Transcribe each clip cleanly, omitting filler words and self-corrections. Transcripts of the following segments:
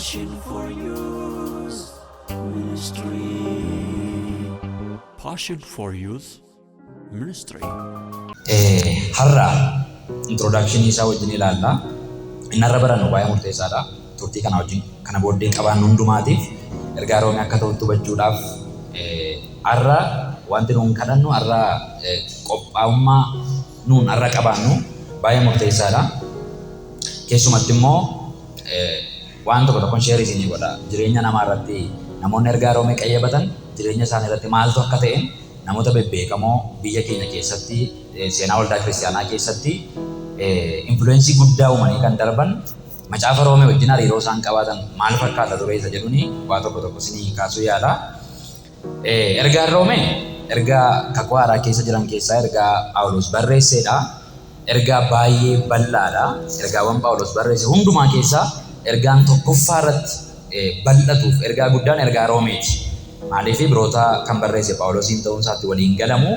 Passion for Youth Ministry. Passion for Youth Ministry. Har'a introduction isaa wajjin ilaalla. Inni har'a barannu baay'ee murteessaadha. Turtii kana wajjin kana booddee qabaannu hundumaatiif ergaa Roomee akka ta'utti hubachuudhaaf, har'a wanti nuun kadhannu, har'a qophaa'ummaa nuun har'a qabaannu baay'ee murteessaadha. Keessumatti immoo waan tokko tokkoon share isinii godha. Jireenya namaa irratti namoonni ergaa Roomee qayyabatan jireenya isaanii irratti maaltu akka ta'e, namoota bebbeekamoo biyya keenya keessatti, seenaa waldaa kiristaanaa keessatti influence guddaa uumanii kan darban, macaafa Roomee wajjin hariiroo isaan qabaatan maal fakkaata ture isa jedhuni waa tokko tokko isinii kaasuu yaala. Ergaan Roomee ergaa kakuu haaraa keessa jiran keessaa ergaa Phaawulos barreessedha. Ergaa baay'ee bal'aadha. Ergaawwan Phaawulos barreesse hundumaa keessaa ergaan tokkoffaa irratti bal'atuuf ergaa guddaan ergaa Roomeeti. Maaliif? Ibroota kan barreesse Phaawulosiin ta'uun isaatti waliin galamu,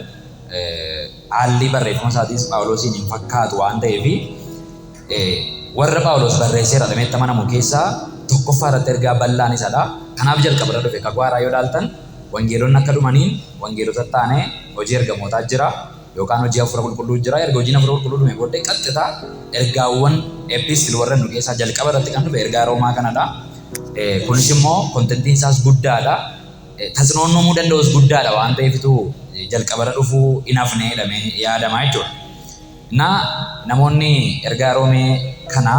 haalli barreeffama isaatiis Phaawulosiin hin fakkaatu waan ta'eef, warra Phaawulos barreesseera jedhamee itti amanamu keessaa tokkoffaa irratti ergaa bal'aan isadha. Kanaaf jalqaba irra dhufe. Kakuu haaraa yoo ilaaltan, wangeelonni akka dhumaniin wangeelota taanee hojii ergamootaa jira yookaan hojii hafuura qulqulluu jira. Erga hojiin hafuura qulqulluu dhume booddee qaxxitaa ergaawwan epistle warra nu keessaa jalqaba irratti kan dhufe ergaa Roomaa kanadha. Kunis immoo contentiin isaas guddaadha. Tasnoon uumuu danda'us guddaadha waan ta'eefitu jalqaba irra dhufuu hin hafne jedhamee yaadama jechuudha. Na namoonni ergaa Roomee kana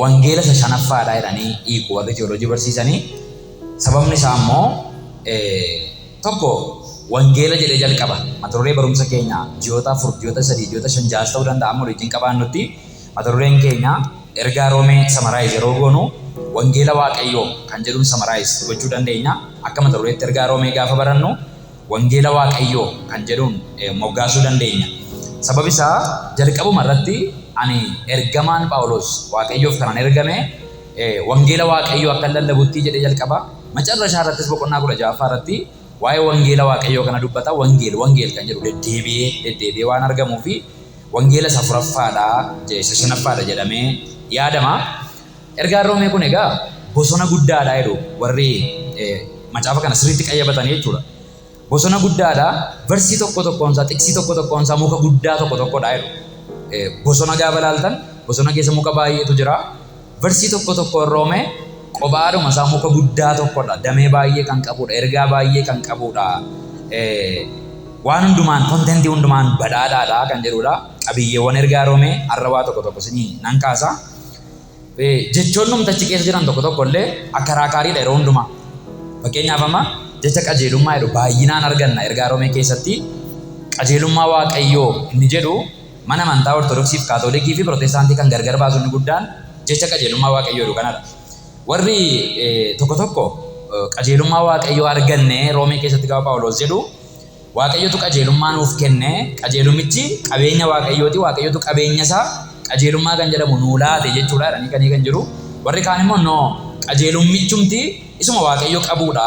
wangeela isa shanaffaadha jedhanii hiiku warri theology barsiisanii. Sababni isaa immoo tokko wangeela jedhee jalqaba. Mata duree barumsa keenya ji'oota 4, ji'oota 3, ji'oota 5, 6 ta'uu danda'a, amma waliin qabaannutti mata dureen keenya ergaa Roomee summarize yeroo goonu wangeela Waaqayyoo kan jedhuun summarize gochuu dandeenya. Akka mata dureetti ergaa Roomee gaafa barannu wangeela Waaqayyoo kan jedhuun moggaasuu dandeenya. Sababi isaa jalqabuma irratti ani ergamaan Phaawulos Waaqayyoof kanan ergame wangeela Waaqayyoo akka lallabutti jedhee jalqaba. Macarrashaa irrattis boqonnaa 16ffaa irratti waa'ee wangeela Waaqayyoo kana dubbata. Wangeel wangeel kan jedhu deddeebi'ee deddeebi'ee waan argamuu fi wangeela isa afuraffaadha, isa shanaffaadha jedhamee yaadama. Ergaan Roomee kun egaa bosona guddaadha jedhu warri macaafa kana sirriitti qayyabatanii jechuudha. Bosona guddaadha. Verse tokko tokkoonsaa, xiqsii tokko tokkoonsaa muka guddaa tokko tokkodha jedhu. Bosona gaafa ilaaltan, bosona keessa muka baay'eetu jira. Verse tokko tokkoon Roomee kophaadhuma isaa muka guddaa tokkodha. Damee baay'ee kan qabudha. Ergaa baay'ee kan qabudha. Waan hundumaan, contentii hundumaan badhaadhaadha kan jedhudha. Qabiyyeewwan ergaa Roomee har'a waa tokko tokko isinii nan kaasa. Jechoonni humtachi keessa jiran tokko tokko illee akaraakaariidha yeroo hundumaa. Fakkeenyaaf, amma jecha qajeelummaa jedhu baay'inaan arganna ergaa Roomee keessatti. Qajeelummaa Waaqayyoo inni jedhu mana amantaa Ortodoksii fi Kaatolikii fi Pirootestaantii kan gargar baasu inni guddaan jecha qajeelummaa Waaqayyoo jedhu kanadha. Warri tokko tokko qajeelummaa Waaqayyoo arganne Roomee keessatti gaafa Phaawulos jedhu, Waaqayyotu qajeelummaa nuuf kenne, qajeelummichi qabeenya Waaqayyooti, Waaqayyotu qabeenya isaa qajeelummaa kan jedhamu nuu laate jechuudha jedhanii kan hiikan jiru. Warri kaan immoo no, qajeelummichumti isuma Waaqayyo qabuudha.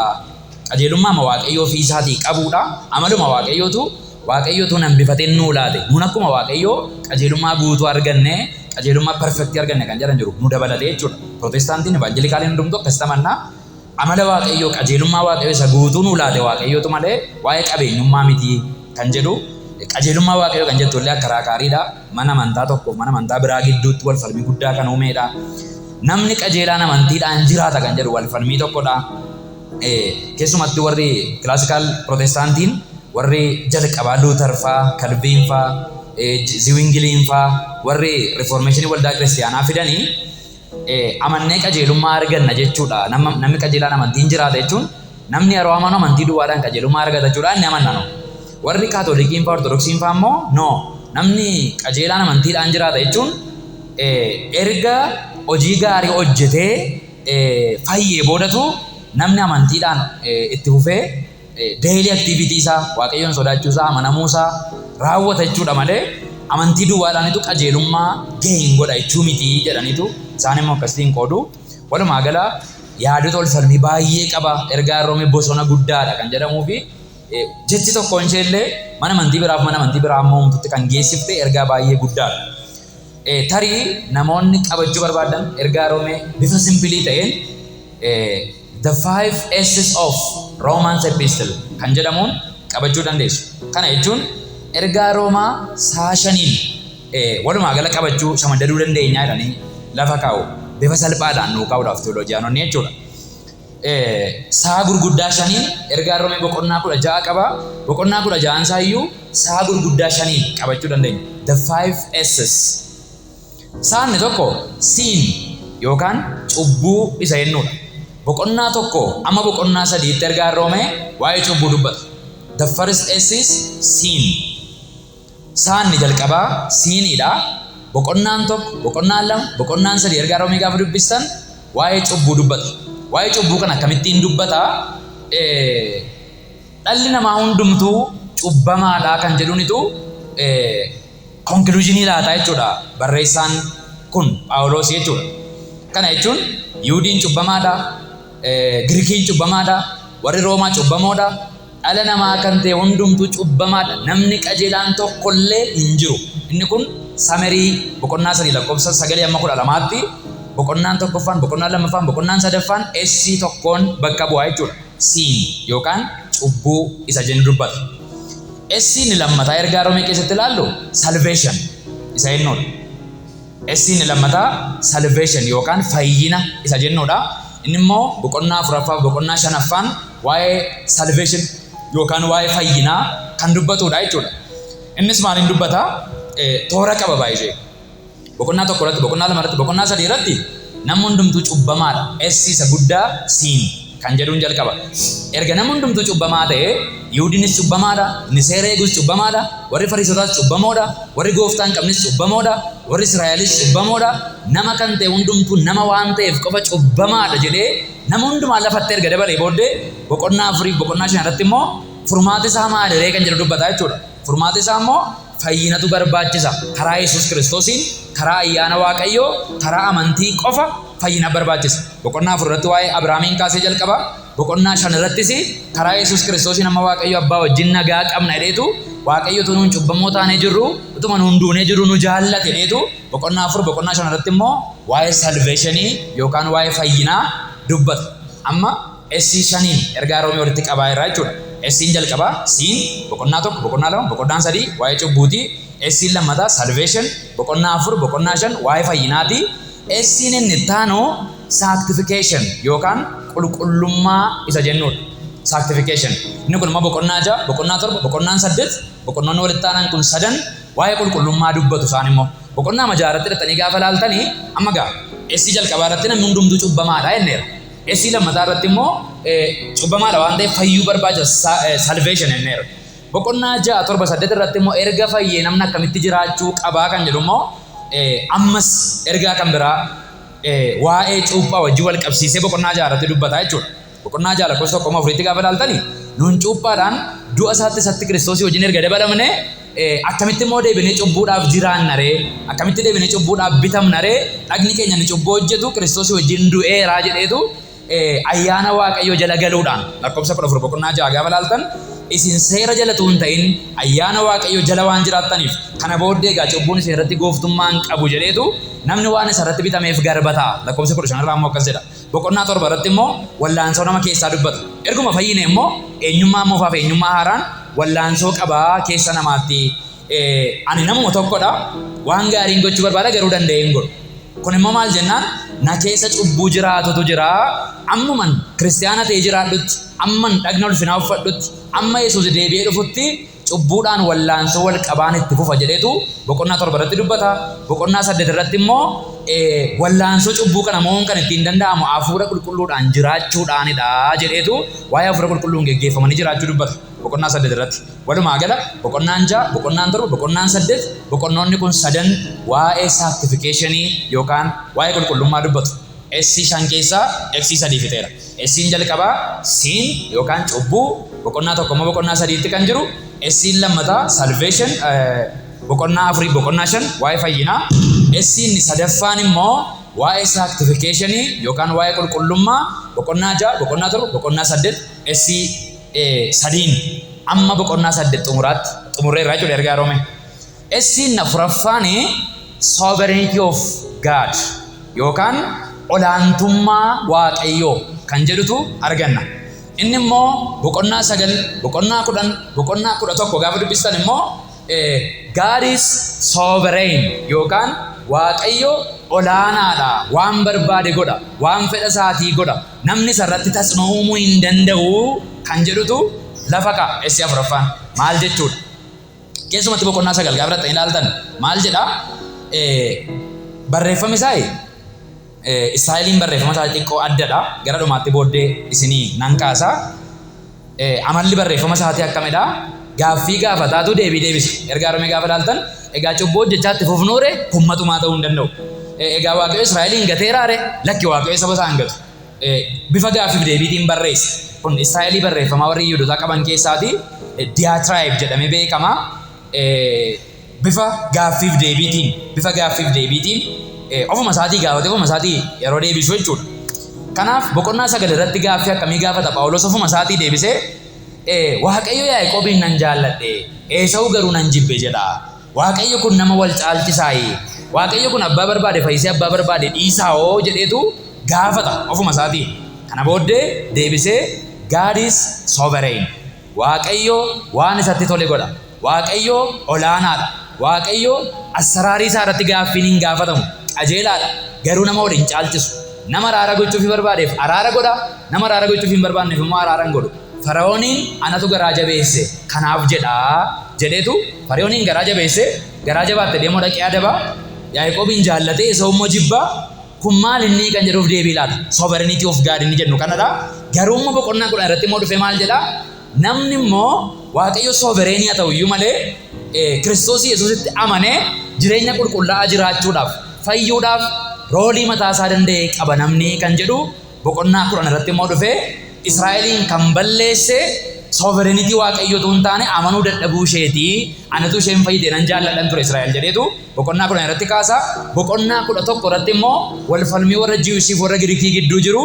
Qajeelummaa ma Waaqayyo ofii isaatii qabuudha. Amaluma Waaqayyootu Waaqayyotu nambifatee nuu laate. Nuun akkuma Waaqayyoo qajeelummaa guutuu arganne, qajeelummaa perfect arganne kan jedhan jiru, nu dabalatee jechuudha. Pirootestaantiin, evangelikaaliin hundumtuu akkasitti amannaa. Amala Waaqayyoo, qajeelummaa Waaqayyoo isa guutuu nuu laate Waaqayyootu malee waa'ee qabeenyummaa miti kan jedhu. Qajeelummaa Waaqayyoo kan jettu illee akka raakaariidha. Mana amantaa tokkoof mana amantaa biraa gidduutti wal falmii guddaa kan uumeedha. Namni qajeelaan amantiidhaan jiraata kan jedhu wal falmii tokkodha. Keessumatti warri classical Pirootestaantiin warri jalqabaa, Luuter faa, Kalviin faa, Ziwingiliin faa, warri Reformationii waldaa kiristiyaanaa fidanii, amannee qajeelummaa arganna jechuudha. Namni qajeelaan amantiin jiraata jechuun, namni yeroo amanu amantii duwwaadhaan qajeelummaa argata jechuudha inni amanna no. Warri Kaatolikiin faa Ortodoksiin faa immoo no, namni qajeelaan amantiidhaan jiraata jechuun erga hojii gaarii hojjetee fayyee boodatu namni amantiidhaan itti fufee daily activity isaa, Waaqayyoon sodaachuu isaa, amanamuu isaa raawwata jechuudha malee amantii duwwaadhaanitu qajeelummaa gain godha jechuu miti jedhaniitu isaan immoo akkasitiin qoodu. Walumaa gala yaadota ol falmii baay'ee qaba. Ergaan Roomee bosona guddaadha kan jedhamuu fi jechi tokkoon ishee illee mana amantii biraaf mana amantii biraa amma uumtutti kan geessifte ergaa baay'ee guddaadha. Tarii namoonni qabachuu barbaadan ergaa Roomee bifa simple ta'een "The Five S's of Romans Epistle" kan jedhamuun qabachuu dandeessu. Kana jechuun ergaa Roomaa saa shaniin walumaa gala qabachuu, shamaddaduu dandeenya jedhanii lafa kaa'u. Bifa salphaadhaan nuu kaa'uudhaaf teolojiyaanonni jechuudha. Saa gurguddaa shaniin ergaa Roomee boqonnaa 16 qaba. Boqonnaa 16n isaa iyyuu saa gurguddaa shaniin qabachuu dandeenya. The Five S's. Saanni tokko sin yookaan cubbuu isa jennuudha. Boqonnaa 1 amma boqonnaa 3tti ergaa Roomee waa'ee cubbuu dubbata. The first S is sin. Saanni jalqabaa siniidha. Boqonnaan 1, boqonnaan 2, boqonnaan 3 ergaa Roomee gaafa dubbistan waa'ee cubbuu dubbata. Waa'ee cubbuu kana akkamittiin dubbata? Dhalli namaa hundumtuu cubbamaadha kan jedhunitu conclusion laataa jechuudha barreessaan kun Phaawulos jechuudha. Kana jechuun Yihudiin cubbamaadha, Girikiin cubbamaadha, warri Roomaa cubbamoodha. Dhala namaa kan ta'e hundumtuu cubbamaadha. Namni qajeelaan tokkollee hin jiru. Inni kun summary boqonnaa 3 lakkoofsa 9 amma 12tti boqonnaan tokkoffaan, boqonnaan lammaffaan, boqonnaan sadaffaan S tokkoon bakka bu'aa jechuudha. Sin yookaan cubbuu isa jennu dubbata. S inni lammataa ergaa Roomee keessatti ilaallu salvation isa jennuudha. S inni lammataa salvation yookaan fayyina isa jennuudha. Inni immoo boqonnaa afuraffaa, boqonnaa shanaffaan waa'ee salvation yookaan waa'ee fayyinaa kan dubbatudha jechuudha. Innis maaliin dubbata? Toora qaba baay'ee. Boqonnaa 1 irratti, boqonnaa 2 irratti, boqonnaa 3 irratti namni hundumtuu cubbamaadha. S isa guddaa sin kan jedhuun jalqaba. Erga namni hundumtuu cubbamaa ta'e, Yihudiinis cubbamaadha, inni seera eegus cubbamaadha, warri Fariisotaas cubbamoodha, warri gooftaa hin qabnes cubbamoodha, warri Israa'elis cubbamoodha. Nama kan ta'e hundumtuu nama waan ta'eef qofa cubbamaadha jedhee nama hundumaa lafatti erga dabalee booddee, boqonnaa 4 boqonnaa 5 irratti immoo furmaati isaa maaliree kan jedhu dubbata jechuudha. Furmaati isaa immoo fayyinatu barbaachisa. Karaa Yesuus Kiristoosiin, karaa ayyaana Waaqayyoo, karaa amantii qofa fayyina barbaachisa. Boqonnaa 4 irratti waa'ee Abrahaamiin kaasee jalqaba. Boqonnaa 5 irrattis karaa Yesuus Kiristoosiin amma Waaqayyo abbaa wajjin nagaa qabna jedheetu, Waaqayyo utuu nuun cubbamoo taanee jirru, utuma nuun duunee jirru nu jaallate jedheetu, boqonnaa 4 boqonnaa 5 irratti immoo waa'ee salvation yookaan waa'ee fayyinaa dubbata. Amma S shaniin ergaa Roomee walitti qabaa irraa jechuudha. S'n jalqabaa sin, boqonnaa 1, boqonnaa 2, boqonnaa 3 waa'ee cubbuuti. S'n lammataa salvation, boqonnaa 4, boqonnaa 5 waa'ee fayyinaati. S'n inni ittaanu sanctification yookaan qulqullummaa isa jennuudha. Sanctification. Inni kun immoo boqonnaa 6, boqonnaa 7, boqonnaan 8, boqonnoonni walitti aanan kun sadan waa'ee qulqullummaa dubbatu isaan immoo. Boqonnaa 6 irratti hidhatanii gaafa laaltanii, amma gaa S jalqabaa irratti namni hundumtuu cubbamaadha jenneera. S lammataa irratti immoo cubbamaadha waan ta'eef fayyuu barbaachisa, salvation jenneera. Boqonnaa 6, 7, 8 irratti immoo erga fayyee namni akkamitti jiraachuu qabaa kan jedhu immoo ammas ergaa kan biraa waa'ee cuuphaa wajjin wal qabsiisee boqonnaa 6 irratti dubbata jechuudha. Boqonnaa 6 lakkoofsa 1 4tti gaafa ilaaltanii, nuun cuuphaadhaan du'a isaatti isatti Kiristoosii wajjin erga dabalamne, akkamitti immoo deebinee cubbuudhaaf jiraanna ree? Akkamitti deebinee cubbuudhaaf bitamna ree? Dhagni keenya inni cubbuu hojjetu Kiristoosii wajjin du'eeraa jedheetu, ayyaana Waaqayyoo jala galuudhaan, lakkoofsa 14 boqonnaa 6 gaafa ilaaltan, isin seera jalatu hin ta'in ayyaana Waaqayyoo jala waan jiraattaniif, kana booddee egaa cubbuun isin irratti gooftummaa hin qabu jedheetu, namni waan isa irratti bitameef garba ta'a. Lakkoofsa 15 irraa immoo akkas jedha. Boqonnaa 7 irratti immoo wallaansoo nama keessaa dubbata. Erguma fayyine immoo eenyummaa moofaaf eenyummaa haaraan wallaansoo qabaa keessa namaatti. Ani namuma tokkodha, waan gaariin gochuu barbaada, garuu danda'ee hin godhu. Kun immoo maal jennaan, na keessa cubbuu jiraatutu jira. Ammuman kiristiyaana ta'ee jiraadhutti, amman dhagna ulfinaa uffadhutti, amma Yesuus deebi'ee dhufutti cubbuudhaan wallaansoo wal qabaan itti fufa jedheetu boqonnaa 7 irratti dubbata. Boqonnaa 8 irratti immoo wallaansoo cubbuu kana mo'uun kan ittiin danda'amu hafuura qulqulluudhaan jiraachuudhaanidha jedheetu waa'ee hafuura qulqulluun geggeeffamanii jiraachuu dubbata. Boqonnaa 8 irratti. Walumaa gala boqonnaan 6, boqonnaan 7, boqonnaan 8, boqonnoonni kun sadan waa'ee sanctification yookaan waa'ee qulqullummaa dubbatu. S shan keessaa S sadii fixeera. S'n jalqabaa sin yookaan cubbuu, boqonnaa 1 immoo boqonnaa 3tti kan jiru. S'n lammataa salvation, boqonnaa 4 boqonnaa 5 waa'ee fayyinaa. S'n sadaffaan immoo waa'ee sanctification yookaan waa'ee qulqullummaa, boqonnaa 6, boqonnaa 7, boqonnaa 8, S sadiin amma boqonnaa 8 xumuraatti xumurreerra jechuudha ergaa Roomee. S'n afuraffaan sovereignty of God yookaan olaantummaa Waaqayyoo kan jedhutu arganna. Inni immoo boqonnaa 9, boqonnaa 10, boqonnaa 11 gaafa dubbistan immoo God is sovereign yookaan Waaqayyo olaanaadha, waan barbaade godha, waan fedha isaatii godha, namni isarratti tasnoo uumuu hin danda'u kan jedhutu lafa ka'a. S afuraffaan maal jechuudha? Keessumatti boqonnaa 9 gaafa dhaqxanii ilaaltan maal jedha? Barreeffami isaa istaayiliin barreeffama isaa xiqqoo addadha. Gara dhumaatti booddee isinii nan kaasa. Amalli barreeffama isaatii akkamidha? Gaaffii gaafataatu deebii deebisa. Ergaa Roomee gaafa ilaaltan, egaa cubbuu hojjechaa itti fufnuure? Kun matumaa ta'uu hin danda'u. Egaa Waaqayyo Israa'eliin gateeraare? Lakki, Waaqayyo saba isaa hin gatu. Bifa gaaffiif deebiitiin barreessa. Kun istaayilii barreeffamaa warri Yihuudotaa qaban keessaati diatribe jedhamee beekama. Bifa gaaffiif deebiitiin, bifa gaaffiif deebiitiin ofuma isaatii gaafatee ofuma isaatii yeroo deebisu jechuudha. Kanaaf boqonnaa 9 irratti gaaffii akkamii gaafata Phaawulos? Ofuma isaatii deebisee, Waaqayyo Yaaqoobiin nan jaalladhe, Eesawuu garuu nan jibbe jedha. Waaqayyo kun nama wal caalchisaayi? Waaqayyo kun abbaa barbaade fayyisee abbaa barbaade dhiisaawoo jedheetu gaafata ofuma isaatii. Kana booddee deebisee God is sovereign. Waaqayyo waan isatti tole godha. Waaqayyo olaanaadha. Waaqayyo assaraarii isaa irratti gaaffiin hin gaafatamu. Qajeelaadha. Garuu nama wal hin caalchisu. Nama araara gochuufii barbaadeef araara godha. Nama araara gochuufii hin barbaanneef immoo araara hin godhu. Fara'ooniin anatu garaa jabeesse kanaaf jedha jedheetu Fara'ooniin garaa jabeesse, garaa jabaatte deemoo dhaqee adaba. Yaaqoobiin jaallatee Esau immoo jibba. Kun maal inni kan jedhuuf deebii laata. Sovereignty of God inni jennu kanadha. Garuu immoo boqonnaa 10 irratti immoo dhufee maal jedha? Namni immoo Waaqayyo sovereign haa ta'u iyyuu malee, Kiristoos Yesuusitti amanee jireenya qulqullaa'aa jiraachuudhaaf, fayyuudhaaf roolii mataa isaa danda'e qaba namni kan jedhu boqonnaa 10 irratti immoo dhufee, Israa'eliin kan balleesse sovereignty Waaqayyootu hin taane amanuu dadhabuu isheeti. Anatu isheen fayyite nan jaalladhan ture Israa'el jedheetu boqonnaa 10 irratti kaasa. Boqonnaa 11 irratti immoo wal falmii warra Jiwusiif warra Girikii gidduu jiru,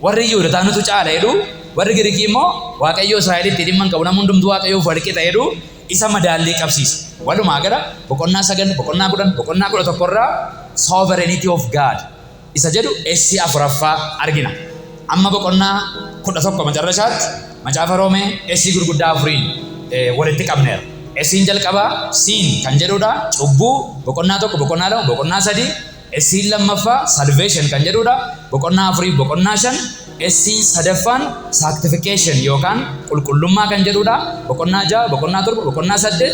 warri Yihuudotaa nutu caala jedhu, warri Girikii immoo Waaqayyoo Israa'elitti dhimma hin qabu, namni hundumtuu Waaqayyoof wal qixa jedhu, isa madaallii qabsiisa. Walumaa gala boqonnaa 9, boqonnaa 10, boqonnaa 11 irraa sovereignty of God isa jedhu S afuraffaa argina. Amma boqonnaa 11 macarrashaatti macaafa Roomee S gurguddaa afuriin walitti qabneera. S'n jalqabaa sin kan jedhudha, cubbuu, boqonnaa 1, boqonnaa 2, boqonnaa 3. S'n lammaffaa salvation kan jedhudha, boqonnaa 4 boqonnaa 5. S'n sadaffaan sanctification yookaan qulqullummaa kan jedhudha, boqonnaa 6, boqonnaa 7, boqonnaa 8.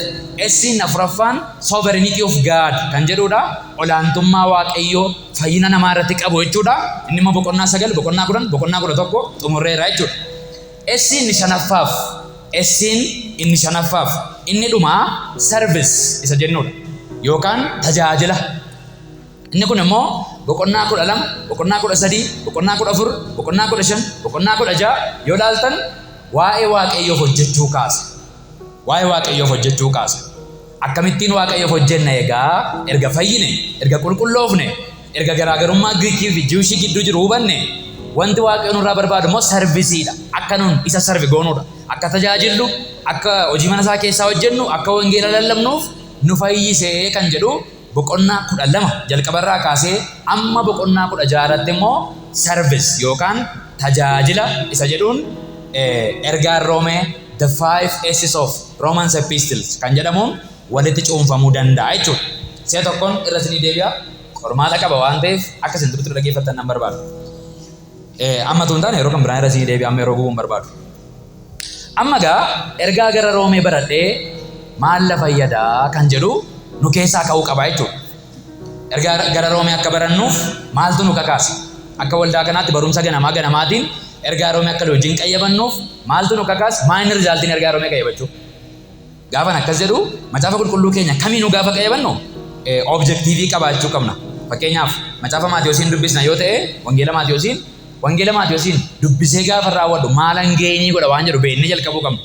S'n afuraffaan sovereignty of God kan jedhudha, olaantummaa Waaqayyoo fayyina namaa irratti qabu jechuudha. Inni immoo boqonnaa 9, boqonnaa 10, boqonnaa 11 xumurreera jechuudha. S'n inni shanaffaaf S'n inni shanaffaaf inni dhumaa service isa jennudha yookaan tajaajila. Inni kun immoo boqonnaa 12, boqonnaa 13, boqonnaa 14, boqonnaa 15, boqonnaa 16 yoo ilaaltan waa'ee Waaqayyoof hojjechuu kaasa. Waa'ee Waaqayyoof hojjechuu kaasa. Akkamittiin Waaqayyoof hojjenna egaa? Erga fayyine, erga qulqulloofne, erga garaagarummaa Giriikii fi Jiwushii gidduu jiru hubanne, wanti Waaqayyo nurraa barbaadu immoo servisiidha. Akka nun isa serve goonuudha. Akka tajaajillu, akka hojii mana isaa keessaa hojjennu, akka wangeela lallabnuuf nu fayyise kan jedhu boqonnaa 12 jalqabarraa kaasee amma boqonnaa 16 irratti immoo service yookaan tajaajila isa jedhuun ergaan Roomee the five S's of Romans Epistles kan jedhamuun walitti cuunfamuu danda'a jechuudha. Si'a tokkoon irra isinii deebi'a, qormaata qaba waan ta'eef akka isin turtanii dhaggeeffattan nan barbaada. Amma tun taane yeroo kan biraan irra isinii deebi'a, amma yeroo gubuu hin barbaadu. Amma gaa ergaa gara Roomee baradhee maal na fayyadaa kan jedhu nu keessaa ka'uu qaba jechuudha. Ergaa gara Roomee akka barannuuf maaltu nu kakaase? Akka waldaa kanaatti barumsa ganamaa ganamaatiin ergaa Roomee akka wajjin qayyabannuuf maaltu nu kakaase? Maal inni rizaaltiin ergaa Roomee qayyabachuu? Gaafan akkas jedhu, macaafa qulqulluu keenya kamiinuu gaafa qayyabannu objektiivii qabaachuu qabna. Fakkeenyaaf, macaafa Maatiyosiin dubbisna yoo ta'e, wangeela Maatiyosiin wangeela Maatiyosiin dubbisee gaafa raawwadhu maalan geenii godha waan jedhu beeknee jalqabuu qabna.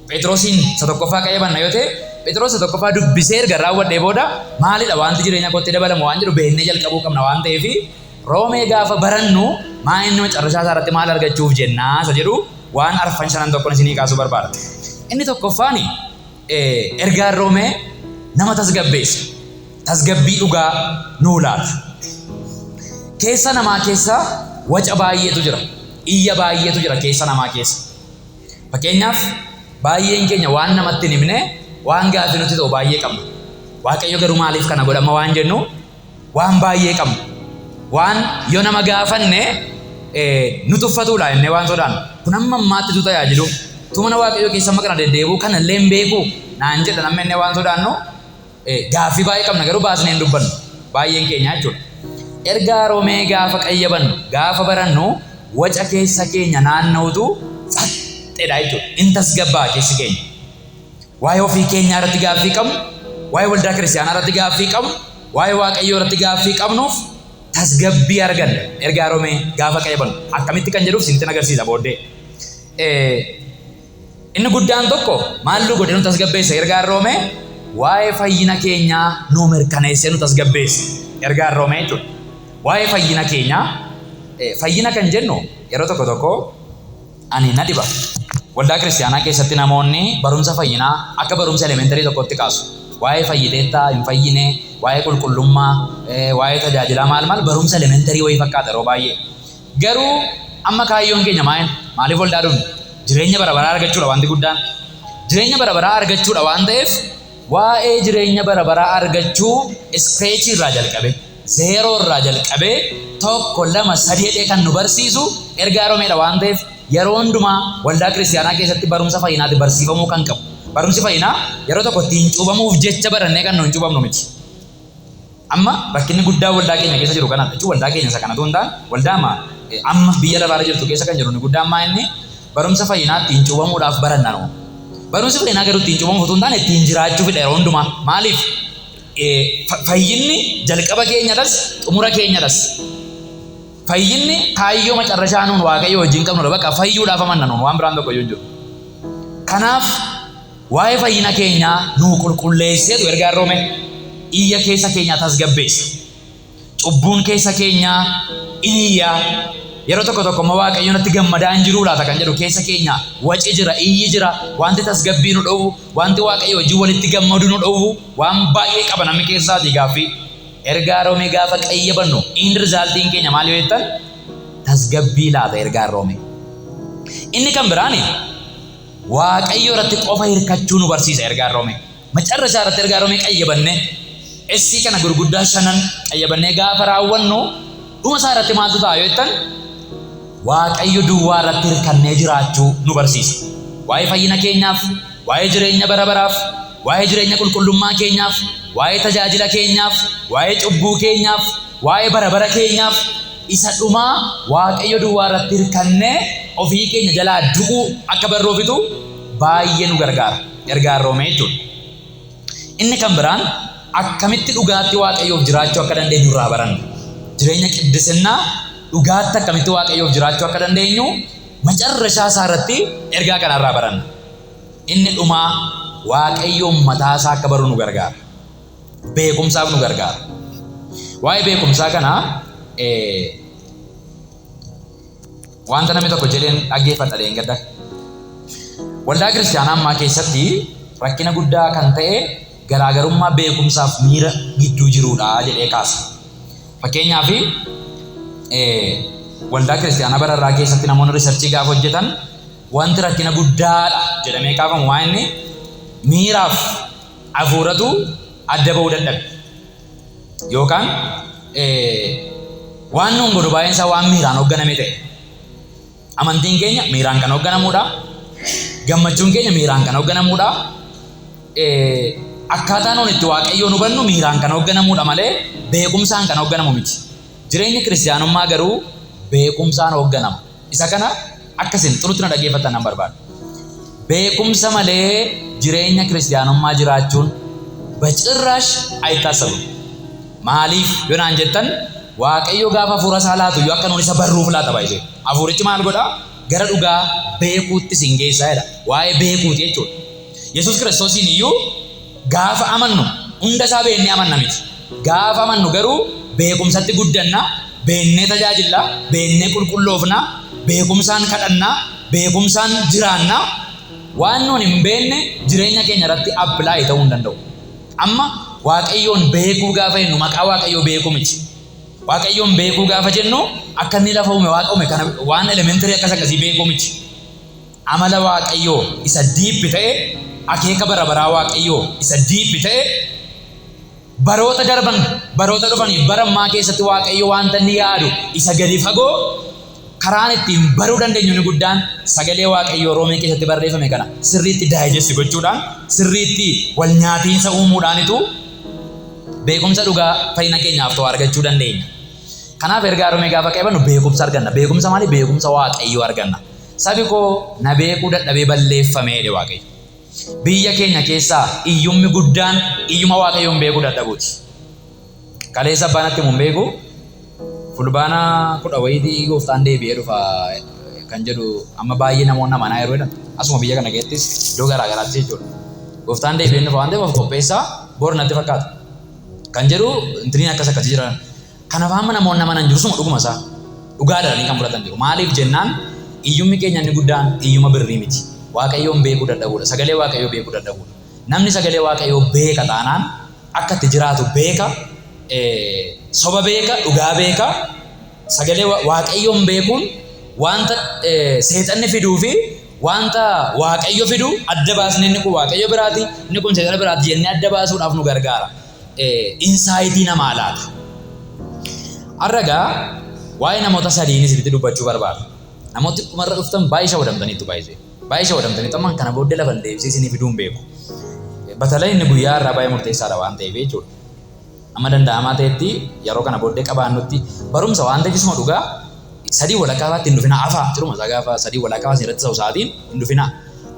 Phexrosiin isa tokkoffaa qayyabanna yoo ta'e, Phexros isa tokkoffaa dubbisee erga raawwadhee booda maalidha wanti jireenya kootti dabalamu waan jedhu beeknee jalqabuu qabna waan ta'eef, Roomee gaafa barannu maa inni macarrashaa isaa irratti maal argachuuf jennaa isa jedhu waan arfan shanan tokkon isinii kaasuu barbaada. Inni tokkoffaan, ergaan Roomee nama tasgabbeessa. Tasgabbii dhugaa nuu laata. Keessa namaa keessa waca baay'eetu jira. Iyya baay'eetu jira keessa namaa keessa. Fakkeenyaaf, baay'een keenya waan namatti hin himne, waan gaaffii nutti ta'u baay'ee qabna. Waaqayyo garuu maaliif kana godhama waan jennu waan baay'ee qabna. Waan yoo nama gaafanne nu tuffatuudha jennee waan sodaannu. Kun hamma ammaatti tu tajaajilu. Tu mana Waaqayyoo keessa amma kana deddeebi'u kana illee hin beeku naan jedha namni jennee waan sodaannu gaaffii baay'ee qabna, garuu baasnee hin dubbannu. Baay'een keenya jechuudha. Ergaa Roomee gaafa qayyabannu, gaafa barannu, waca keessa keenya naanna'utu tsaxxedha jechuudha. In tasgabbaa'a keessi keenya. Waa'ee ofii keenyaa irratti gaaffii qabnu, waa'ee waldaa kiristiyaanaa irratti gaaffii qabnu, waa'ee Waaqayyoo irratti gaaffii qabnuuf tasgabbii arganna. Ergaa Roomee gaafa qayyabannu. Akkamitti kan jedhuuf isinitti agarsiisa booddee. Inni guddaan tokko maal nu godhe nu tasgabbeessa ergaan Roomee? Waa'ee fayyina keenyaa nu mirkaneessee nu tasgabbeessa ergaan Roomee jechuudha. Waa'ee fayyina keenyaa, fayyina kan jennu yeroo tokko tokko ani na dhiba. Waldaa kiristiyaanaa keessatti namoonni barumsa fayyinaa akka barumsa elementarii tokkotti kaasu. Waa'ee fayyiteettaa hin fayyine, waa'ee qulqullummaa, waa'ee tajaajilaa maal maal barumsa elementarii wayii fakkaata yeroo baay'ee. Garuu amma kaayyoon keenya maal? Maaliif waldaa dhufne? Jireenya bara baraa argachuudha wanti guddaan. Jireenya bara baraa argachuudha waan ta'eef, waa'ee jireenya bara baraa argachuu scratch irraa jalqabe, zeeroo irraa jalqabee, tokko, lama, sadii jedhee kan nu barsiisu ergaa Roomeedha waan ta'eef, yeroo hundumaa waldaa kiristiyaanaa keessatti barumsa fayyinaati barsiifamuu kan qabu. Barumsi fayyinaa yeroo tokko ittiin cuubamuuf jecha barannee kan nu hin cuubamnu miti. Amma rakkinni guddaan waldaa keenya keessa jiru kanadha. Jechuun waldaa keenya isa kanatu hin taane, waldaa amma amma biyya lafaarra jirtu keessa kan jiru inni guddaan maa inni barumsa fayyinaa ittiin cuubamuudhaaf baranna nu. Barumsi fayyinaa garuu ittiin cuubamuuf utuu hin taane ittiin jiraachuufidha yeroo hundumaa. Maaliif? Fayyinni jalqaba keenyadhas, xumura keenyadhas. Fayyinni kaayyoo macarrashaa nuun Waaqayyo wajjin qabnudha. Bakka fayyuudhaaf amanna nuun, waan biraan tokko iyyuu hin jiru. Kanaaf waa'ee fayyina keenyaa nuu qulqulleesseetu ergaan Roomee iyya keessa keenyaa tasgabbeessa. Cubbuun keessa keenyaa in iyyaa. Yeroo tokko tokko immoo Waaqayyo natti gammadaa hin jiruu laata kan jedhu keessa keenya waci jira, iyyi jira, wanti tasgabbii nu dhowwu, wanti Waaqayyo wajjin walitti gammadu nu dhowwu waan baay'ee qaba namni keessaatii gaaffii. Ergaa Roomee gaafa qayyabannu end resultiin keenya maal yoo jettan, tasgabbii laata ergaan Roomee. Inni kan biraani Waaqayyo irratti qofa hirkachuu nu barsiisa ergaan Roomee. Macarrashaa irratti ergaa Roomee qayyabannee, essii kana gurguddaa shanan qayyabannee gaafa raawwannu, dhuma isaa irratti maaltu ta'a yoo jettan, Waaqayyo duwwaa irratti hirkannee jiraachuu nu barsiisa. Waa'ee fayyina keenyaaf, waa'ee jireenya bara baraaf, waa'ee jireenya qulqullummaa keenyaaf, waa'ee tajaajila keenyaaf, waa'ee cubbuu keenyaaf, waa'ee bara bara keenyaaf, isa dhumaa Waaqayyo duwwaa irratti hirkannee ofii keenya jalaa du'uu akka barruufitu baay'ee nu gargaara. Ergaan Roomee jechuudha. Inni kan biraan akkamitti dhugaatti Waaqayyoof jiraachuu akka dandeenyu irraa baranna. Jireenya qiddisinnaa dhugaatti akkamitti Waaqayyoof jiraachuu akka dandeenyu macarrashaa isaa irratti ergaa kanarraa baranna. Inni dhumaa Waaqayyoon mataa isaa akka barru nu gargaara. Beekumsaaf nu gargaara. Waa'ee beekumsaa kana wanta namni tokko jedheen dhaggeeffadha dheengadda. Waldaa kiristaanaa ammaa keessatti rakkina guddaa kan ta'e garaagarummaa beekumsaaf miira gidduu jiruudha jedhee kaasa. Fakkeenyaaf, waldaa kiristaanaa bara irraa keessatti namoonni research gaafa hojjetan wanti rakkina guddaadha jedhamee kaafamu waa inni miiraaf hafuuratu adda ba'uu dadhabe. Yookaan waan nuun godhu baay'een isaa waan miiraan hoogganame ta'e. Amantiin keenya miiraan kan hoogganamuudha. Gammachuun keenya miiraan kan hoogganamuudha. Akkaataa nuun itti Waaqayyoon hubannu miiraan kan hoogganamuudha malee beekumsaan kan hoogganamu miti. Jireenyi kiristiyaanummaa garuu beekumsaan hoogganama. Isa kana akkasin xurutti na dhaggeeffattan nan barbaada. Beekumsa malee jireenya kiristiyaanummaa jiraachuun በጭራሽ አይታሰብም. Maaliif yoo naan jettan, Waaqayyo gaafa hafuura isaa laatu iyyuu akka nuun isa barruuf laata baay'isee. Hafuurichi maal godhaa? Gara dhugaa beekuutti sin geessaa jedha. Waa'ee beekuuti jechuudha. Yesuus Kiristoosiin iyyuu gaafa amannu hunda isaa beennee amanna miti. Gaafa amannu garuu beekumsatti guddanna, beennee tajaajilla, beennee qulqulloofna, beekumsaan kadhanna, beekumsaan jiraanna. Waan nuun hin beekne jireenya keenya irratti apply ta'uu hin danda'u. Amma Waaqayyoon beekuu gaafa jennu maqaa Waaqayyoo beekuu miti. Waaqayyoon beekuu gaafa jennu akka inni lafa uume Waaqa uume kana waan elementary akkas akkasii beekuu miti. Amala Waaqayyoo isa deep ta'e, akeeka bara baraa Waaqayyoo isa deep ta'e, baroota darban, baroota dhufaniif bara ammaa keessatti Waaqayyo wanta inni yaadu isa gadi fagoo karaan ittiin baruu dandeenyu inni guddaan sagalee Waaqayyoo Roomee keessatti barreeffame kana sirriitti digest gochuudhaan, sirriitti wal nyaatiinsa uumuudhaanitu beekumsa dhugaa fayyina keenyaaf ta'u argachuu dandeenya. Kanaaf ergaa Roomee gaafa qabannu beekumsa arganna. Beekumsa maali? Beekumsa Waaqayyoo arganna. Sabi koo na beekuu dadhabee balleeffamee jedhe Waaqayyo. Biyya keenya keessaa iyyummi guddaan iyyuma Waaqayyoon beekuu dadhabuuti. Kaleessa abbaan natti himu hin beeku. Fulbaana 10 wayiitii gooftaan deebi'ee dhufa kan jedhu amma baay'ee namoonni amanaa yeroo jedhan asuma biyya kana keessattis iddoo garaa garaatti jechuudha. Gooftaan deebi'ee dhufa waan ta'eef of qopheessaa bor natti fakkaata. Kan jedhu intiniin akkas akkasii jira. Kanaaf amma namoonni amanan jiru suma dhuguma isaa. Dhugaa daranii kan fudhatan jiru. Maaliif jennaan iyyummi keenya inni guddaan iyyuma birrii miti. Waaqayyoon beekuu dadhabuudha. Sagalee Waaqayyoo beekuu dadhabuudha. Namni sagalee Waaqayyoo beeka taanaan akka itti jiraatu beeka, soba beeka, dhugaa beeka. Sagalee Waaqayyoon beekuun wanta seexanni fiduu fi wanta Waaqayyo fidu adda baasnee inni kun Waaqayyo biraati, inni kun seexana biraati jennee adda baasuudhaaf nu gargaara. Insight namaa laata. Har'a egaa waa'ee namoota sadiin isinitti dubbachuu barbaada. Namooti dhumarra dhuftan baay'ee shawadamtaniittu baay'isee. Baay'ee shawadamtaniittu amma kana booddee lafa hin deebisee isinii fiduu hin beeku. Batalay inni guyyaa har'aa baay'ee murteessaadha waan ta'eef jechuudha. Amma danda'amaa ta'etti yeroo kana booddee qabaannutti barumsa waan ta'eef isuma dhugaa 3:15 faatti hin dhufinaa, afaa ciruma isaa gaafa 3:15 isin irratti ta'u sa'aatiin hin dhufinaa.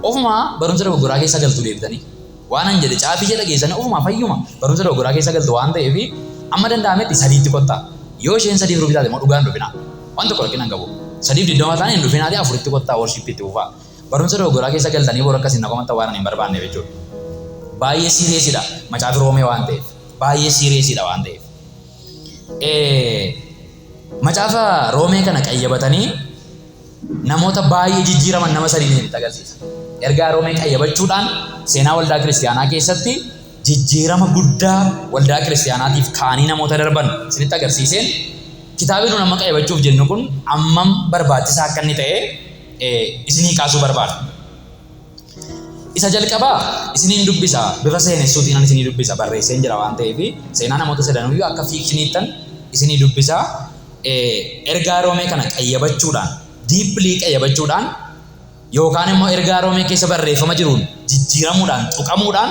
Ofumaa barumsa dogoggoraa keessa galtu deebitanii. Waan an jedhe caafii jedha geessanii ofumaa fayyuma barumsa dogoggoraa keessa galtu waan ta'eef amma danda'ametti 3tti kottaa. Yoo isheen 3:15 taate immoo dhugaa hin dhufinaa. Waan tokko rakkina hin qabu. 3:20 taane hin dhufinaati 4tti kottaa worship itti fufaa. Barumsa dogoggoraa keessa galtanii boru akkasiin na komattan waan ani hin barbaanneef jechuudha. Baay'ee seriousidha macaafi Roomee waan ta'eef. Baay'ee seriousidha waan ta'eef. Macaafa Roomee kana qayyabatanii namoota baay'ee jijjiiraman nama sadiin isinitti agarsiisa. Ergaa Roomee qayyabachuudhaan seenaa waldaa kiristiyaanaa keessatti jijjiirama guddaa waldaa kiristiyaanaatiif kaanii namoota darban isinitti agarsiiseen kitaabni nun amma qayyabachuuf jennu kun ammam barbaachisaa akka inni ta'e isinii kaasuu barbaada. Isa jalqabaa isiniin dubbisa, bifa seenessuutiin isinii dubbisa, barreesseen jira waan ta'eef seenaa namoota sadanuyyuu akka fictioniittan isinii dubbisa. Ergaa Roomee kana qayyabachuudhaan, deeply qayyabachuudhaan yookaan immoo ergaa Roomee keessa barreeffama jiruun jijjiiramuudhaan, tuqamuudhaan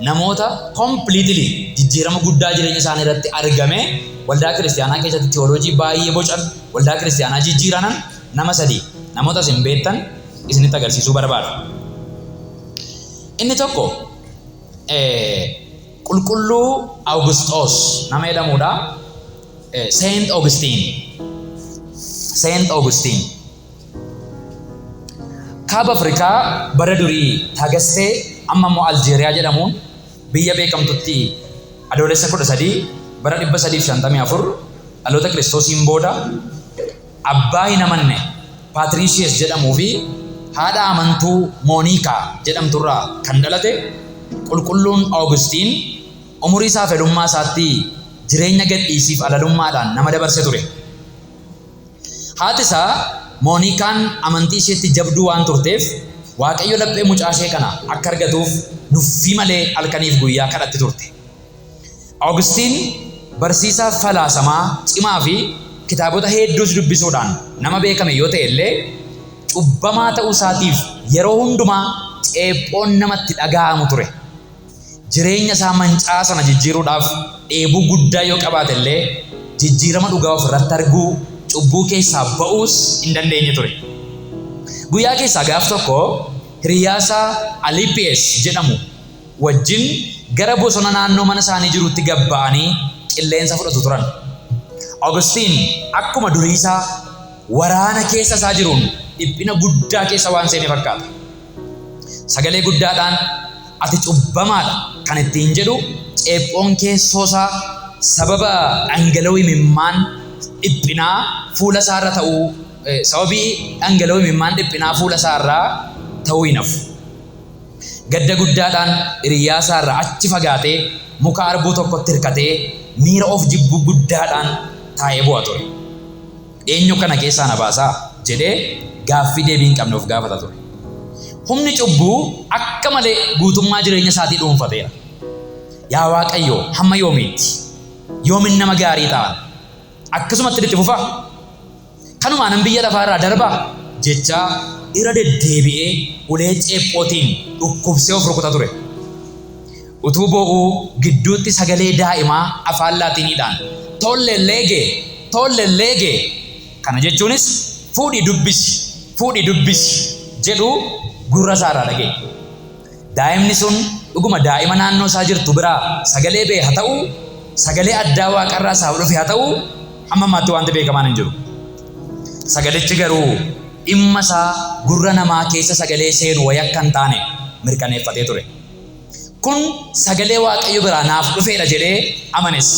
namoota completely jijjiirama guddaa jireenya isaanii irratti argame waldaa kiristiyaanaa keessatti theology baay'ee bocan, waldaa kiristiyaanaa jijjiiranan nama sadii, namoota isin beektan isinitti agarsiisuu barbaada. Inni tokko Qulqulluu Awugusxoos nama jedhamudha. Saint Augustine. Saint Augustine. Kaaba Afrikaa bara durii Tagastee amma immoo Aljeeriyaa jedhamuun biyya beekamtutti Adoolessa 13 bara 354 dhaloota Kiristoosiin booda abbaa hin amanne Paatriishiyes jedhamuu fi haadha amantuu Mooniikaa jedhamturraa kan dhalate Qulqulluun Awugustiin umurii saafelummaa isaatti jireenya gadhiisiif alalummaadhaan nama dabarse ture. Haati isaa Mooniikaan amantii isheetti jabduu waan turteef Waaqayyo laphee mucaa ishee kana akka argatuuf nuffii malee halkaniif guyyaa kadhatti turte. Awugustiin barsiisaa falaasamaa cimaa fi kitaabota heedduus dubbisuudhaan nama beekame yoo ta'e illee cubbamaa ta'uu isaatiif yeroo hundumaa ceephoon namatti dhaga'amu ture. Jireenya isaa manca'aa sana jijjiiruudhaaf dheebuu guddaa yoo qabaate illee jijjiirama dhugaa of irratti arguu, cubbuu keessaa ba'uus hin dandeenye ture. Guyyaa keessaa gaaf tokko hiriyaa isaa Aliipiyes jedhamu wajjin gara bosona naannoo mana isaanii jiruutti gad ba'anii qilleensa fudhatu turan. Awugustiin akkuma durii isaa waraana keessa isaa jiruun dhiphina guddaa keessa waan seene fakkaata. Sagalee guddaadhaan ati cubbamaadha kan ittiin jedhu ceephoon keessoo isaa sababa dhangala'oo imimmaan dhiphinaa fuula isaa irra ta'uu sababii dhangala'oo imimmaan dhiphinaa fuula isaa irraa ta'uu hin hafu. Gadda guddaadhaan hiriyyaa isaa irraa achi fagaatee muka harbuu tokkotti hirkatee miira of jibbuu guddaadhaan taa'ee boo'a ture. Eenyu kana keessaa na baasaa? jedhee gaaffii deebii hin qabne of gaafata ture. Humni cubbuu akka malee guutummaa jireenya isaatii dhuunfateera. Yaa Waaqayyo, hamma yoomiitti? Yoomin nama gaarii ta'a? Akkasumatti itti fufaa? Kanumaanan biyya lafaa irraa darbaa? jechaa irra deddeebi'ee ulee ceephootiin dhukkubsee of rukuta ture. Utuu boo'uu gidduutti sagalee daa'imaa afaan Laatiiniidhaan Tolle lege! Tolle lege! Kana jechuunis fuudhii dubbisi! Fuudhii dubbisi! jedhu gurra isaa irraa dhaga'e. Daa'imni sun dhuguma daa'ima naannoo isaa jirtu biraa sagalee ba'e haa ta'uu, sagalee addaa waaqarraa isaaf dhufe haa ta'uu hamma ammaatti wanti beekamaan hin jiru. Sagalichi garuu dhimma isaa gurra namaa keessa sagalee seenu wayii akka hin taane mirkaneeffatee ture. Kun sagalee Waaqayyo biraa naaf dhufeedha jedhee amanes.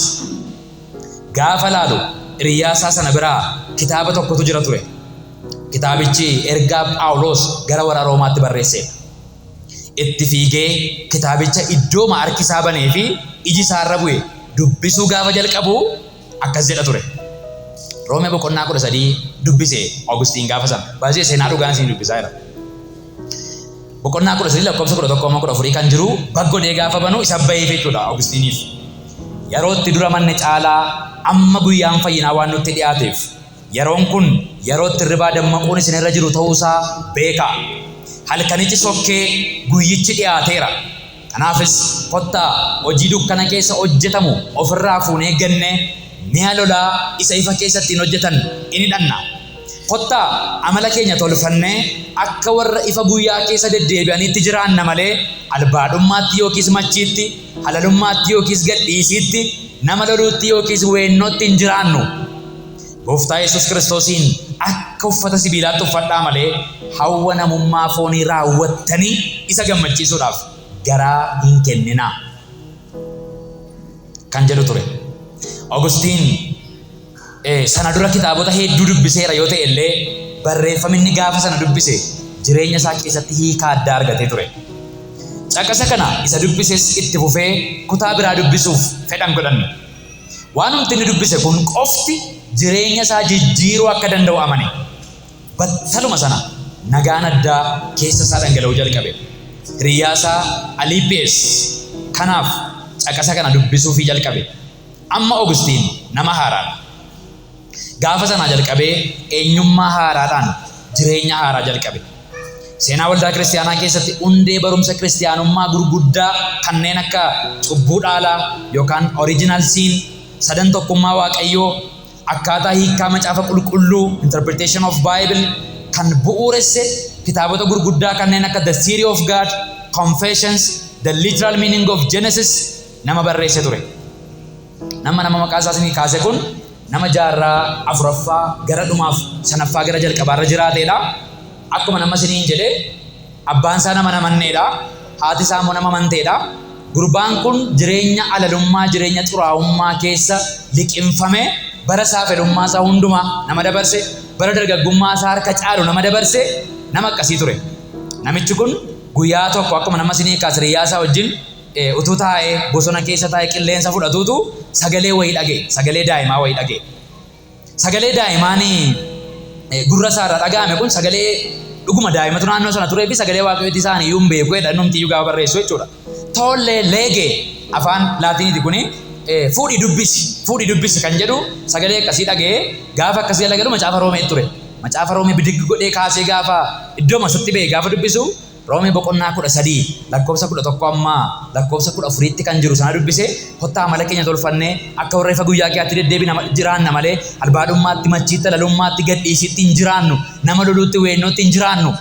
Gaafa laalu hiriyyaa isaa sana biraa kitaaba tokkotu jira ture. Kitaabichi ergaa Phaawulos gara warra Roomaatti barreesseedha. Itti fiigee kitaabicha iddooma harki isaa banee fi iji isaa irra bu'e dubbisuu gaafa jalqabu akkas jedha ture. Roomee boqonnaa 13 dubbise Augustiin gaafa sana. Baay'ee seenaa dhugaan isin dubbisaa jira. Boqonnaa 13 lakkoofsa 11 amma 14 kan jiru baggodee gaafa banu isa baheef jechuudha Augustiniif. Yeroo itti dura manne caalaa amma guyyaan fayyinaa waan nutti dhiyaateef yeroon kun yeroo itti hirribaa dammaquun isin irra jiru ta'uusaa beekaa. Halkanichi sokkee, guyyichi dhiyaateera. Kanaafis kottaa hojii dukkana keessa hojjetamu ofirraa fuunee gannee mi'a lolaa isa ifa keessa ittiin hojjetan in hidhanna. Kottaa amala keenya tolfannee akka warra ifa guyyaa keessa deddeebi'aniitti jiraanna malee albaadhummaatti yookiis machiitti, halalummaatti yookiis gadhiisiitti, nama loluutti yookiis weennootti hin jiraannu. Gooftaa Yesuus Kiristoosiin akka uffata sibiilaatti uffadhaa malee hawwa namummaa foonii raawwattanii isa gammachiisuudhaaf garaa hin kenninaa. Kan jedhu ture. Augustiin sana dura kitaabota hedduu dubbiseera yoo ta'e illee barreeffaminni gaafa sana dubbise jireenya isaa keessatti hiika addaa argatee ture. Caqasa kana isa dubbises itti fufee kutaa biraa dubbisuuf fedhan godhanne. Waanumti inni dubbise kun qofti jireenya isaa jijjiiruu akka danda'u amane. Battaluma sana nagaan addaa keessa isaa dhangala'uu jalqabe. Hiriyyaa isaa Aliipiyees kanaaf caqasa kana dubbisuufii jalqabe. Amma Augustiin nama haaraadha. Gaafa sanaa jalqabee eenyummaa haaraadhaan jireenya haaraa jalqabe. Seenaa waldaa kiristiyaanaa keessatti hundee barumsa kiristiyaanummaa gurguddaa kanneen akka cubbuu dhaalaa yookaan original sin, sadan tokkummaa Waaqayyoo, akkaataa hiikkaa macaafa qulqulluu, interpretation of Bible, kan bu'uuresse kitaabota gurguddaa kanneen akka The Theory of God, Confessions, The Literal Meaning of Genesis nama barreesse ture. Nama maqaa isaa isinii kaase kun nama jaarraa 4ffaa gara dhumaaf 5ffaa gara jalqabaarra jiraateedha. Akkuma nama isiniin jedhe abbaan isaa nama namanneedha. Haati isaa immoo nama amanteedha. Gurbaan kun jireenya alalummaa, jireenya xuraa'ummaa keessa liqimfame bara isaa fedhummaa isaa hundumaa nama dabarse, bara dargaggummaa isaa harka caalu nama dabarse, nama akkasii ture. Namichi kun guyyaa tokko akkuma nama isinii kaase hiriyyaa isaa wajjin utuu taa'ee bosona keessa taa'ee qilleensa fudhatuutu sagalee wayii dhaga'e, sagalee daa'imaa wayii dhaga'e. Sagalee daa'imaan gurra isaa irraa dhaga'ame kun sagalee dhuguma daa'imatu naannoo sana turee fi sagalee waaqayyooti isaan iyyuu hin beeku jedha innumti iyyuu gaafa barreessu jechuudha. Tolle lege afaan laatiniiti kuni fuudhi dubbisi, fuudhi dubbisi kan jedhu sagalee akkasii dhaga'ee gaafa akkasii galagalu macaafa Roomee ture. Macaafa Roomee bidig godhee kaasee gaafa iddoo masatti ba'e gaafa dubbisu Roomee boqonnaa 13 lakkoofsa 11 amma lakkoofsa 14tti kan jiru sana dubbise, kottaa amala keenya tolfannee akka warra ifa guyyaa keeyaatti deddeebina jiraanna malee albaadhummaatti, machiitti, halalummaatti, gadhiisiitti hin jiraannu, nama loluutti, weennootti hin jiraannu.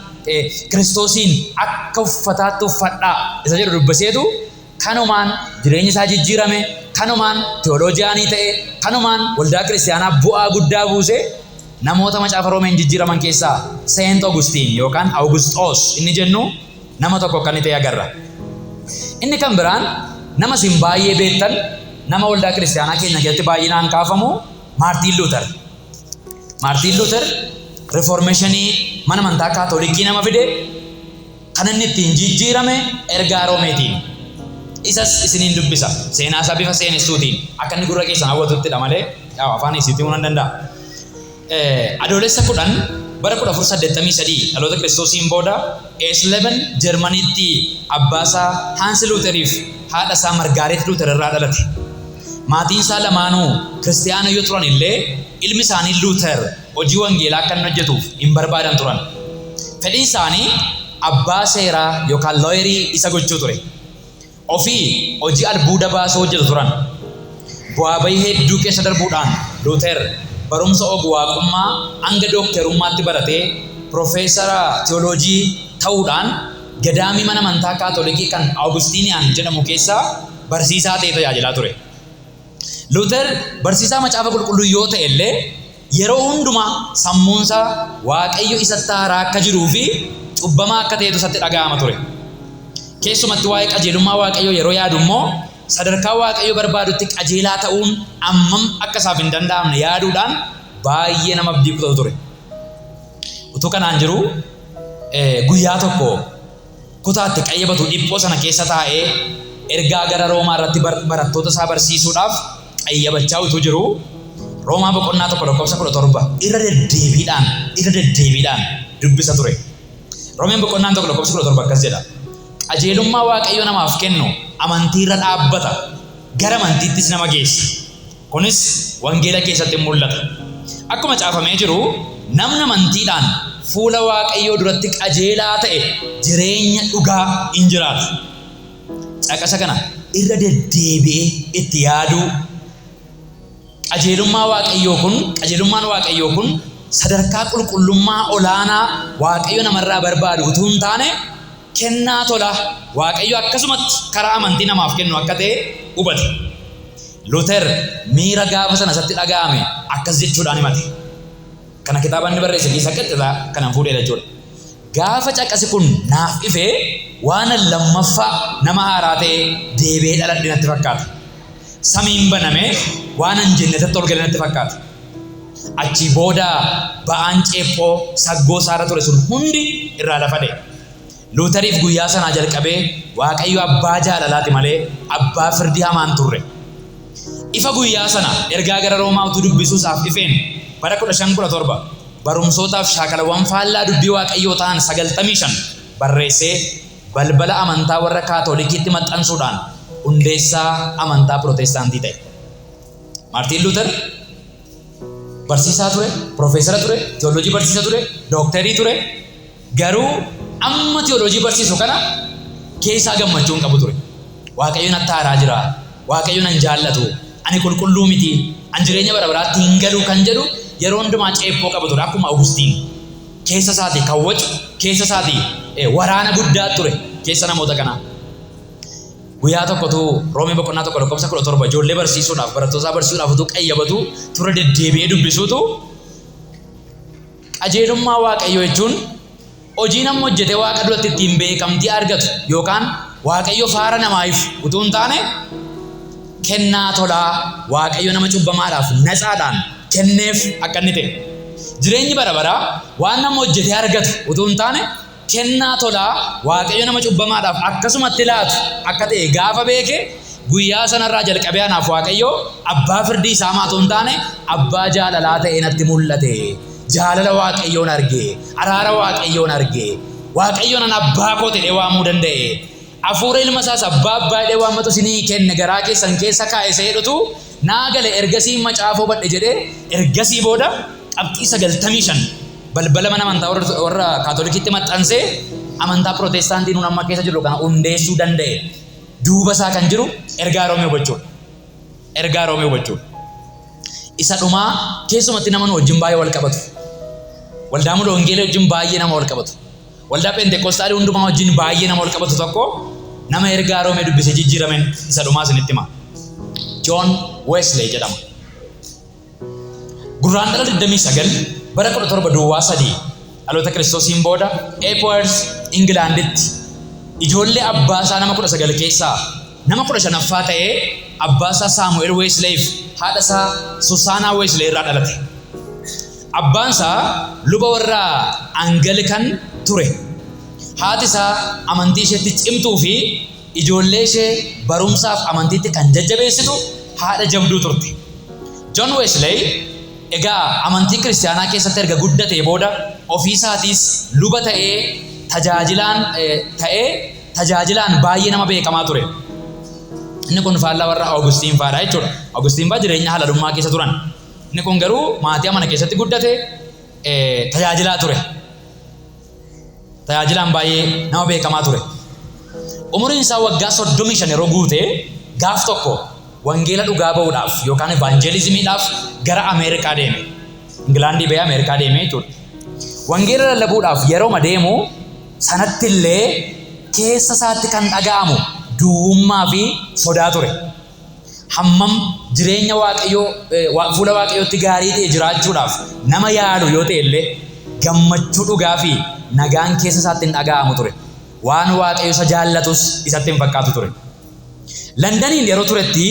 Kiristoosiin akka uffataatti uffadhaa isa jedhu dubbiseetu kanumaan jireenyi isaa jijjiirame, kanumaan teoloojiyaanii ta'e, kanumaan waldaa kiristiyaanaa bu'aa guddaa buuse. Namoota macaafa Roomeen jijjiiraman keessaa Saint Augustine yookaan Awugusxoos inni jennu nama tokko akka inni ta'e agarra. Inni kan biraan nama isin baay'ee beektan, nama waldaa kiristiyaanaa keenya keessatti baay'inaan kaafamu Maartiin Luuter. Maartiin Luuter reformeeshinii mana amantaa Kaatolikii nama fide. Kan inni ittiin jijjiirame ergaa Roomeetiin. Isas isiniin dubbisa. Seenaa isaa bifa seenessuutiin akka inni gurra keessan hawwatuttidha malee afaan isiitti himuu nan danda'a. Adoolessa 10 bara 1483 dhaloota Kiristoosiin booda Eisleben Jarmaniitti abbaasaa Haansi Luuteriif haadha isaa Margaaret Luuter irraa dhalate. Maatiin isaa lamaanuu Kiristiyaana yoo turan illee ilmi isaanii Luuter hojii wangeelaa akka inni hojjetuuf hin barbaadan turan. Fedhiin isaanii abbaa seeraa yookaan lawyerii isa gochuu ture. Ofii hojii albuuda baasuu hojjetu turan. Bu'aa bayii hedduu keessa darbuudhaan Luuter barumsa og-waaqummaa hanga dookterummaatti baratee pirofeesara tiyooloojii ta'uudhaan gadaamii mana amantaa Kaatolikii kan Awugustiiniyaan jedhamu keessaa barsiisaa ta'ee tajaajilaa ture. Luuter barsiisaa Macaafa Qulqulluu yoo ta'e illee yeroo hundumaa sammuunsaa Waaqayyo isatti aaraa akka jiruu fi cubbamaa akka ta'etu isatti dhaga'ama ture. Keessumatti waa'ee qajeelummaa Waaqayyoo yeroo yaadu immoo sadarkaa Waaqayyo barbaadutti qajeelaa ta'uun ammam akka isaaf hin danda'amne yaaduudhaan baay'ee nama abdii kutatu ture. Utuu kanaan jiruu guyyaa tokko kutaa itti qayyabatu dhiphoo sana keessa taa'ee ergaa gara Roomaa irratti barattoota isaa barsiisuudhaaf qayyabachaa utuu jiruu Roomaa boqonnaa 1 lakkoofsa 17 irra deddeebiidhaan irra deddeebiidhaan dubbisa ture. Roomeen boqonnaan 1 lakkoofsa 17 akkas jedha. Qajeelummaa Waaqayyo namaaf kennu amantii irra dhaabbata, gara amantiittis nama geessa. Kunis wangeela keessatti in mul'ata. Akkuma caafamee jiru, namni amantiidhaan fuula Waaqayyoo duratti qajeelaa ta'e jireenya dhugaa in jiraata. Caqasa kana irra deddeebi'ee itti yaaduu, qajeelummaa Waaqayyoo kun, qajeelummaan Waaqayyoo kun sadarkaa qulqullummaa olaanaa Waaqayyo namarraa barbaadu utuu hin taane, kennaa tolaa Waaqayyo akkasumatti karaa amantii namaaf kennu akka ta'e hubate. Luuter miira gaafa sana isatti dhaga'ame akkas jechuudhaan himate. Kana kitaaba inni barreesse keessaa qaxxitaa kanan fuudheedha jechuudha. Gaafa caqasi kun naaf ife waanan lammaffaa nama haaraa ta'ee deebi'ee dhaladhe natti fakkaata. Samiin banamee waanan jennatatti ol gale natti fakkaata. Achii booda ba'aan ceephoo saggoo isaarra ture sun hundi irraa lafa dha'e. Luutariif guyyaa sanaa jalqabee Waaqayyo abbaa jaalalaati malee abbaa firdii hamaa hin turre. Ifa guyyaa sana ergaa gara Roomaa utuu dubbisuu isaaf ifeen bara 1517 barumsootaaf shaakalawwan faallaa dubbii Waaqayyoo ta'an 95 barreessee balbala amantaa warra Kaatolikiitti maxxansuudhaan hundeessaa amantaa Pirootestaantii ta'e. Maartiin Luuter barsiisaa ture, piroofeesara ture, tiyooloojii barsiisa ture, dooktarii ture. Garuu amma tiyooloojii barsiisu kana keessaa gammachuu hin qabu ture. Waaqayyo natti aaraa jira, Waaqayyo nan jaallatu, ani qulqulluu miti, an jireenya bara baraatti hin galu kan jedhu yeroo hundumaa ceephoo qaba ture akkuma Awugustiin. Keessa isaatii kan wacu, keessa isaatii waraana guddaa ture keessa namoota kanaa. Guyyaa tokko utuu Roomee boqonnaa 1 lakkoofsa 17 ijoollee barsiisuudhaaf barattoota isaa barsiisuudhaaf utuu qayyabatuu turre deddeebi'ee dubbisuutu qajeelummaa Waaqayyoo jechuun hojii namni hojjetee Waaqa duratti ittiin beekamtii argatu yookaan Waaqayyo faara namaa ifu utuu hin taane kennaa tolaa Waaqayyo nama cubbamaadhaaf natsaadhaan kenneef akka inni ta'e. Jireenyi bara baraa waan nama hojjetee argatu utuu hin taane kennaa tolaa Waaqayyo nama cubbamaadhaaf akkasumatti laatu akka ta'e gaafa beeke guyyaa sanarraa jalqabee anaaf Waaqayyo abbaa firdii isaa hamaa utuu hin taane abbaa jaalalaa ta'ee natti mul'ate. Jaalala Waaqayyoon arge. Araara Waaqayyoon arge. Waaqayyoon an abbaa koo jedhee waamuu danda'e. Hafuura ilma isaas abbaa abbaa jedhee waammatu isinii kenne garaa keessan keessa kaa'e isa jedhutu naa gale ergasii macaafa hubadhe jedhee ergasii booda qabxii 95 balbala mana amantaa warra Kaatolikiitti maxxansee amantaa Pirootestaantii nuun amma keessa jirru kana hundeessuu danda'e. Duuba isaa kan jiru ergaa Roomee hubachuudha. Ergaa Roomee hubachuudha. Isa dhumaa keessumatti nama nu wajjin baay'ee wal qabatu. Waldaa Mulu Wangeelii wajjin baay'ee nama wal qabatu. Waldaa Pheenxeqoostaalii hundumaa wajjin baay'ee nama wal qabatu tokko nama ergaa Roomee dubbisee jijjiiramen isa dhumaa isinitti hima. John Wesley jedhama. Gurraandhala 29 bara 17 duwwaa 3 dhaloota Kiristoosiin booda Epworth Ingilaanditti ijoollee abbaa isaa nama 19 keessaa nama 15ffaa ta'ee abbaa isaa Saamu'eel Weesleeyif haadha isaa Susaanaa Weesleey irraa dhalate. Abbaan isaa luba warra Angalikan ture. Haati isaa amantii isheetti cimtuu fi ijoollee ishee barumsaaf amantiitti kan jajjabeessitu haadha jabduu turte. John Wesley egaa amantii kiristaanaa keessatti erga guddatee booda ofii isaatiis luba ta'ee tajaajilaan ta'ee tajaajilaan baay'ee nama beekamaa ture. Inni kun faallaa warra Awugustiin fa'aadha jechuudha. Awugustiin fa'aa jireenya halalummaa keessa turan. Inni kun garuu maatii amana keessatti guddate, tajaajilaa ture. Tajaajilaan baay'ee nama beekamaa ture. Umuriin isaa waggaa 35 yeroo guute, gaaf tokko wangeela dhugaa ba'uudhaaf yookaan evaanjeelizimiidhaaf gara Ameerikaa deeme. Ingilaandii ba'ee Ameerikaa deeme jechuudha. Wangeela lallabuudhaaf yerooma deemu sanatti illee keessa isaatti kan dhaga'amu duwwummaa fi sodaa ture. Hammam jireenya Waaqayyoo, fuula Waaqayyootti gaarii ta'e jiraachuudhaaf nama yaalu yoo ta'e illee, gammachuu dhugaa fi nagaan keessa isaatti hin dhaga'amu ture. Waan Waaqayyo isa jaallatus isatti hin fakkaatu ture. Landaniin yeroo turetti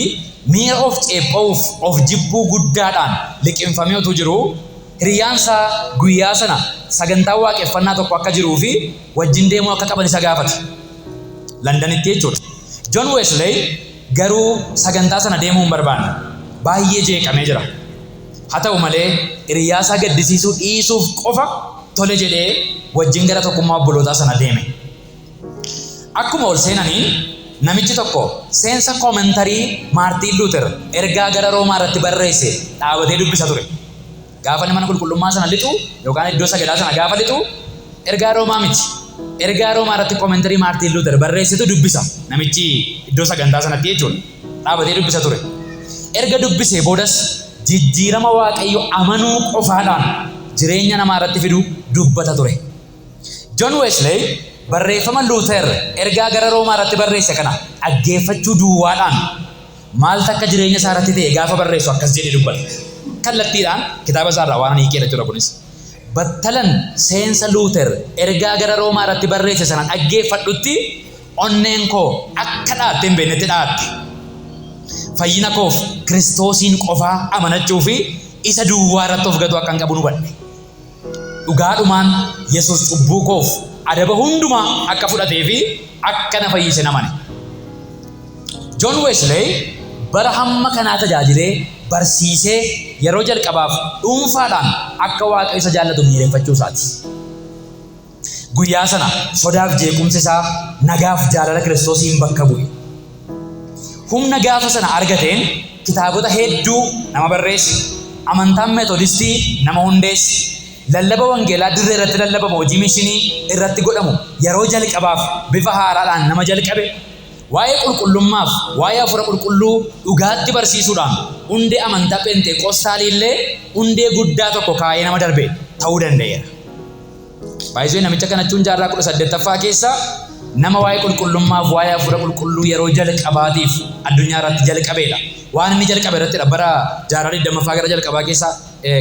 miira of ceepha'uuf of jibbuu guddaadhaan liqimfamee utuu jiruu, hiriyaan isaa guyyaa sana sagantaan waaqeffannaa tokko akka jiruu fi wajjin deemuu akka qaban isa gaafate. Landanitti jechuudha. John Wesley garuu sagantaa sana deemuu hin barbaanne. Baay'ee jeeqamee jira. Haa ta'u malee, hiriyaa isaa gaddisiisuu dhiisuuf qofa tole jedhee wajjin gara tokkummaa obbolootaa sana deeme. Akkuma ol seenaniin namichi tokko seensa koomentarii Maartiin Luuter ergaa gara Roomaa irratti barreesse dhaabatee dubbisa ture. Gaafa inni mana qulqullummaa sana lixu yookaan iddoo sagadaa sana gaafa lixu, ergaa Roomaa miti. Ergaa Roomaa irratti koomentarii Maartiin Luuter barreessetu dubbisa namichi iddoo sagantaa sanatti jechuudha. Dhaabatee dubbisa ture. Erga dubbisee boodas jijjiirama Waaqayyo amanuu qofaadhaan jireenya namaa irratti fidu dubbata ture. John Wesley barreeffama Luuter ergaa gara Roomaa irratti barreesse kana dhaggeeffachuu duwwaadhaan maaltu akka jireenya isaa irratti ta'e gaafa barreessu akkas jedhee dubbata. Kallattiidhaan kitaaba isaa irraa waan hiikeedha jechuudha kunis. "Battalan seensa Luuter ergaa gara Roomaa irratti barreesse sana dhaggeeffadhutti onneen koo akka dhaatte hin beeknetti dhaatte. Fayyina koof Kiristoosiin qofaa amanachuu fi isa duwwaa irratti of gatuu akkan qabun hubadhe. Dhugaadhumaan Yesuus cubbuu koof adaba hundumaa akka fudhatee fi akka na fayyisen amane." John Wesley bara hamma kanaa tajaajilee barsiisee yeroo jalqabaaf dhuunfaadhaan akka Waaqayyo isa jaallatu miireffachuu isaati. Guyyaa sana sodaaf jeequmsi isaa nagaaf jaalala Kiristoosiin bakka bu'e. Humna gaafa sana argateen kitaabota hedduu nama barreesse, amantaan Meetodistii nama hundeesse, lallaba wangeelaa dirree irratti lallabamu hojii mishinii irratti godhamu yeroo jalqabaaf bifa haaraadhaan nama jalqabe, waa'ee qulqullummaaf waa'ee Hafuura Qulqulluu dhugaatti barsiisuudhaan hundee amantaa Pheenxeeqoostaalii illee hundee guddaa tokko kaa'ee nama darbe ta'uu danda'eera. Baay'isee namicha kana jechuun jaarraa 18ffaa keessa nama waa'ee qulqullummaaf waa'ee Hafuura Qulqulluu yeroo jalqabaatiif addunyaa irratti jalqabeedha. Waan inni jalqabe irrattidha bara jaarraa 20ffaa gara jalqabaa keessa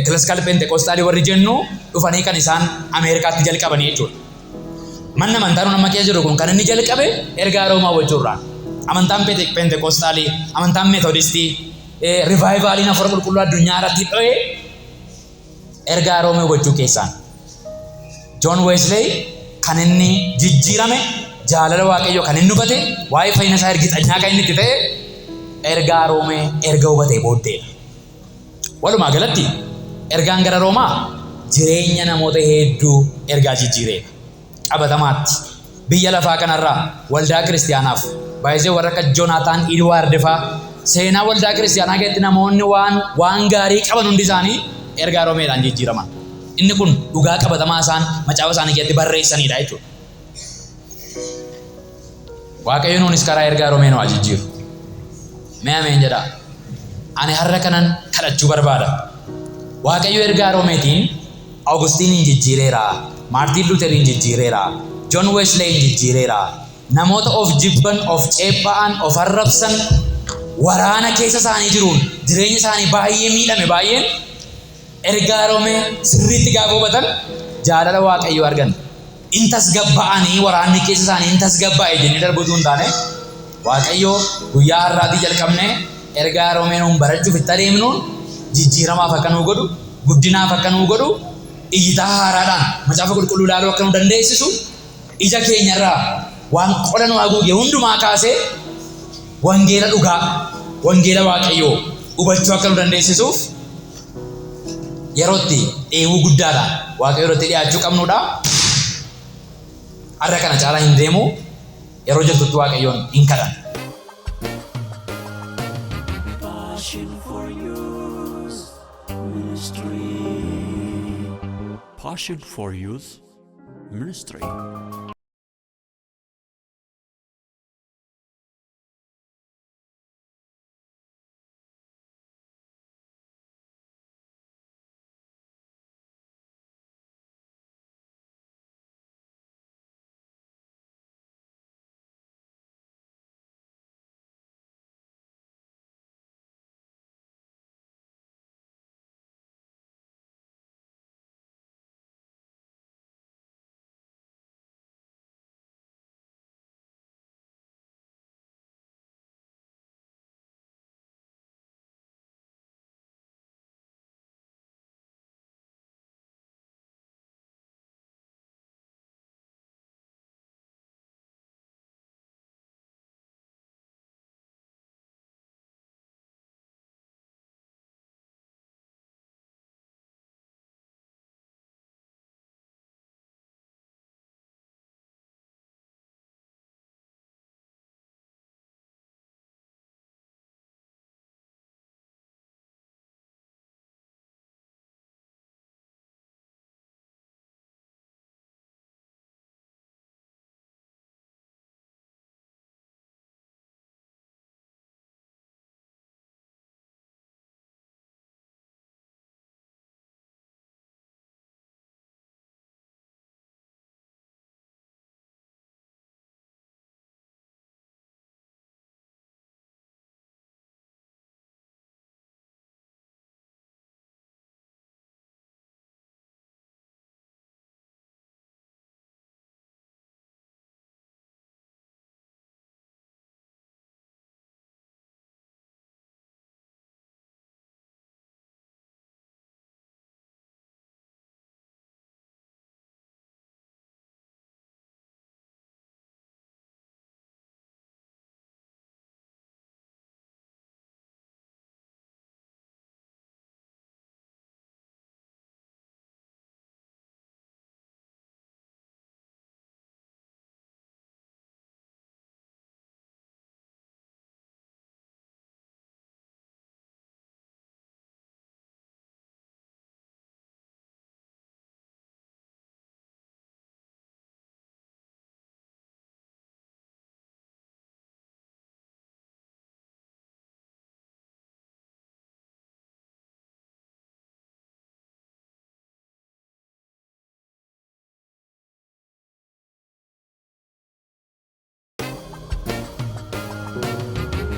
classical Penteqoostaalii warri jennu dhufanii kan isaan Ameerikaatti jalqabanii jechuudha. Manni amantaa nuun amma keessa jirru kun kan inni jalqabe ergaa Roomaa hubachuurraan. Amantaan Penteqoostaalii, amantaan Meetodistii, revivaliin Hafuura Qulqulluu addunyaa irratti dho'ee ergaa Roomee hubachuu keessaan. John Wesley kan inni jijjiirame, jaalala Waaqayyoo kan inni hubate, waa'ee fayyina isaa ergixanyaa kan inni itti ta'e ergaa Roomee erga hubatee booddeedha. Walumaa galatti ergaan gara Roomaa jireenya namoota hedduu ergaa jijjiireedha. Qabatamaatti biyya lafaa kanarraa waldaa kiristiyaanaaf baay'isee warra akka Jonathan Edward faa, seenaa waldaa kiristiyaanaa keessatti namoonni waan gaarii qaban hundi isaanii ergaa Roomeedhaan jijjiiraman. Inni kun dhugaa qabatamaa isaan macaafa isaanii keessatti barreessanidha jechuudha. Waaqayyo nuunis karaa ergaa Roomee nu haa jijjiiru. Mee ameen jedhaa. Ani har'a kanan kadhachuu barbaada. Waaqayyo ergaa Roomeetiin Awugustiniin jijjiireera, Maartiin Luuteriin jijjiireera, John Wesleyin jijjiireera. Namoota of jibban, of ceepha'an, of arrabsan, waraana keessa isaanii jiruun jireenya isaanii baay'ee miidhame baay'een ergaa Roomee sirriitti gaafa hubatan jaalala Waaqayyoo argan. In tasgabba'anii, waraanni keessa isaanii in tasgabbaa'e jennee darbuutu hin taane, Waaqayyo guyyaa har'aatii jalqabnee ergaa Roomee nuun barachuuf itti adeemnuun jijjiiramaaf akka nuu godhu, guddinaaf akka nuu godhu, iyyitaa haaraadhaan macaafa qulqulluu ilaaluu akka nu dandeessisu, Ija keenyarraa waan qola nu haguuge hundumaa kaasee wangeela dhugaa, wangeela Waaqayyoo hubachuu akka nu dandeessisuuf yerootti dheebuu guddaadhaan Waaqayyo irratti dhiyaachuu qabnudha. Har'a kana caalaa hin deemu, yeroo jirtutti Waaqayyoon hin kadhanna. Passion for Youth Ministry. Passion for Youth Ministry.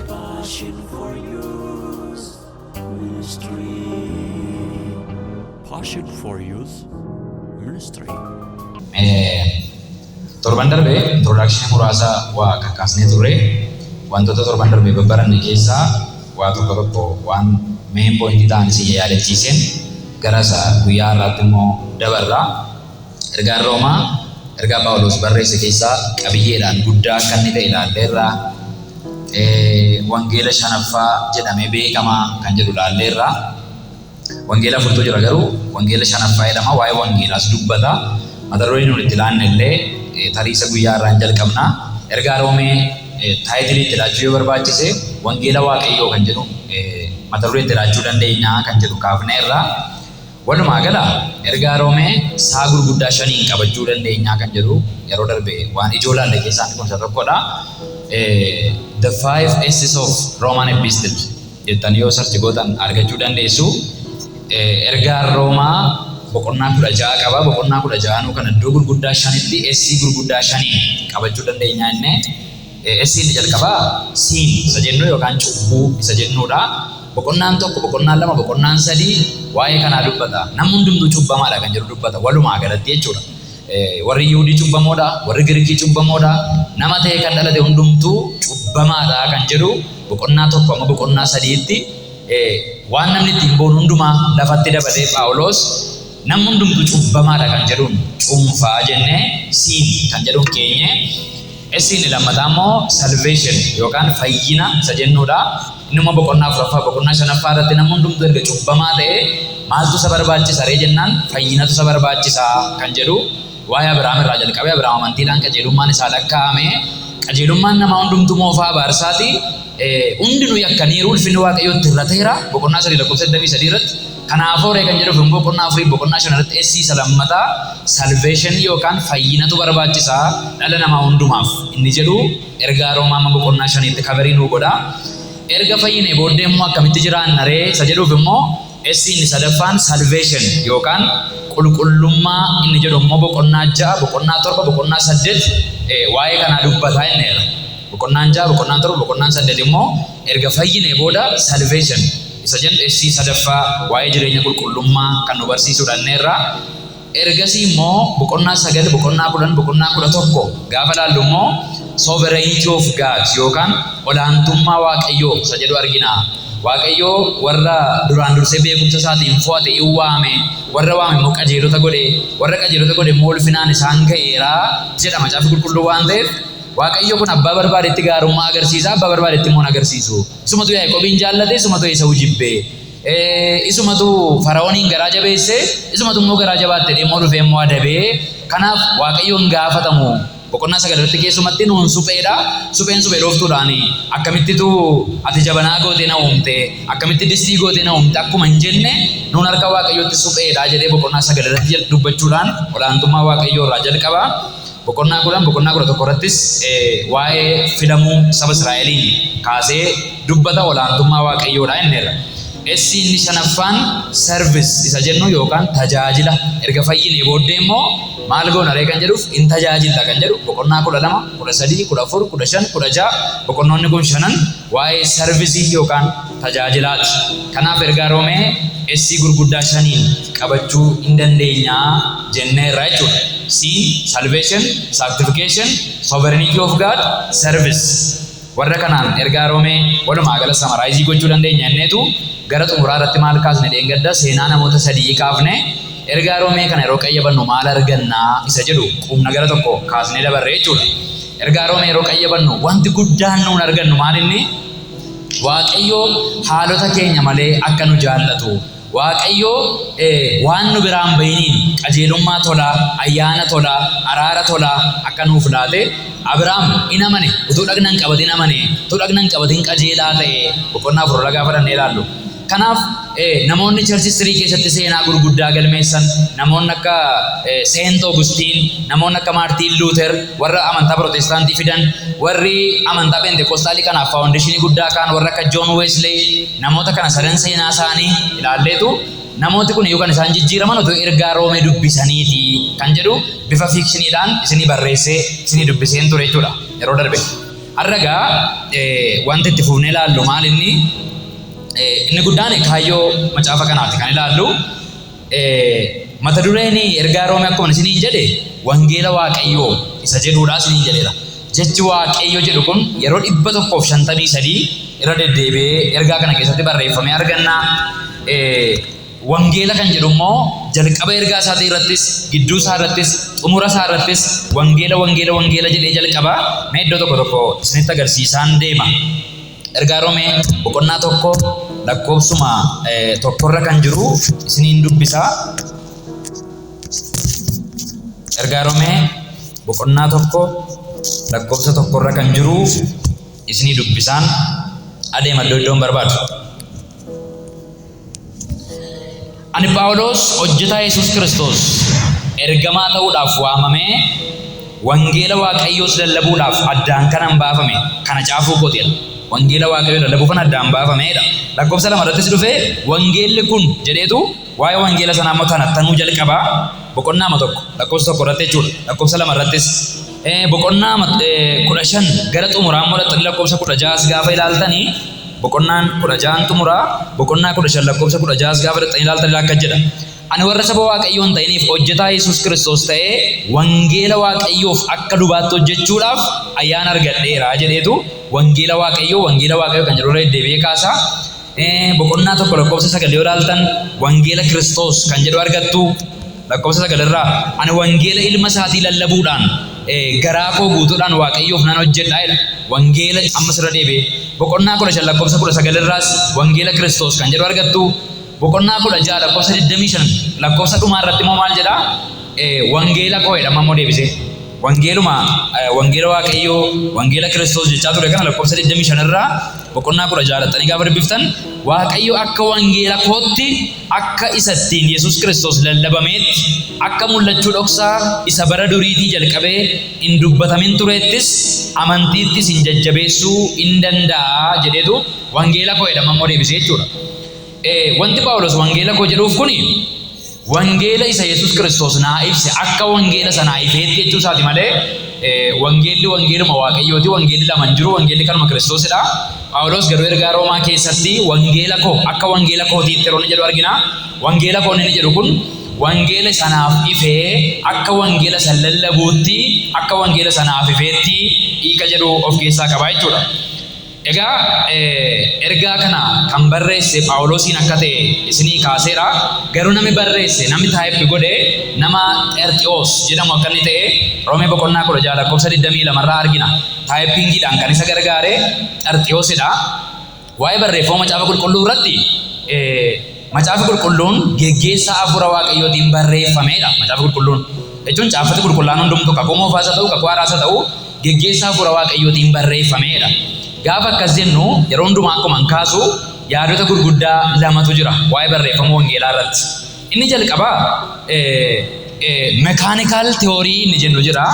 Passion for Youth Ministry. Passion for Youth Ministry. Torban darbe introduction muraasa waa kakkaasnee turre. Wantoota torban darbe babbaranne keessaa waa tokko tokko waan main point ta'an isin yaadachiiseen gara isa guyyaa har'aatti immoo dabarra. Ergaan Roomaa ergaa Phaawulos barreesse keessaa qabiyyeedhaan guddaa akka inni ta'e ilaalleerra. Wangeela shanaffaa jedhamee beekama kan jedhu ilaalleerra. Wangeela afurtu jira, garuu wangeela shanaffaa jedhama. Waa'ee wangeelaas dubbata. Mata dureen nuti itti ilaanne illee tarii isa guyyaa har'aan jalqabna. Ergaa Roomee title itti laachuu yoo barbaachise, wangeela Waaqayyoo kan jedhu mata duree itti laachuu dandeenya kan jedhu kaafneerra. Walumaa gala ergaa Roomee saa gurguddaa shaniin qabachuu dandeenya kan jedhu yeroo darbe waan ijoo laalle keessaa inni kun isa tokkodha. "The Five S's of Roman Epistle" jettanii yoo search gootan argachuu dandeessu. Ergaan Roomaa boqonnaa 16 qaba. Boqonnaa 16nuu kana iddoo gurguddaa shanitti, S gurguddaa shaniin qabachuu dandeenya inni. S inni jalqabaa sin isa jennu yookaan cubbuu isa jennuudha. Boqonnaan 1, boqonnaan 2, boqonnaan 3 waa'ee kanaa dubbata. Namni hundumtuu cubbamaadha kan jedhu dubbata. Walumaa galatti jechuudha. Warri Yihudii cubbamoodha, warri Giriikii cubbamoodha. Nama ta'e kan dhalate hundumtuu cubbamaadha kan jedhu boqonnaa 1 amma boqonnaa 3tti waan namni ittiin boonu hundumaa lafatti dabalee Phaawulos Namni hundumtuu cubbamaadha kan jedhuun cuunfaa jennee C'n kan jedhuun keenye. S'n lammataa immoo salvation yookaan fayyina isa jennuudha. Inni immoo boqonnaa 4ffaa boqonnaa 5ffaa irratti namni hundumtuu erga cubbamaa ta'ee maaltu isa barbaachisa ree jennaan fayyinatu isa barbaachisa kan jedhu waa'ee Abiraam irraa jalqabee Abiraam amantiidhaan qajeelummaan isaa lakkaa'ame. Qajeelummaan namaa hundumtuu moofaa abaarsaati. Hundinuu yakkaniiru, ulfinni Waaqayyoo itti hir'ateera. Boqonnaa 3 lakkoofsa 23 irratti. Kanaafoo ree kan jedhuuf immoo boqonnaa 4 boqonnaa 5 irratti S isa lammataa salvation yookaan fayyinatu barbaachisa dhala namaa hundumaaf inni jedhu ergaa Roomaa amma boqonnaa 5tti kaverii nuu godha. Erga fayyinee booddee immoo akkamitti jiraanna ree isa jedhuuf immoo S inni sadaffaan salvation yookaan qulqullummaa inni jedhu immoo boqonnaa 6, boqonnaa 7, boqonnaa 8 waa'ee kanaa dubbata jenneerra. Boqonnaan 6, boqonnaan 7, boqonnaan 8 immoo erga fayyinee booda salvation isa jennu S sadaffaa waa'ee jireenya qulqullummaa kan nu barsiisudha jenneerra. Ergasii immoo boqonnaa 9, boqonnaa 10, boqonnaa 11 gaafa ilaallu immoo sovereignty of God yookaan olaantummaa Waaqayyoo isa jedhu argina. Waaqayyo warra duraan dursee beekumsa isaatiin fo'ate in waame, warra waame immoo qajeelota godhe, warra qajeelota godhe immoo ulfinaan isaan ga'eera jedha Macaafi Qulqulluu waan ta'eef Waaqayyo kun abbaa barbaadetti gaarummaa agarsiisa, abbaa barbaadetti immoo hin agarsiisu. Isumatu Yaaqoobiin jaallate, isumatu Eesawu jibbe. Isumatu Fara'ooniin garaa jabeesse, isumatu immoo garaa jabaatte jedhee immoo dhufee immoo adabe. Kanaaf Waaqayyo hin gaafatamu. Boqonnaa 9 irratti keessumatti nuun supheedha. Supheen suphee dhooftuudhaan akkamittitu ati jabanaa gootee na uumte, akkamitti distii gootee na uumte akkuma hin jenne nuun harka Waaqayyootti supheedha jedhee boqonnaa 9 irratti dubbachuudhaan olaantummaa Waaqayyoo irraa jalqaba. Boqonnaa 10, boqonnaa 11 irrattis waa'ee filamuu saba Israa'eliin kaasee dubbata olaantummaa Waaqayyoodha jenneerra. S inni shanaffaan service isa jennu yookaan tajaajila erga fayyinee booddee immoo maal goona ree kan jedhuuf in tajaajilla kan jedhu boqonnaa 12, 13, 14, 15, 16 boqonnoonni kun shanan waa'ee sarvisii yookaan tajaajilaati. Kanaaf ergaa Roomee S gurguddaa shaniin qabachuu in dandeenya jenneerra jechuudha. Sin, salvation, sanctification, sovereignty of God, service. Warra kanaan ergaa Roomee walumaa gala summarize gochuu dandeenya jenneetu gara xumuraa irratti maal kaasne dheengadda seenaa namoota sadii kaafne ergaa Roomee kana yeroo qayyabannu maal arganna isa jedhu qubna gara tokko kaasnee dabarre jechuudha. Ergaa Roomee yeroo qayyabannu wanti guddaan nuun argannu maal inni? Waaqayyo haalota keenya malee akka nu jaallatu, Waaqayyo waan nu biraa hin bahiniin qajeelummaa tolaa, ayyaana tolaa, araara tolaa akka nuuf laate Abiraam in amane, utuu dhagna hin qabatin amane, utuu dhagna hin qabatin qajeelaa ta'e, boqonnaa 4 irra gaafa dhannee ilaallu. Kanaaf namoonni church history keessatti seenaa gurguddaa galmeessan, namoonni akka Saint Augustine, namoonni akka Martin Luther, warra amantaa Pirootestaantii fidan, warri amantaa Peenteqoostaalii kanaaf faawundeeshinii guddaa ka'an warra akka John Wesley, namoota kana sadan seenaa isaanii ilaalleetu namooti kun iyyuu kan isaan jijjiiraman utuu ergaa Roomee dubbisaniiti kan jedhu bifa fiikshiniidhaan isinii barreessee isinii dubbiseen ture jechuudha yeroo darbe. Har'a egaa wanti itti fufnee ilaallu maal inni? Inni guddaan kaayyoo macaafa kanaati kan ilaallu. Mata dureen ergaa Roomee akkuma isiniin jedhe wangeela Waaqayyoo isa jedhuudha isiniin jedheera. Jechi Waaqayyo jedhu kun yeroo 153 irra deddeebi'ee ergaa kana keessatti barreeffamee arganna. Wangeela kan jedhu immoo jalqaba ergaa isaatii irrattis, gidduu isaa irrattis, xumura isaa irrattis wangeela wangeela wangeela jedhee jalqaba. Mee iddoo tokko tokko isinitti agarsiisaan deema. Ergaa Roomee boqonnaa 1 lakkoofsuma tokkorra kan jiru isiniin dubbisa. Ergaa Roomee boqonnaa 1 lakkoofsa tokkorra kan jiru isinii dubbisaan adeema iddoo iddoon barbaadu. Ani Phaawulos hojjetaa Yesuus Kiristoos ergamaa ta'uudhaaf waamamee wangeela Waaqayyoos lallabuudhaaf addaan kanan baafame kana caafuu kooti jedha. Wangeela Waaqayyoo lallabuufan addaan baafame jedha. Lakkoofsa 2 irrattis dhufee wangeelli kun jedheetu waa'ee wangeela sanaa immoo tanattanuu jalqaba. Boqonnaama 1 lakkoofsa 1 irratti jechuudha. Lakkoofsa 2 irrattis boqonnaama 15 gara xumuraa immoo dhaqxanii lakkoofsa 16s gaafa ilaaltanii Boqonnaan 16n xumura, boqonnaa 15 lakkoofsa 16s gaafa dhaqxanii ilaaltan ilaa akkas jedha. Ani warra saba Waaqayyoo hin ta'iniif hojjetaa Yesuus Kiristoos ta'ee wangeela Waaqayyoof akka lubaatti hojjechuudhaaf ayyaana argadheera jedheetu wangeela Waaqayyoo wangeela Waaqayyoo kan jedhu irra deddeebi'ee kaasa. Boqonnaa 1 lakkoofsa 9 yoo ilaaltan wangeela Kiristoos kan jedhu argattu. Lakkoofsa 9 irraa ani wangeela ilma isaatii lallabuudhaan garaa koo guutuudhaan Waaqayyoof nan hojjedha jedha. Wangeela ammas irra deebi'ee boqonnaa 15 lakkoofsa 19 irraas wangeela Kiristoos kan jedhu argattu. Boqonnaa 16 lakkoofsa 25 lakkoofsa dhumaa irratti immoo maal jedha? Wangeela koo jedha amma immoo deebisee. Wangeeluma wangeela Waaqayyoo wangeela Kiristoos jechaa ture kana lakkoofsa 25 irraa boqonnaa 16 dhaqxanii gaafa dubbiftan Waaqayyo akka wangeela kootti akka isa ittiin Yesuus Kiristoos lallabameetti akka mul'achuu dhoksaa isa bara duriitii jalqabee hin dubbatamin tureettis amantiitti isin jajjabeessuu in danda'a jedheetu wangeela koo jedha amma immoo deebisee jechuudha. Wanti Phaawulos wangeela koo jedhuuf kuni wangeela isa Yesuus Kiristoos naa ibse akka wangeela sanaa ifeetti jechuu isaati malee wangeelli wangeeluma Waaqayyooti, wangeelli lama hin jiru, wangeelli kanuma Kiristoosidha. Phaawulos garuu ergaa Roomaa keessatti wangeela koo akka wangeela kootiitti yeroo inni jedhu argina. Wangeela koo inni jedhu kun wangeela sanaaf ifee akka wangeela san lallabuutti akka wangeela sanaaf ifeetti hiika jedhu of keessaa qaba jechuudha. Egaa ergaa kana kan barreesse Phaawulosiin akka ta'e isinii kaaseera. Garuu namni barreesse, namni type godhe nama Xerxiyoos jedhamu akka inni ta'e Roomee boqonnaa 16 lakkoofsa 22 irraa argina. Taayippiingiidhaan kan isa gargaare Xerxiyoosidha. Waa'ee barreeffama Macaafa Qulqulluu irratti Macaafi Qulqulluun geggeessaa Hafuura Waaqayyootiin barreeffameedha. Macaafi Qulqulluun jechuun caaffati qulqullaa'an hundumtuu kakuu moofaas haa ta'u kakuu haaraas haa ta'u geggeessaa Hafuura Waaqayyootiin barreeffameedha. Gaafa akkas jennu yeroo hundumaa akkuman kaasu yaadota gurguddaa lamatu jira waa'ee barreeffama wangeelaa irratti. Inni jalqabaa mechanical theory inni jennu jira.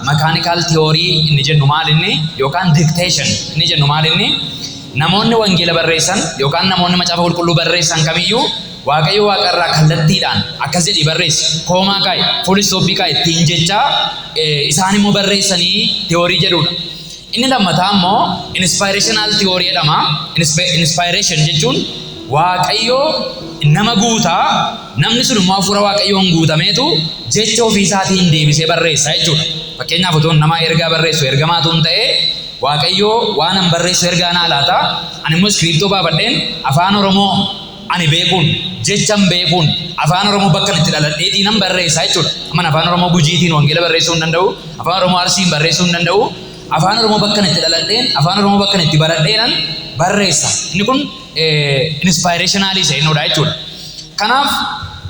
Mechanical theory inni jennu maal inni yookaan dictation inni jennu maal inni namoonni wangeela barreessan yookaan namoonni macaafa qulqulluu barreessan kamiyyuu Waaqayyo waaqa irraa kallattiidhaan akkas jedhii barreessi, koomaa kaa'i, full stop kaa'i ittiin jechaa isaan immoo barreessanii theory jedhudha. Inni lammataa immoo inspirational theory jedhama. Inspiration jechuun Waaqayyo nama guutaa, namni sun immoo hafuura Waaqayyoon guutameetu jecha ofii isaatiin deebisee barreessa jechuudha. Fakkeenyaaf utuun nama ergaa barreessu ergamaa utuun ta'ee Waaqayyo waan an barreessu ergaa naa laata, ani immoo iskiriiptoo baafadheen afaan Oromoo ani beekuun, jechan beekuun, afaan Oromoo bakkan itti dhaladheetiinan barreessa jechuudha. Amma afaan Oromoo Gujiitiin wangeela barreessuu hin danda'u, afaan Oromoo Arsiin barreessuu hin danda'u. Afaan Oromoo bakkan itti dhaladheen, afaan Oromoo bakkan itti baradheenan barreessa. Inni kun inspirationally isa jennuudha jechuudha. Kanaaf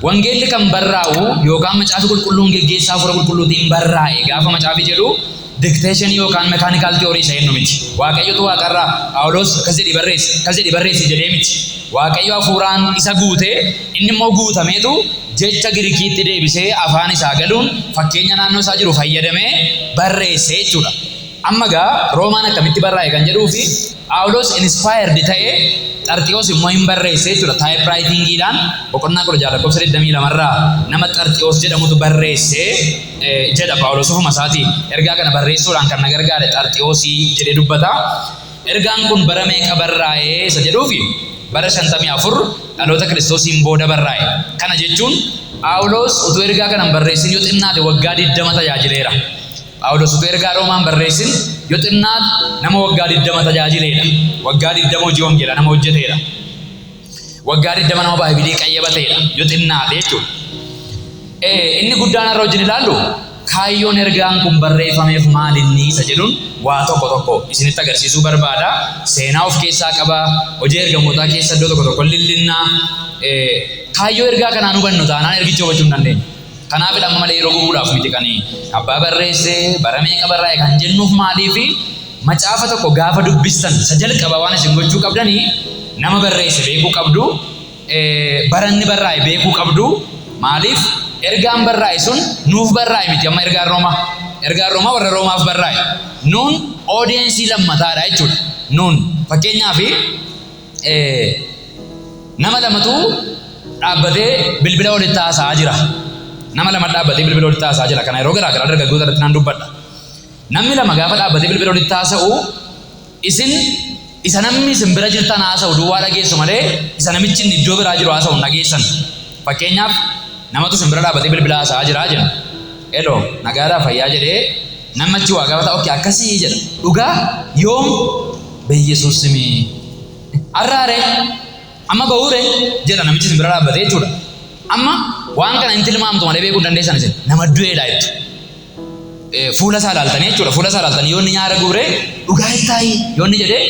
wangeelli kan barraa'u yookaan macaafi qulqulluun geggeessaa hafuura qulqulluutiin barraa'e gaafa macaafi jedhu dictation yookaan mechanical theory isa jennu miti. Waaqayyotu waaqarraa Phaawulos akkas jedhii barreessi, akkas jedhii barreessi jedhee miti. Waaqayyo hafuuraan isa guute, inni immoo guutameetu jecha Girikiitti deebisee afaan isaa galuun fakkeenya naannoo isaa jiru fayyadamee barreesse jechuudha. Amma egaa Roomaan akkamitti barraa'e kan jedhuu fi Phaawulos inspired ta'e Xarxiyoos immoo hin barreesse jechuudha. Typewritingiidhaan boqonnaa 16 lakkoofsa 22 irraa nama Xarxiyoos jedhamutu barreesse jedha Phaawulos ofuma isaatii. Ergaa kana barreessuudhaan kan na gargaare Xarxiyoosii jedhee dubbata. Ergaan kun bara meeqa barraa'e isa jedhuufi bara 54 dhaloota Kiristoosiin booda barraa'e. Kana jechuun Phaawulos utuu ergaa kana hin barreessin yoo xinnaate waggaa 20 tajaajileera. Phaawulos utuu ergaa Roomaa hin barreessin yoo xinnaate nama waggaa 20 tajaajileedha. Waggaa 20 hojii wangeelaa nama hojjeteedha. Waggaa 20 nama Baaybilii qayyabateedha yoo xinnaate jechuudha. Inni guddaan har'a wajjin ilaallu kaayyoon ergaan kun barreeffameef maal inni isa jedhuun waa tokko tokko isinitti agarsiisuu barbaada. Seenaa of keessaa qaba. Hojii ergamootaa keessa iddoo tokko tokko lillinnaa. Kaayyoo ergaa kanaan hubannu taanaan ergicha hubachuu hin dandeenyu. Kanaafidha amma malee yeroo gubuudhaaf miti kan abbaa barreesse bara meeqa barraa'e kan jennuuf maaliifi macaafa tokko gaafa dubbistan isa jalqaba waan isin gochuu qabdanii nama barreesse beekuu qabdu, bara inni barraa'e beekuu qabdu. Maaliif ergaan barraa'e sun nuuf barraa'e miti amma ergaan Roomaa. Ergaan Roomaa warra Roomaaf barraa'e. Nuun oodiyensii lammataadha jechuudha. Nuun fakkeenyaaf nama lamatu dhaabbatee bilbila walitti haasa'aa jira. Nama lama dhaabbatee bilbila walitti haasa'aa jira. Kana yeroo garaa garaa dargaggoota irratti nan dubbadha. Namni lama gaafa dhaabbatee bilbila walitti haasa'u isin isa namni isin bira jirtan haasa'u duwwaa dhageessu malee isa namichi inni iddoo biraa jiru haasa'u hin dhageessan. Fakkeenyaaf namatu isin bira dhaabbatee bilbila haasa'aa jira jenna. Elo nagaadhaa fayyaa jedhee namni achi waa gaafata okay akkasii jedha. Dhugaa yoom Beyyesuus simii. Arraare amma ba'uure jedha namichi isin bira dhaabbatee jechuudha. Amma waan kana hin tilmaamtu malee beekuu hin dandeessan isin. Nama du'eedha jettu. Fuula isaa ilaaltanii jechuudha. Fuula isaa ilaaltanii yoo inni nyaara guuree dhugaa ittaayi yoo inni jedhee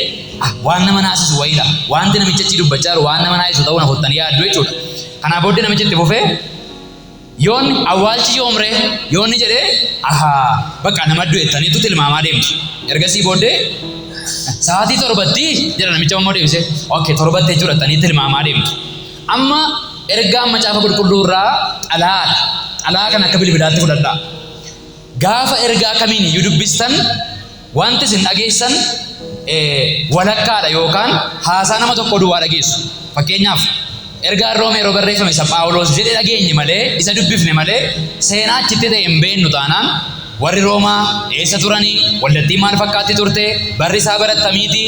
waan nama naasisu wayiidha. Wanti namichi achi dubbachaa jiru waan nama naasisu ta'uu na fottanii yaaddu jechuudha. Kanaa booddee namichi itti fufee yoon awwaalchi yoomree yoo inni jedhee ahaa bakka nama du'e jettaniitu tilmaamaa deemtu. Ergasii booddee sa'aatii 7tti jedha namicha immoo deebisee okay 7tti jechuudha jettanii tilmaamaa deemtu. Amma ergaan macaafa qulqulluu irraa xalayaadha. Xalayaa kana akka bilbilaatti fudhadhaa. Gaafa ergaa kamiin iyyuu dubbistan wanti isin dhageessan walakkaadha yookaan haasaa nama tokko duwwaa dhageessu. Fakkeenyaaf ergaan Roomee yeroo barreeffame isa Phaawulos jedhe dhageenye malee isa dubbifne malee seenaa achitti ta'e hin beeknu taanaan warri Roomaa eessa turanii, waldattiin maal fakkaatti turte, barri isaa barattamiiti,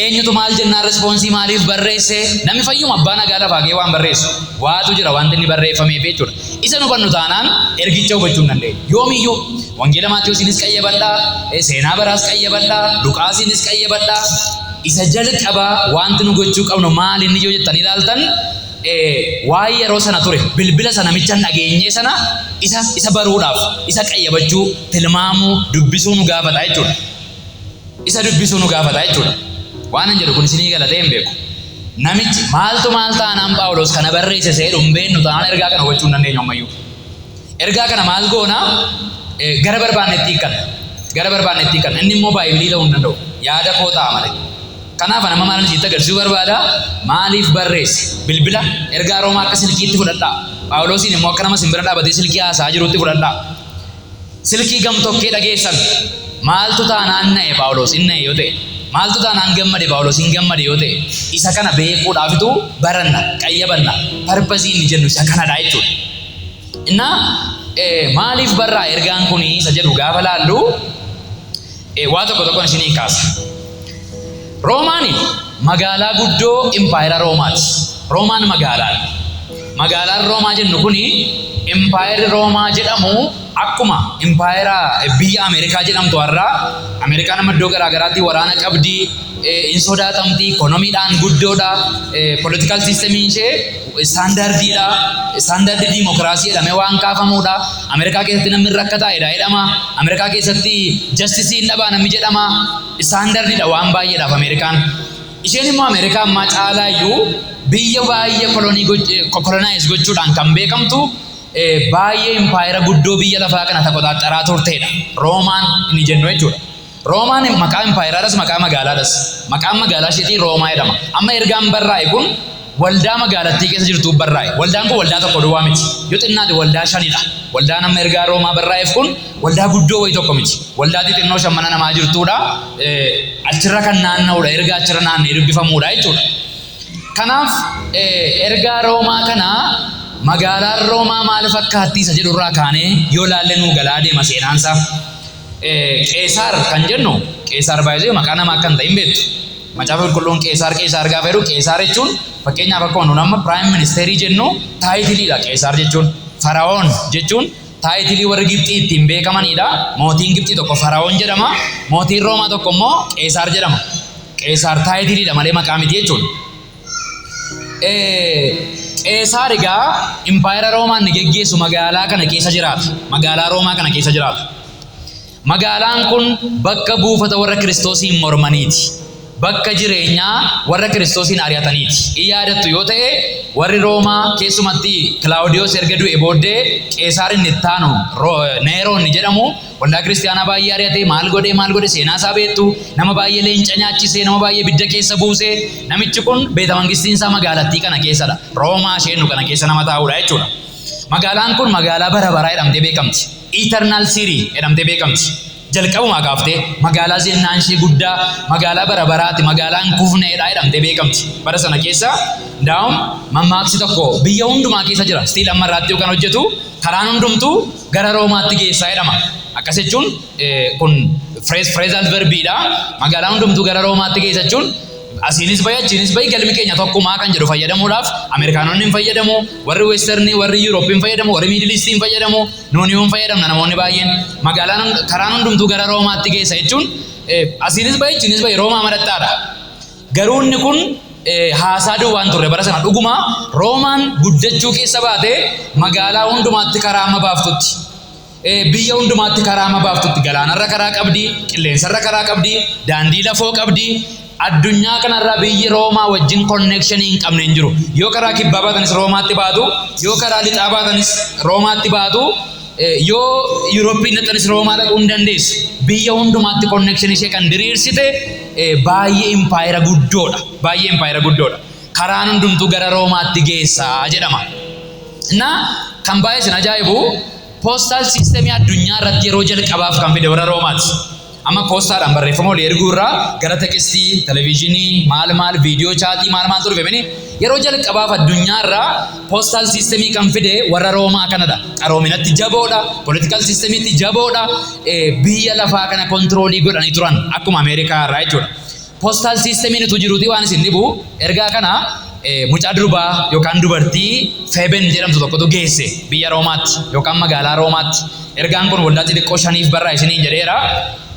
eenyutu maal jennaan response maaliif barreesse, namni fayyuma abbaa nagaa lafaa ka'ee waan barreessu waatu jira wanti inni barreeffameef jechuudha. Isa nu hubannu taanaan ergicha hubachuu hin dandeenyu. Yoomiyyuu Wangeela Maatewosiinis qayyabadhaa, seenaa baraas qayyabadhaa, Luqaasiinis qayyabadhaa. Isa jalqabaa wanti nu gochuu qabnu maal inni yoo jettanii ilaaltan waa'ee yeroo sana ture bilbila sana namicha hin dhageenyee sana isa isa baruudhaaf isa qayyabachuu, tilmaamuu, dubbisuu nu gaafata jechuudha. Isa dubbisuu nu gaafata jechuudha. Waan an jedhu kun isinii gala ta'e hin beeku. Namichi maaltu maal taanaan Phaawulos kana barreesse seedhu hin beeknu taanaan ergaa kana hubachuu hin dandeenyu ammayyuu. Ergaa kana maal goona gara barbaannetti hiikkanna. Gara barbaannetti hiikkanna. Inni immoo baay'ibilii ta'uu hin danda'u. Yaada koo ta'a malee. Kanaaf nama maal isinitti agarsiisuu barbaada? Maaliif barreesse? Bilbila ergaa Roomaa akka silkiitti fudhadhaa. Phaawulosiin immoo akka nama simbira dhaabatee silkii haasa'aa jirutti fudhadhaa. Silkii gamtokkee dhageessan. Maaltu taanaan na'e Phaawulos hin na'e yoo ta'e, maaltu taanaan gammade Phaawulos hin gammade yoo ta'e, isa kana beekuudhaafitu baranna, qayyabanna. Purpose inni jennu isa kanadha jechuudha. Innaa maaliif barraa ergaan kun isa jedhu gaafa laallu waa tokko tokkoon isiniin kaasa. Roomaan magaalaa guddoo impaayera Roomaati. Roomaan magaalaadha. Magaalaan Roomaa jennu kuni impaayerri Roomaa jedhamu akkuma impaayera biyya Ameerikaa jedhamtu har'aa Ameerikaan amma iddoo garaa garaatti waraana qabdi, hin sodaatamti, ikoonomiidhaan guddoodha, political systemiin ishee istaandardiidha, istaandardii diimokiraasii jedhamee waan kaafamuudha. Ameerikaa keessatti namni rakkataa jedhama. Ameerikaa keessatti justice hin dhabaa namni jedhama. Istaandardiidha waan baay'eedhaaf Ameerikaan. Isheen immoo Ameerikaa ammaa caalaa iyyuu biyya baay'ee colonize gochuudhaan kan beekamtu baay'ee impaayera guddoo biyya lafaa kana taqoxaaxaraa turteedha. Roomaan inni jennu jechuudha. Roomaan maqaa impaayeraadhas maqaa magaalaadhas. Maqaan magaalaa isheetii Roomaa jedhama. Amma ergaan barraa'e kun waldaa magaalattii keessa jirtuuf barraa'e. Waldaan kun waldaa tokko duwwaa miti. Yoo xinnaate waldaa shanidha. Waldaan amma ergaa Roomaa barraa'eef kun waldaa guddoo wayii tokko miti. Waldaa xixinnoo shan mana namaa jirtuudha. Achirra kan naanna'udha. Ergaa achirra naanna'ee dubbifamuudha jechuudha. Kanaaf ergaa Roomaa kana magaalaan Roomaa maal fakkaatti isa jedhurraa kaanee yoo laalle nuu galaa deema seenaansaa. Qeesaar kan jennu Qeesaar baay'ee maqaa namaa akka hin ta'in beektu. Macaafa qulqulluun Qeesaar Qeesaar gaafa jedhu Qeesaar jechuun fakkeenyaaf akkuma nuun amma prime ministerii jennu titleiidha Qeesaar jechuun. Fara'oon jechuun title warri Gibxii ittiin beekamanidha. Mootiin Gibxii tokko Fara'oon jedhama. Mootiin Roomaa tokko immoo Qeesaar jedhama. Qeesaar titleiidha malee maqaa miti jechuudha. Qeesaar egaa impaayera Roomaan ni geggeessu magaalaa kana keessa jiraata. Magaalaa Roomaa kana keessa jiraata. Magaalaan kun bakka buufata warra Kiristoosiin mormaniiti. Bakka jireenyaa warra Kiristoosiin ari'ataniiti. In yaadattu yoo ta'e warri Roomaa keessumatti Kilaawudiyoos erga du'e booddee Qeesaar inni itti aanu Neeroon inni jedhamu waldaa kiristiyaanaa baay'ee ari'ate maal godhe maal godhe seenaa isaa beektu nama baay'ee leenca nyaachisee nama baay'ee ibidda keessa buuse namichi kun beeta mangistiin isaa magaalattii kana keessadha. Roomaa isheennu kana keessa nama taa'udha jechuudha. Magaalaan kun magaalaa bara baraa jedhamtee beekamti. Eternal City jedhamtee beekamti. Jalqabumaa kaaftee magaalaa zinnaan ishee guddaa magaalaa bara baraati magaalaa hin kufneedha jedhamtee beekamti. Bara sana keessa ndaa'um mammaaksi tokko biyya hundumaa keessa jira. Still amma irraatti kan hojjetu karaan hundumtuu gara Roomaatti geessaa jedhama. Akkas jechuun kun phrasal verbiidha. Magaalaan hundumtuu gara Roomaatti geessa jechuun asiinis bahi achiinis bahi galmi keenya tokkumaa kan jedhu fayyadamuudhaaf Ameerikaanonni hin fayyadamu, warri Westernii, warri Yuuroop hin fayyadamu, warri Middle East hin fayyadamu, nuuni hin fayyadamna namoonni baay'een. Magaalaan karaan hundumtuu gara Roomaatti geessa jechuun asiinis bahi achiinis bahi Roomaa madattaadha. Garuu inni kun Haasaa duwwaan turre bara sana dhuguma Roomaan guddachuu keessa baatee magaalaa hundumaatti karaa amma baaftutti. Biyya hundumaatti karaa amma baaftutti galaanarra karaa qabdi, qilleensarra karaa qabdi, daandii lafoo qabdi. Addunyaa kanarra biyyi Roomaa wajjin connection hin qabne hin jiru. Yoo karaa kibbaa baatanis Roomaatti baatu, yoo karaa lixaa baatanis Roomaatti baatu, yoo Yuurooppii dhaqxanis Roomaa dhaquu hin dandeessu. Biyya hundumaatti connection ishee kan diriirsite baay'ee impaayera guddoodha. Baay'ee impaayera guddoodha. Karaan hundumtuu gara Roomaatti geessaa jedhama. Na kan baay'ee isin ajaa'ibu, postal systemii addunyaa irratti yeroo jalqabaaf kan fide warra Roomaati. Amma poostaadhaan barreeffama olii erguu irraa gara textii, televezyiinii, maal maal, video chatii maal maal ture mini yeroo jalqabaaf addunyaa irraa postal systemii kan fide warra Roomaa kanadha. Qaroominatti jaboodha, political systemiitti jaboodha, biyya lafaa kana controlii godhanii turan akkuma Ameerikaa irraa jechuudha. Postal systemiin utuu jiruutii waan isin dhibu, ergaa kana mucaa durbaa yookaan dubartii Feeben jedhamtu tokkotu geesse biyya Roomaatti yookaan magaalaa Roomaatti. Ergaan kun waldaa xixiqqoo shaniif barraa isiniin jedheera.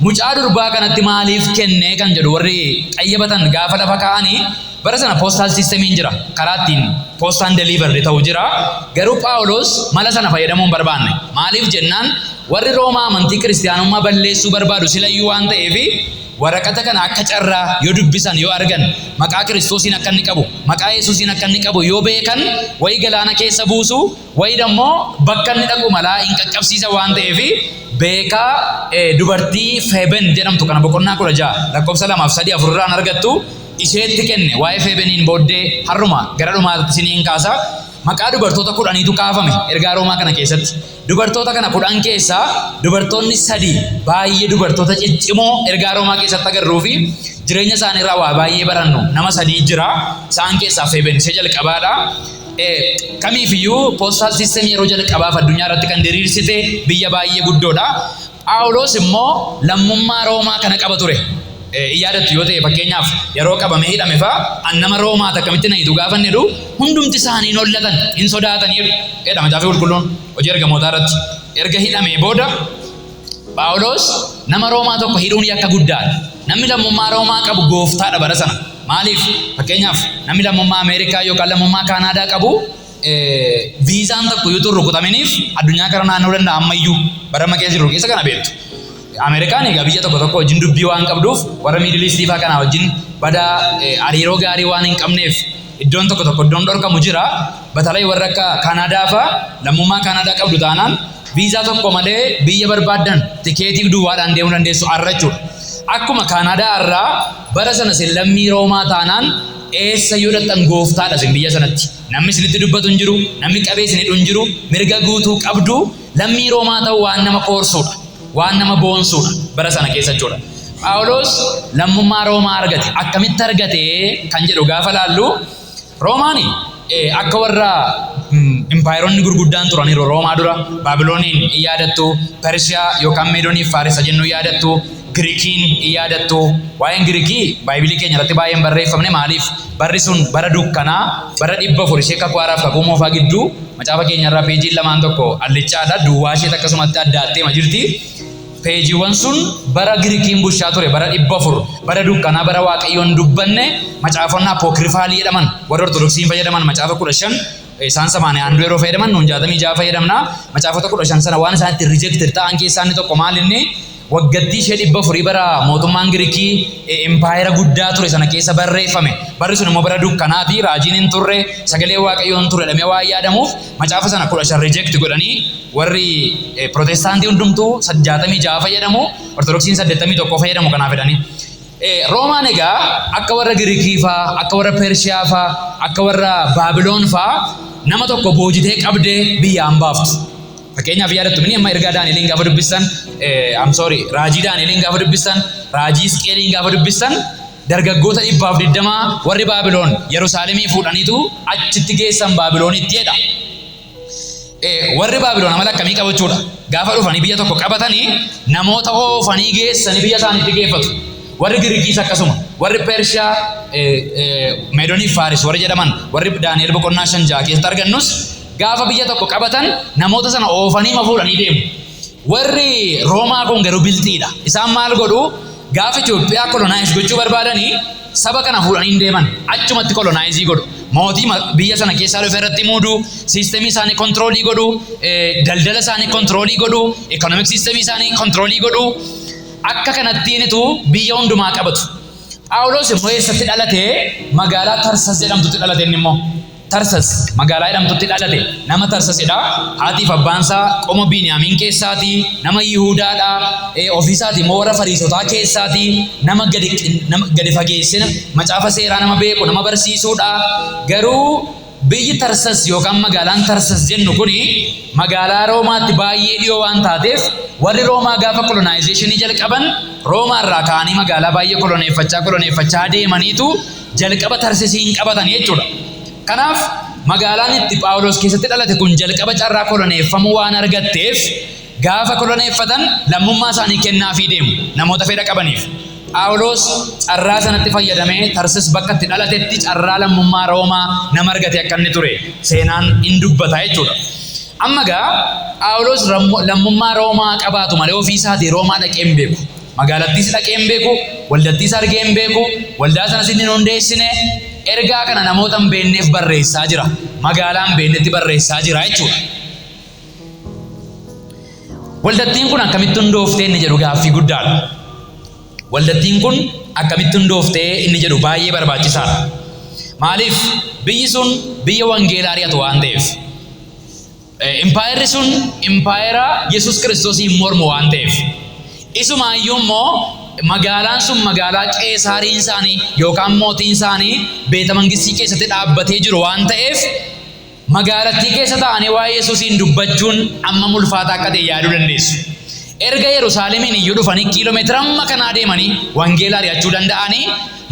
Mucaa durbaa kanatti maaliif kenne kan jedhu warri qayyabatan gaafa lafa kaa'anii, bara sana postal systemiin jira. Karaa ittiin poostaan delivered ta'u jira. Garuu Phaawulos mala sana fayyadamuu hin barbaanne. Maaliif jennaan, warri Roomaa amantii kiristiyaanummaa balleessuu barbaadu silayyuu waan ta'eef, waraqata kana akka carraa yoo dubbisan, yoo argan, maqaa Kiristoosiin akka inni qabu, maqaa Yesuusiin akka inni qabu yoo beekan, wayi galaana keessa buusu, wayi dammoo bakka inni dhaqu malaa hin qaqqabsiisa waan ta'eef, beekaa dubartii Feeben jedhamtu kana boqonnaa 16 lakkoofsa 2 fi 3 4 irraan argattu isheetti kenne. Waa'ee Feebeniin booddee har'uma gara dhumaatti isiniin kaasa. Maqaa dubartoota 10tu kaafame ergaa Roomaa kana keessatti. Dubartoota kana 10 keessaa dubartoonni sadi baay'ee dubartoota ciccimoo ergaa Roomaa keessatti agarruu fi jireenya isaanii irraa waa baay'ee barannu nama sadii jira. Isaan keessaa Feeben ishee jalqabaadha. Kamiifiyyuu postal system yeroo jalqabaaf addunyaa irratti kan diriirsite biyya baay'ee guddoodha. Phaawulos immoo lammummaa Roomaa kana qaba ture. Yaadattu yoo ta'e, fakkeenyaaf yeroo qabamee hidhame fa'a, "An nama Roomaa, akkamitti na hiitu?" gaafa inni jedhu, hundumti isaanii hin hollatan, hin sodaataniiru jedha Macaafa Qulqulluun Hojii Ergamootaa irratti. Erga hidhamee booda Phaawulos, nama Roomaa tokko hidhuun yakka guddaadha. Namni lammummaa Roomaa qabu gooftaadha bara sana. Maaliif? Fakkeenyaaf namni lammummaa Ameerikaa yookaan lammummaa Kaanaadaa qabu viizaan tokko yoo turru rukutaminiif addunyaa kana naannoo danda'a ammayyuu bara amma keessa jiru keessa kana beektu. Ameerikaan egaa biyya tokko tokko wajjin dubbii waan qabduuf, warra Middle East fa'aa kana wajjin badaa hariiroo gaarii waan hin qabneef, iddoon tokko tokko iddoon dhorkamu jira. Batalay warra akka Kaanaadaa fa'aa lammummaa Kaanaadaa qabdu taanaan viizaa tokko malee biyya barbaaddan tikeetii duwwaadhaan deemuu dandeessu har'a jechuudha. Akkuma Kaanaadaa har'aa bara sana isin lammii Roomaa taanaan eessa yoo dhaqxan gooftaadha isin biyya sanatti. Namni isinitti dubbatu hin jiru, namni qabee isin hidhu hin jiru, mirga guutuu qabdu. Lammii Roomaa ta'uu waan nama koorsuudha. Waan nama boonsuudha bara sana keessa jechuudha. Phaawulos lammummaa Roomaa argate. Akkamitti argate kan jedhu gaafa laallu, Roomaani akka warra impaayeronni gurguddaan turaniiru Roomaa dura. Baabilooniin in yaadattu, Pershiyaa yookaan Meedooniif Faarisa jennu yaadattu, Girikiin in yaadattu. Waa'een Girikii Baaybilii keenya irratti baay'een barreeffamne. Maaliif? Barri sun bara dukkanaa, bara 400 ishee kakuu haaraaf kakuu moofaa gidduu. Macaafa keenya irraa peejiin lamaan tokko allichaadha, duwwaa isheet akkasumatti addaattee ma jirti. Peejiiwwan sun bara Girikiin bushaa ture, bara 400, bara dukkanaa, bara Waaqayyoon dubbanne. Macaafonni apocryphalii jedhaman warra Ortodoksiin fayyadaman macaafa 15, isaan samaanii handuu yeroo fayyadaman, nuun 66 fayyadamna. Macaafota 15 sana waan isaan itti rejected ta'an keessaa inni tokko maal? Inni waggattii ishee 400 bara mootummaan Girikii impaayera guddaa ture sana keessa barreeffame. Barri sun immoo bara dukkanaati, raajiin hin turre, sagalee Waaqayyoo hin turre jedhamee waan yaadamuuf, macaafa sana 15 reject godhanii. Warri Protestaantii hundumtuu 66 fayyadamu, Ortodoksiin 81 fayyadamu kanaaf jedhanii. Roomaan egaa akka warra Girikii faa, akka warra Pershiyaa faa, akka warra Baabiloon faa nama tokko boojitee qabdee biyyaan baaftu. Fakkeenyaaf yaadattu mini amma ergaa Daani'eliin gaafa dubbistan, I'm sorry, raajii Daani'eliin gaafa dubbistan, raajii Hisqeeliin gaafa dubbistan, dargaggoota 120 warri Baabiloon Yerusaalemii fuudhaniitu achitti geessan Baabiloonitti jedha. Warri Baabiloon amala akkamii qabachuudha? Gaafa dhufanii biyya tokko qabatanii namoota oofanii geessanii biyya isaaniitti geeffatu. Warri Girikiis akkasuma. Warri Pershiyaa, Meedonii fi Faaris warri jedhaman, warri Daani'el boqonnaa 5 6 keessatti argannus, gaafa biyya tokko qabatan namoota sana oofanii ma fuudhanii deemu. Warri Roomaa kun garuu bilxiidha. Isaan maal godhu? Gaafa Itoophiyaa colonize gochuu barbaadanii Saba kana fuudhanii hin deeman. Achumatti colonize godhu. Mootii biyya sana keessaa dhufe irratti muudu, system isaanii control godhu, daldala isaanii control godhu, economic system isaanii control godhu. Akka kanattiinitu biyya hundumaa qabatu. Phaawulos immoo eessatti dhalate? Magaalaa Tarsas jedhamtutti dhalate inni immoo. Tarsas magaalaa jedhamtutti dhalate. Nama Tarsasidha. Haatiif abbaan isaa qomo Biiniyaamiin keessaati. Nama Yihuudaadha. Ofiisaati immoo warra Fariisotaa keessaati. Nama gadi fageessina macaafa seeraa nama beeku, nama barsiisuudha. Garuu biyyi Tarsas yookaan magaalaan Tarsas jennu kuni magaalaa Roomaatti baay'ee dhiyoo waan taateef, warri Roomaa gaafa colonization jalqaban Roomaa irraa ka'anii magaalaa baay'ee koloneeffachaa koloneeffachaa deemaniitu jalqaba Tarsisiin qabatan jechuudha. Kanaaf magaalaan itti Phaawulos keessatti dhalate kun jalqaba carraa koloneeffamuu waan argatteef, gaafa koloneeffatan lammummaa isaanii kennaafii deemu namoota fedha qabaniif. Phaawulos carraa sanatti fayyadamee Tarsis bakka itti dhalatetti carraa lammummaa Roomaa nama argate akka inni ture seenaan in dubbata jechuudha. Amma gaa Phaawulos lammummaa Roomaa qabaatu malee ofii isaatii Roomaa dhaqee hin beeku. Magaalattiis dhaqee hin beeku, waldattiis argee hin beeku, waldaa sanas inni hin hundeessine. Ergaa kana namoota hin beekneef barreessaa jira. Magaalaa hin beeknetti barreessaa jira jechuudha. Waldattiin kun akkamitti hundooftee inni jedhu gaaffii guddaadha. Waldattiin kun akkamitti hundooftee inni jedhu baay'ee barbaachisaadha. Maaliif? Biyyi sun biyya wangeelaa ari'atu waan ta'eef. Impaayerri sun impaayera Yesuus Kiristoosiin mormu waan ta'eef. Isumaayyuu immoo magaalaan sun magaalaa qeesaariin isaanii yookaan mootiin isaanii beeta mangistii keessatti dhaabbatee jiru waan ta'eef, magaalattii keessa taa'anii waa'ee Yesuusiin dubbachuun amma ulfaataa akka ta'e yaaduu dandeessu. Erga Yerusaalemiin iyyuu dhufanii kiiloomeetira amma kanaa deemanii wangeela ari'achuu danda'anii,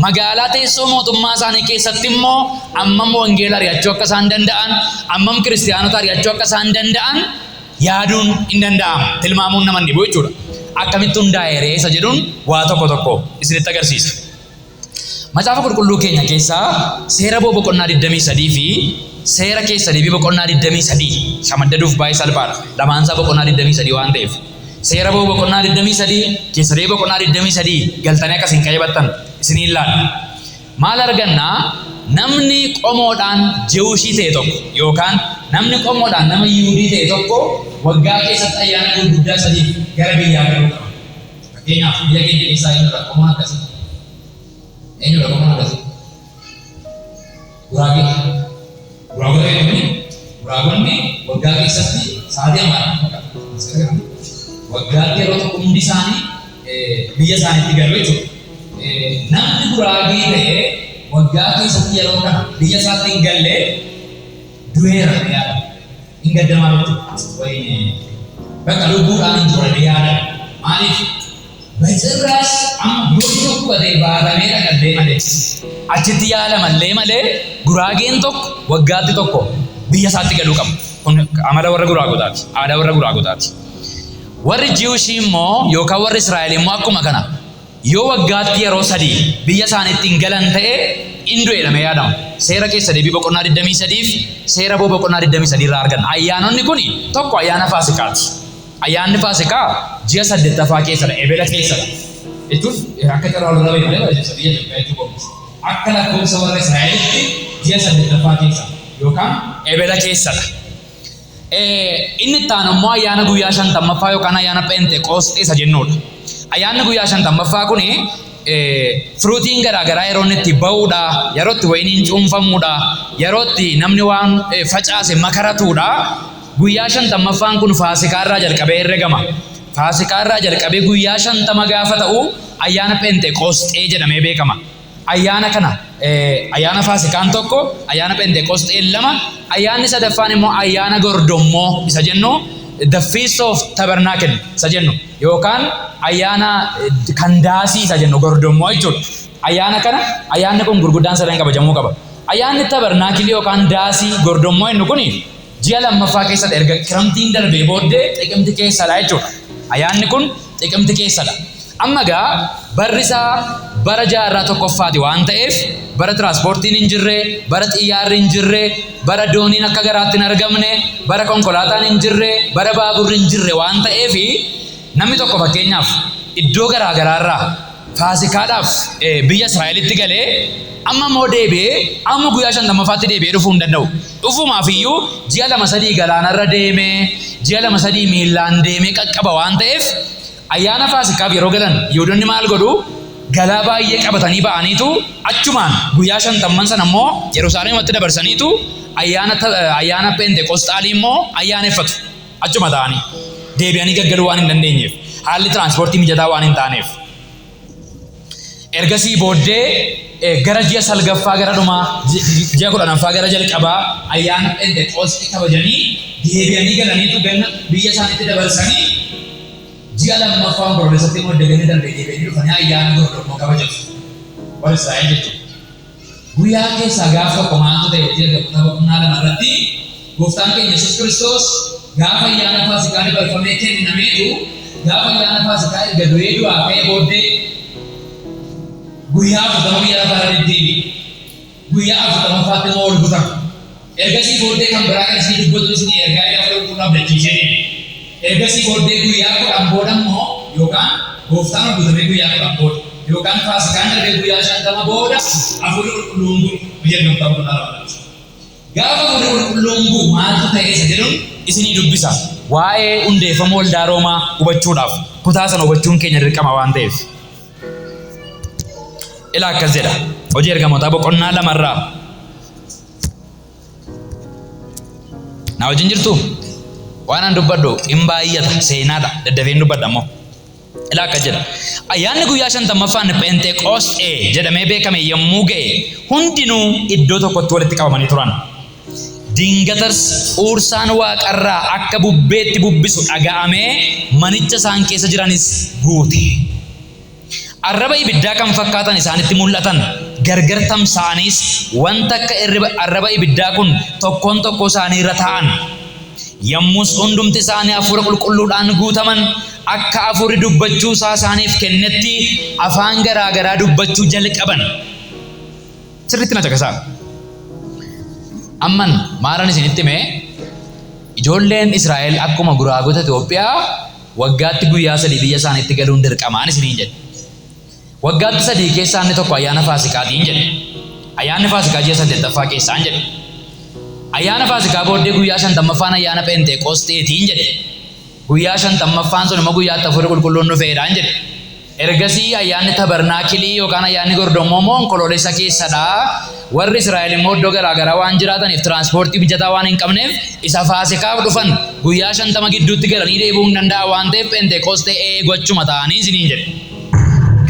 magaalaa teessoo mootummaa isaanii keessatti immoo ammam wangeela ari'achuu akka isaan danda'an, ammam kiristiyaanota ari'achuu akka isaan danda'an yaaduun hin danda'amu. Tilmaamuun nama hin dhibu jechuudha. Akkamitti hundaa'e ree isa jedhuun waa tokko tokko isinitti agarsiisa. Macaafa qulqulluu keenya keessaa Seera Ba'uu boqonnaa 23 fi Seera Keessa Deebii boqonnaa 23 shamaddaduuf baay'ee salphaadha. Lamaansaa boqonnaa 23 waan ta'eef. Seera Ba'uu boqonnaa 23, Keessa Deebii boqonnaa 23 galtanii akkasiin qayyabattan isiniin laalla. Maal argannaa? Namni qomoodhaan Jewish ta'e tokko yookaan namni qomoodhaan nama Yihudii ta'e tokko waggaa keessatti ayyaana gurguddaa sadiif gara biyyaa galuu qaba. Fakkeenyaaf, biyya keenya keessaa eenyudha qomoon akkasii? Eenyudha qomoon akkasii? Guraagee. Guraagota eenyuni? Guraagonni waggaa keessatti sa'aatii ammaa waggaatti yeroo tokko hundi isaanii biyya isaaniitti galu jechuudha. Namni Guraagee ta'e waggaa keessatti yeroo kana biyya isaatti hin galle du'eera yaada. Hin gaddamaa jechuudha. Wayine bakka lubbuudhaan hin turre yaada. Maaliif? በጭራሽ amma yoo dhukkubate baatamee dhaqallee malee, achitti yaalamallee malee, Guraageen tokko waggaatti tokko biyya isaatti galuu qaba. Kun amala warra Guraagotaati. Aadaa warra Guraagotaati. Warri Jewish immoo yookaan warri Israa'el immoo akkuma kana yoo waggaatti yeroo sadii biyya isaaniitti hin galan ta'e in du'e jedhamee yaadama. Seera Keessa Deebii boqonnaa 23 fi Seera Ba'uu boqonnaa 23 irraa arganna. Ayyaanonni kun tokko ayyaana Faasikaati. Ayyaanni Faasikaa ji'a saddeettaffaa keessadha, Ebela keessadha. Jechuun akka carraa walirra beeku malee biyya Itoophiyaa jechuu qofa. Akka lakkoofsa warra Israa'elitti ji'a saddeettaffaa keessa yookaan Ebela keessadha. Inni itti aanu immoo ayyaana guyyaa 50ffaa yookaan ayyaana Pheenxeqoosxee isa jennudha. Ayyaanni guyyaa 50ffaa kuni fruitiin garaagaraa yeroo inni itti ba'uudha, yeroo itti wayiniin cuunfamuudha, yeroo itti namni waan facaase makaratuudha. Guyyaa 50ffaan kun Faasikaa irraa jalqabee herregama. Faasikaa irraa jalqabee guyyaa 50 gaafa ta'u ayyaana Pheenxeqoosxee jedhamee beekama. Ayyaana kana, ayyaana Faasikaan tokko, ayyaana Pheenxeqoosxeen lama, ayyaanni sadaffaan immoo ayyaana Gordommoo isa jennu, the Feast of Tabernacle isa jennu, yookaan ayyaana kan daasii isa jennu, gordommoo jechuudha. Ayyaana kana, ayyaanni kun gurguddaan sadan kabajamuu qaba. Ayyaanni tabernacle yookaan daasii gordommoo jennu kuni ji'a lammaffaa keessadha, erga kiramtiin darbee booddee xiqimti keessadha jechuudha. Ayyaanni kun xiqimti keessadha. Amma gaa barri isaa bara jaarraa tokkoffaati waan ta'eef, bara tiraanspoortiin hin jirre, bara xiyyaarri hin jirre, bara dooniin akka garaatti hin argamne, bara konkolaataan hin jirre, bara baaburri hin jirre waan ta'eef, namni tokko fakkeenyaaf iddoo garaa garaarraa Faasikaadhaaf biyya Israa'elitti galee amma immoo deebi'ee amma guyyaa 50ffaatti deebi'ee dhufuu hin danda'u. Dhufumaaf iyyuu ji'a 2-3 galaanarra deemee ji'a 2-3 miillaan deemee qaqqaba waan ta'eef ayyaana Faasikaaf yeroo galan Yihuudonni maal godhu? Galaa baay'ee qabatanii ba'aniitu achumaan guyyaa 50n sana immoo Yerusaalemumatti dabarsaniitu ayyaana ayyaana Pheenxeqoosxaalii immoo ayyaaneffatu. Achuma ta'anii deebi'anii gaggaluu waan hin dandeenyeef, haalli tiraanspoortii mijataa waan hin taaneef. Ergasii booddee gara ji'a salgaffaa gara dhumaa, ji'a 10ffaa gara jalqabaa ayyaana Pheenxeqoosxii kabajanii deebi'anii galaniitu ganna biyya isaaniitti dabarsanii ji'a lammaffaa Onkoloolessatti immoo edda ganni darbee deebi'anii dhufanii ayyaana gordommoo kabajatu. Warri Israa'el jechuudha. Guyyaa keessaa gaaf tokko maaltu ta'e? Hojii Ergamootaa boqonnaa 2 irratti Gooftaan keenya Yesuus Kiristoos gaafa ayyaana Faasikaa dabarfamee kennameetu gaafa ayyaana Faasikaa erga du'ee du'aa ka'ee booddee guyyaa 40 biyya lafaa irra deddeebi'e. Guyyaa 40ffaatti immoo ol butame. Ergasii booddee kan biraa kan isinii dubbatu isinii ergaa jedhee Hafuura Qulqulluu abdachiisee deeme. Ergasii booddee guyyaa 10 booda immoo yookaan Gooftaan ol butamee guyyaa 10 booda yookaan Faasikaan darbee guyyaa 50 booda Hafuurri Qulqulluun bu'e. Hojii Ergamootaa boqonnaa 2 irratti. Gaafa Hafuurri Qulqulluun bu'u maaltu ta'e isa jedhun isinii dubbisa. Waa'ee hundeeffama waldaa Roomaa hubachuudhaaf kutaa sana hubachuun keenya dirqama waan ta'eef. Ilaa akkas jedha. Hojii Ergamootaa boqonnaa 2 irraa. Na wajjin jirtu? Waan an dubbadhu hin baay'ata, seenaadha, daddafeen dubbadha immoo. Ilaa akkas jedha. Ayyaanni guyyaa 50ffaan Pheenxeqoosxee jedhamee beekame yommuu ga'e hundinuu iddoo tokkotti walitti qabamanii turan. Dingatas huursaan waaqarraa akka bubbeetti bubbisu dhaga'amee manicha isaan keessa jiranis guute. Arraba ibiddaa kan fakkaatan isaanitti mul'atan, gargar tamsa'aniis wanta akka arraba ibiddaa kun tokkoon tokkoo isaanii irra taa'an. Yommus hundumti isaanii hafuura qulqulluudhaan guutaman, akka hafuurri dubbachuu isaa isaaniif kennetti afaan garaa garaa dubbachuu jalqaban. Sirriitti na caqasaa. Amman maalan isinitti hime? Ijoolleen Israa'el akkuma guraagota Itoophiyaa waggaatti guyyaa 3 biyya isaaniitti galuun dirqamaan isiniin jedhe. Waggaatti 3 keessaa inni tokko ayyaana Faasikaatiin jedhe. Ayyaanni Faasikaa ji'a 8ffaa keessaan jedhe. Ayyaana Faasikaa booddee guyyaa 50ffaan ayyaana Pheenxeeqoosxeetiin jedhe. Guyyaa 50ffaan sun immoo guyyaa itti Hafuurri Qulqulluun dhufeedhaan jedhe. Ergasii ayyaanni Tabarnaakilii yookaan ayyaanni Gordommoo immoo Onkoloolessa keessadha. Warri Israa'el immoo iddoo garaa garaa waan jiraataniif tiraanspoortii mijataa waan hin qabneef isa Faasikaaf dhufan guyyaa 50 gidduutti galanii deebi'uu hin danda'an waan ta'eef Pheenxeeqoosxee eegu achuma taa'anii isiniin jedhe.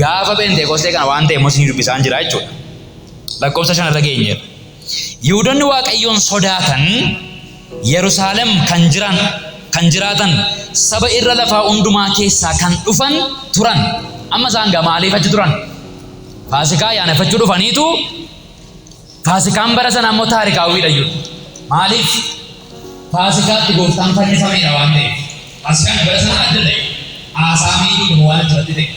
Gaafa Pheenxeeqoosxee kana waan ta'e immoo isinii dubbisaan jira jechuudha. Lakkoofsa 5 irra geenyeerra. Yihuudonni Waaqayyoon sodaatan Yerusaalem kan jiran kan jiraatan saba irra lafaa hundumaa keessaa kan dhufan turan. Amma isaan gaa maaliif achi turan? Faasikaa ayyaaneffachuu dhufaniitu Faasikaan bara sana immoo taarikaawwiidha iyyuu. Maaliif? Faasikaatti gooftaan fannifameedha waan ta'eef. Faasikaan bara sana adda ta'e. Haasaamee iyyuu waan achirratti ta'e.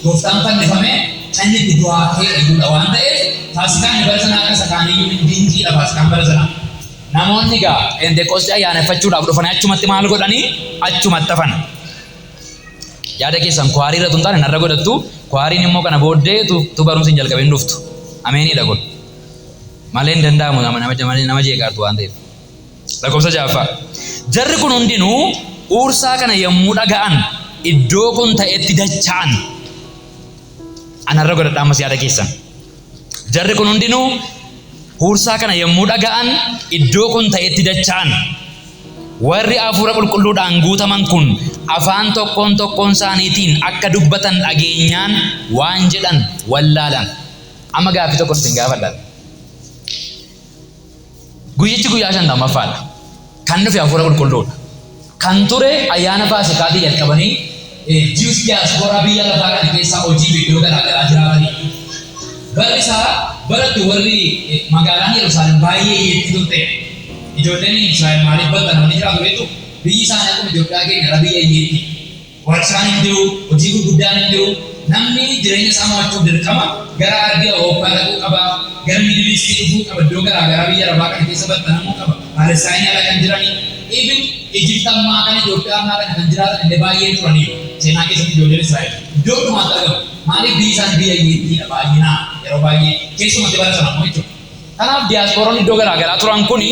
Gooftaan fannifamee kan inni itti du'aa ka'eedha iyyuudha waan ta'eef Faasikaan bara sanaa akka isa kaanii iyyuu hin dinqiidha Faasikaan bara sanaa. Namoonni egaa Pheenxeqoosxee ayyaaneffachuudhaaf dhufanii achumatti maal godhanii? Achumatti hafan. Yaada keessan kuwaarii irra utuu hin taane narra godhattu. Kuwaariin immoo kana booddee utuu barumsi hin jalqabin dhuftu. Ameeniidha kun. Malee hin danda'amu nama nama nama jeeqaartu waan ta'eef. Lakkoofsa ja'affaa. Jarri kun hundinuu huursaa kana yommuu dhaga'an iddoo kun ta'etti dacha'an. Anarra godhadhaa ammas yaada keessan. Jarri kun hundinuu huursaa kana yommuu dhaga'an iddoo kun ta'etti dacha'an. Warri hafuura qulqulluudhaan guutaman kun afaan tokkoon tokkoon isaaniitiin akka dubbatan dhageenyaan waan jedhan wallaalan. Amma gaaffii tokkon isin gaafadha. Guyyichi guyyaa 50ffaadha. Kan dhufe hafuura qulqulluudha. Kan ture ayyaana Faasikaatii jalqabanii Jews diaspora biyya lafaa kana keessaa hojiif iddoo garaa garaa jiraataniidha. Barri isaa bara itti warri magaalaan Yerusaalem baay'ee hiyyeettii turteedha. Ijoolleen Israa'el maaliif battanamanii jiraatu beektuu? Biyyi isaanii akkuma Itoophiyaa keenya irra biyya hiyyeettiidha. Warshaan hin jiru, hojii gurguddaan hin jiru. Namni jireenya isaa mo'achuuf dirqama gara ardii Awurooppaa dhaquu qaba, gara Miidil Iistii dhufuu qaba, iddoo garaa garaa biyya Arabaa kana keessa battanamuu qaba, Paalestaayinii ala kan jiranii. Even Egypt ammaa kana, Itoophiyaa ammaa kana kan jiraatan illee baay'een turaniiru. Seenaa keessatti ijoolleen Israa'el iddoo hundumaatti argamu. Maaliif? Biyyi isaan biyya hiyyeettiidha baay'inaa yeroo baay'ee, keessumatti bara sana immoo jechuudha. Kanaaf diyaaspooronni iddoo garaa garaa turan kuni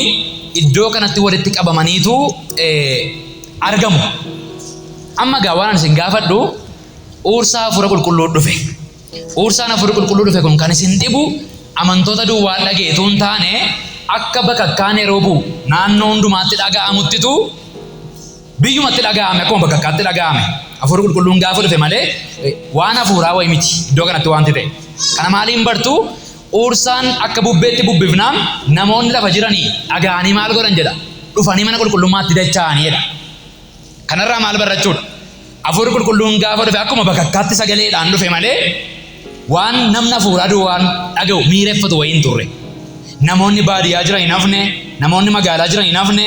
iddoo kanatti walitti qabamaniitu argamu. Amma gaa waan ani isin gaafadhu, uursaa Hafuura Qulqulluu dhufe. Uursaan Hafuurri Qulqulluu dhufe kun kan isin dhibu amantoota duwwaa dhaga'eetu hin taane, akka bakakkaan yeroo bu'u naannoo hundumaatti dhaga'amuttitu biyyumatti dhaga'ame, akkuma bakakkaatti dhaga'ame. Hafuurri Qulqulluun gaafa dhufe malee waan hafuuraa wayi miti iddoo kanatti wanti ta'e. Kana maaliin bartu? Uursaan akka bubbeetti bubbifnaan namoonni lafa jiranii dhaga'anii maal godhan jedha? Dhufanii mana qulqullummaatti dacha'anii jedha. Kanarraa maal barrachuudha? Hafuurri Qulqulluun gaafa dhufe akkuma bakakkaatti sagaleedhaan dhufe malee waan namni hafuuraa duwwaan dhaga'u, miireffatu wayii hin turre. Namoonni baadiyyaa jiran hin hafne, namoonni magaalaa jiran hin hafne,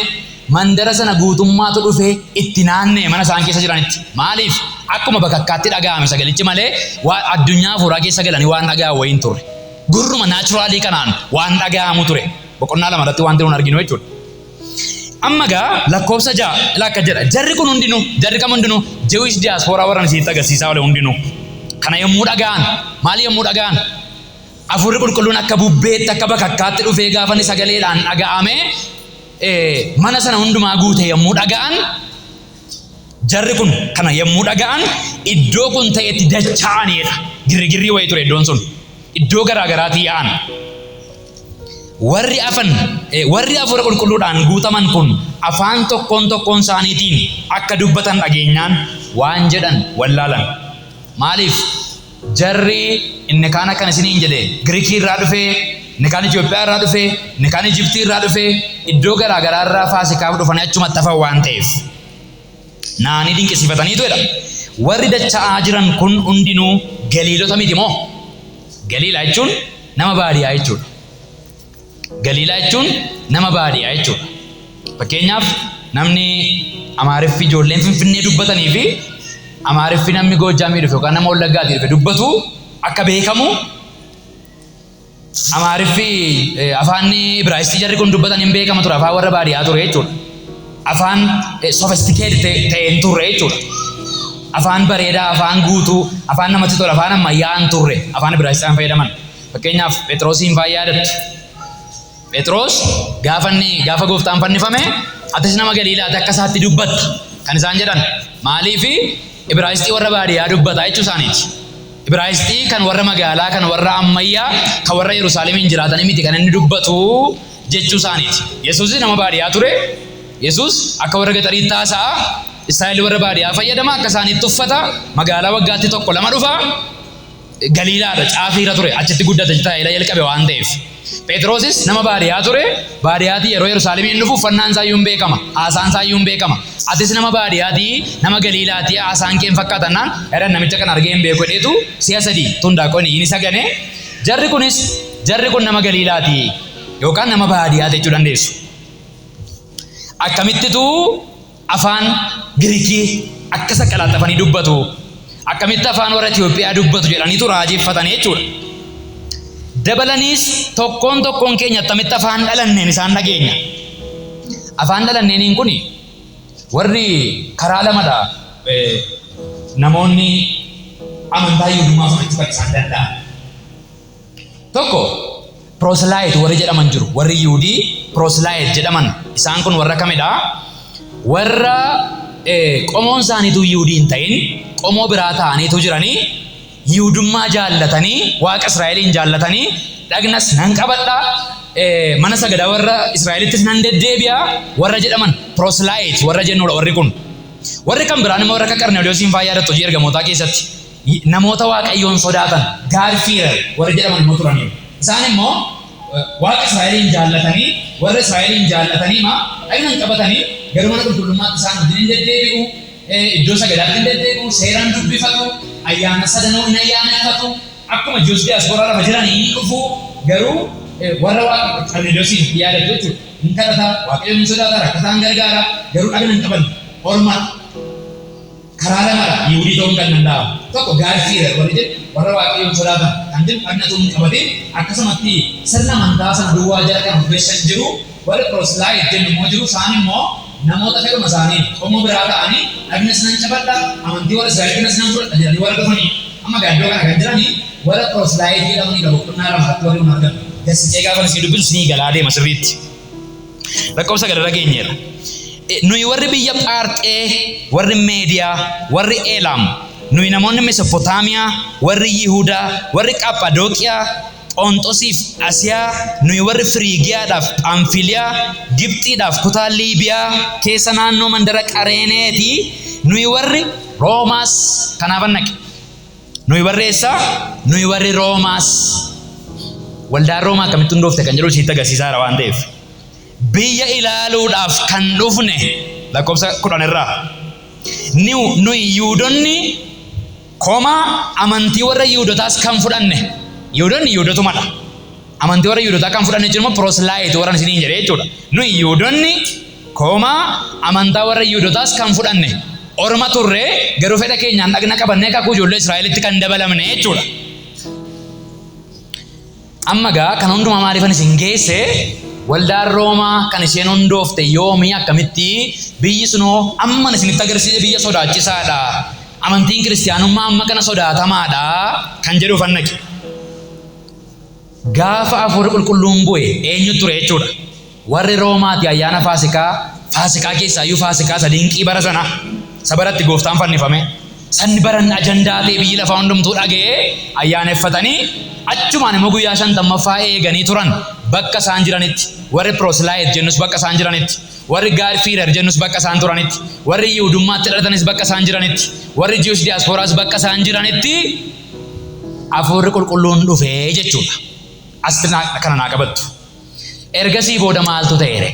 mandara sana guutummaatu dhufee itti naanna'e mana isaan keessa jiranitti. Maaliif? Akkuma bakakkaatti dhaga'ame sagalichi malee waan addunyaa hafuuraa keessa galanii waan dhaga'an wayii hin turre. Gurruma naturalii kanaan waan dhaga'amu ture. Boqonnaa 2 irratti wanti nun arginu jechuudha. Amma gaa lakkoofsa 6 ilaa akka jedha. Jarri kun hundinuu, jarri kam hundinuu? Jewish diaspora warra isinitti agarsiisaa oole hundinuu. Kana yommuu dhaga'an, maal yommuu dhaga'an? Hafuurri Qulqulluun akka bubbeetti, akka bakakkaatti dhufee gaafa inni sagaleedhaan dhaga'ame mana sana hundumaa guute yommuu dhaga'an, jarri kun kana yommuu dhaga'an iddoo kun ta'etti dacha'aniidha. Girrigirrii wayii ture iddoon sun. Iddoo garaa garaatii yaa'an. Warri afan, warri Hafuura Qulqulluudhaan guutaman kun afaan tokkoon tokkoon isaaniitiin akka dubbatan dhageenyaan waan jedhan wallaalan. Maaliif? Jarri inni kaan akkana isiniin jedhe Girikii irraa dhufee, inni kaan Itoophiyaa irraa dhufee, inni kaan Ijiptii irraa dhufee, iddoo garaa garaa irraa Faasikaaf dhufanii achumatti hafan waan ta'eef. Naanii dinqisiifataniitu jedha. Warri dacha'aa jiran kun hundinuu Galiilota miti moo? Galiilaa jechuun nama baadiyaa jechuudha. Galiilaa jechuun nama baadiyaa jechuudha. Fakkeenyaaf, namni Amaariffi ijoolleen Finfinnee dubbatanii fi Amaariffi namni Goojjaamii dhufe yookaan nama Wallaggaatii dhufe dubbatu akka beekamu, Amaariffi afaanni Ibraayisxii jarri kun dubbatan hin beekama ture, afaan warra baadiyaa ture jechuudha. Afaan sophisticated ta'e hin turre jechuudha. Afaan bareedaa, afaan guutuu, afaan namatti tolu, afaan ammayyaa hin turre afaan Ibraayisxaan fayyadaman. Fakkeenyaaf, Phexrosiin fa'aa yaadattu. Phexros gaafa inni gaafa gooftaan fannifame, "Atis nama Galiilaati, akka isaatti dubbatta" kan isaan jedhan. Maaliif? Ibraayisxii warra baadiyyaa dubbata jechuu isaaniiti. Ibraayisxii kan warra magaalaa, kan warra ammayyaa, kan warra Yerusaalemiin jiraatanii miti kan inni dubbatu jechuu isaaniiti. Yesuusis nama baadiyyaa ture. Yesuus akka warra gaxariitti haasa'a. Istaayilii warra baadiyyaa fayyadama, akka isaaniitti uffata. Magaalaa waggaatti tokko lama dhufa. Galiilaadha caafiira ture, achitti guddate, tajaajila jalqabe waan ta'eef. Phexrosis nama baadiyyaa ture. Baadiyyaatii yeroo Yerusaalemiin dhufu uffannaan isaa iyyuu hin beekama, haasaan isaa iyyuu hin beekama. "Atis nama baadiyyaatii, nama Galiilaatii, haasaan kee hin fakkaatannaan," jedhan, "namicha kana argee hin beeku" jedheetu si'a sadii tun daaqoon inni isa gane. Jarri kunis, jarri kun nama Galiilaatii yookaan nama baadiyyaati jechuu dandeessu. Akkamittitu afaan Girikii akka saqqalaaxafanii dubbatu? Akkamitti afaan warra Itoophiyaa dubbatu jedhaniitu raajeffatanii jechuudha. Dabalaniis, "Tokkoon tokkoon keenya attamitti afaan dhalanneen isaan dhageenya?" Afaan dhalanneeniin kun warri karaa lamadha namoonni amantaa Yihuudummaa fudhachuu kan isaan danda'an. Tokko proselyte warri jedhaman jiru. Warri Yihuudii proselyte jedhaman isaan kun warra kamidha? Warra qomoon isaaniitu Yihuudii hin ta'in, qomoo biraa ta'aniitu jiranii, Yihuudummaa jaallatanii, Waaqa Israa'eliin jaallatanii, dhagnas nan qabadha, mana sagadaa warra Israa'elittis nan deddeebi'a warra jedhaman proselyte warra jennudha warri kun. Warri kan biraan immoo warra akka Qarneeliyoosiin fa'aa yaadattu, hojii ergamootaa keessatti namoota Waaqayyoon sodaatan, God fearer warri jedhaman immoo turaniiru. Isaan immoo Waaqa Israa'eliin jaallatanii, warra Israa'eliin jaallatanii ma dhagna hin qabatanii, garuu mana qulqullummaatti isaan wajjin hin deddeebi'u, iddoo sagadaatti hin deddeebi'u, seeraan dubbifatu, ayyaana sadanuu hin ayyaaneffatu, akkuma Jewish diaspora lafa jiranii hin dhufu, garuu warra Waaqa Qarneeliyoosiin yaadattu jechuudha. Hin kadhata, Waaqayyoon hin sodaata, rakkataan gargaara, garuu dhagna hin qabanne. Ormadha. Karaa lamadha Yihudii ta'uun kan danda'amu. Tokko God fearer warri jedhu, warra Waaqayyoon sodaatan kan jedhu, dhagna utuu hin qabatin akkasumatti sirna amantaa sana duwwaa jala kan of geessan jiru. Warri proselyte jennu immoo jiru. Isaan immoo Namoota fedhuma isaanii qomoo biraa ta'anii dhagna sinan cabadha, amantii warra Israa'el kanas nan fudhadha jedhanii warra dhufanii. Amma iddoo kana kan jiranii warra proselyte jedhamanidha, boqonnaa 2tti warri kun argamu. Gassiqee gaafa isin dubbisu isinii galaa deema sirriitti. Lakkoofsa 9 irra geenyeerra. Nuyi warri biyya Phaarxee, warri Meediyaa, warri Eelaam, nuyi namoonni Mesopotaamiyaa, warri Yihudaa, warri Qaphadooqiyaa, Phonxosiif Asiyaa, nuyi warri Firiigiyaadhaaf Phaamfiliyaa, Gibxiidhaaf kutaa Liibiyaa keessa naannoo mandara Qareeneeti, nuyi warri Roomaas kanaafan naqe. Nuyi warri eessaa? Nuyi warri Roomaas. Waldaan Roomaa akkamitti hundoofte kan jedhu isinitti agarsiisaara waan ta'eef. Biyya ilaaluudhaaf kan dhufne, lakkoofsa 10 irraa. Nuyi Yihuudonni koma amantii warra Yihuudotaas kan fudhanne. Yihuudonni Yihuudotumadha. Amantii warra Yihuudotaa kan fudhanne jechuun immoo proselyte warra isiniin jedhe jechuudha. Nuyi Yihuudonni koma amantaa warra Yihuudotaas kan fudhanne. Orma turre, garuu fedha keenyaan dhagna qabannee kakuu ijoollee Israa'elitti kan dabalamne jechuudha. Amma gaa kan hundumaa maaliifan isin geesse? Waldaan Roomaa kan isheen hundoofte yoomii, akkamitti, biyyi sunoo amman isinitti agarsiise biyya sodaachisaadha. Amantiin kiristiyaanummaa amma kana sodaatamaadha kan jedhuufan naqe. Gaafa Hafuurri Qulqulluun bu'e eenyu ture jechuudha? Warri Roomaati ayyaana Faasikaa, Faasikaa keessaayyuu Faasikaa isa dinqii bara sana, isa baratti gooftaan fannifame. Sanni baran ajandaa ta'e biyyi lafaa hundumtuu dhaga'ee ayyaaneffatanii, achumaan immoo guyyaa 50ffaa eeganii turan bakka isaan jiranitti. Warri proselyte jennus bakka isaan jiranitti, warri God fearer jennus bakka isaan turanitti, warri Yihudummaatti dhalatanis bakka isaan jiranitti, warri Jewish diasporaas bakka isaan jiranitti Hafuurri Qulqulluun dhufee jechuudha. Asitti kana naa qabattu. Ergasii booda maaltu ta'eere?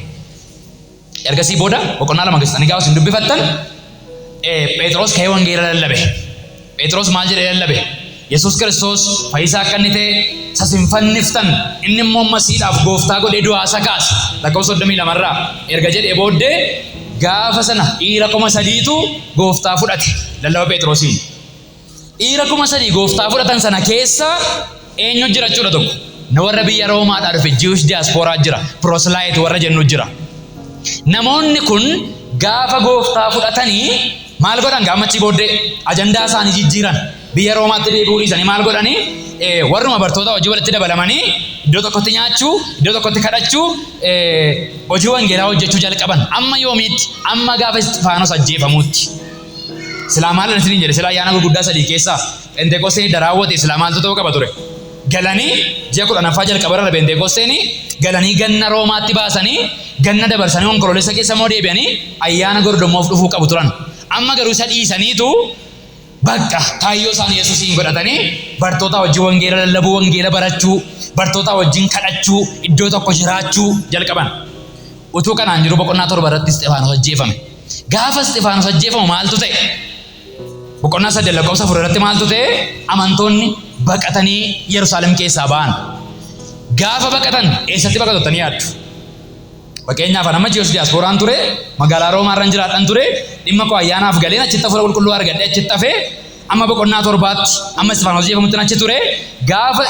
Ergasii booda boqonnaa 2 keessatti gaafa isin dubbifattan, Phexros ka'ee wangeela lallabe. Phexros maal jedhee lallabe? Yesuus Kiristoos fayyisaa akka inni ta'e, isa isin fanniftan inni immoo Masiidhaaf gooftaa godhee du'aa isa kaase, lakkoofsa 32 irraa erga jedhee booddee, gaafa sana dhiira 3000tu gooftaa fudhate lallaba Phexrosiin. Dhiira 3000 gooftaa fudhatan sana keessa eenyu jira jechuudha tokko? Na warra biyya Roomaadhaa dhufe, Jewish diaspora jira, proselyte warra jennu jira. Namoonni kun gaafa gooftaa fudhatanii maal godhan? Gaammachii booddee ajandaa isaanii jijjiiran. Biyya Roomaatti deebi'uu dhiisanii maal godhanii? Warruma bartoota hojii walitti dabalamanii iddoo tokkotti nyaachuu, iddoo tokkotti kadhachuu, hojii wangeelaa hojjechuu jalqaban. Amma yoomiitti? Amma gaafa Isxifaanos ajjeefamuutti. Silaa maal isiniin jedhe? Silaa ayyaana gurguddaa sadii keessaa Phenteqosteen edda raawwate silaa maaltu ta'uu qaba ture? Galanii ji'a 10ffaa jalqabarra Phenteqosteen galanii ganna Roomaatti baasanii, ganna dabarsanii, Onkoloolessa keessa immoo deebi'anii ayyaana gordommoof dhufuu qabu turan. Amma garuu isa dhiisaniitu bakka kaayyoo isaanii Yesuusiin godhatanii bartoota wajjin wangeela lallabuu, wangeela barachuu, bartoota wajjin kadhachuu, iddoo tokko jiraachuu jalqaban. Utuu kanaan jiru boqonnaa 7 irratti Isxifaanos ajjeefame. Gaafa Isxifaanos ajjeefamu maaltu ta'e? Boqonnaa 8 lakkoofsa 4 irratti maaltu ta'e? Amantoonni baqatanii Yerusaalem keessaa ba'an. Gaafa baqatan eessatti baqatu jettanii yaaddu? Fakkeenyaaf amma Jewish diasporaan ture, magaalaa Roomaa irran jiraadhan ture, dhimma koo ayyaanaaf galeen achitti hafuura qulqulluu argadhe, achitti hafee amma boqonnaa 7tti, amma Isxifaanos ajjeefamutti achi ture. Gaafa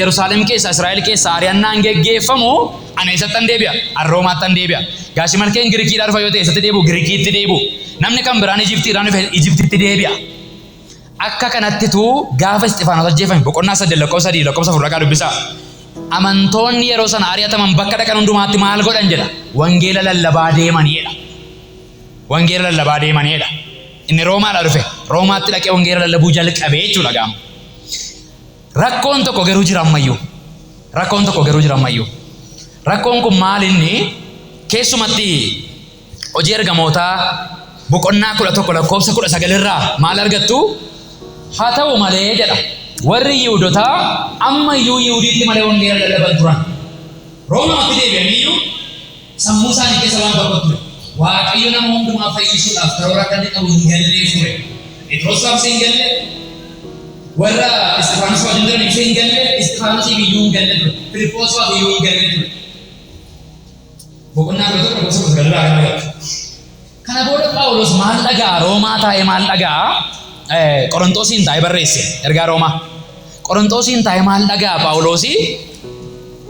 Yerusaalem keessaa, Israa'el keessaa ari'annaan geggeeffamu ana eessattan deebi'a? An Roomaattan deebi'a. Gaashi Malkeen Girikiidhaa dhufa yoo ta'e eessatti deebi'u? Girikiitti deebi'u. Namni kan biraan Ijiptiidhaan dhufe Ijiptitti deebi'a. Akka kanattitu gaafa Isxifaanos ajjeefame, boqonnaa 8 lakkoofsa 3 lakkoofsa 4 dhaqaa dubbisaa. Amantoonni yeroo sana ari'ataman bakka dhaqan hundumaatti maal godhan jedha? Wangeela lallabaa deemanii jedha. Wangeela lallabaa deemanii jedha. Inni Roomaadhaa dhufe Roomaatti dhaqee wangeela lallabuu jalqabe jechuudha gaama. Rakkoon tokko garuu jira ammayyuu. Rakkoon tokko garuu jira ammayyuu. Rakkoon kun maal inni? Keessumatti Hojii Ergamootaa boqonnaa 11 lakkoofsa 19 irraa maal argattu? Haa ta'u malee jedha, warri Yihudotaa amma iyyuu Yihudiitti malee wangeela lallaban turan. Roomaatti deebi'anii iyyuu sammuu isaanii keessa waan tokko ture. Waaqayyo nama hundumaa fayyisuudhaaf karoora akka inni qabu hin galleef ture. Phexros hin galle, warra Isxifaanos wajjin turaniif hin galle, Isxifaanosiif iyyuu hin galle ture. Filiphoosaaf iyyuu hin galle ture. Boqonnaa 11 lakkoofsa 19 irraa kan argattu. Kana booda Phaawulos maal dhaga'a? Roomaa taa'ee maal dhaga'a? Qorontoosiin taa'ee barreesse ergaa Roomaa. Qorontoosiin taa'ee maal dhaga'a Phaawulosi?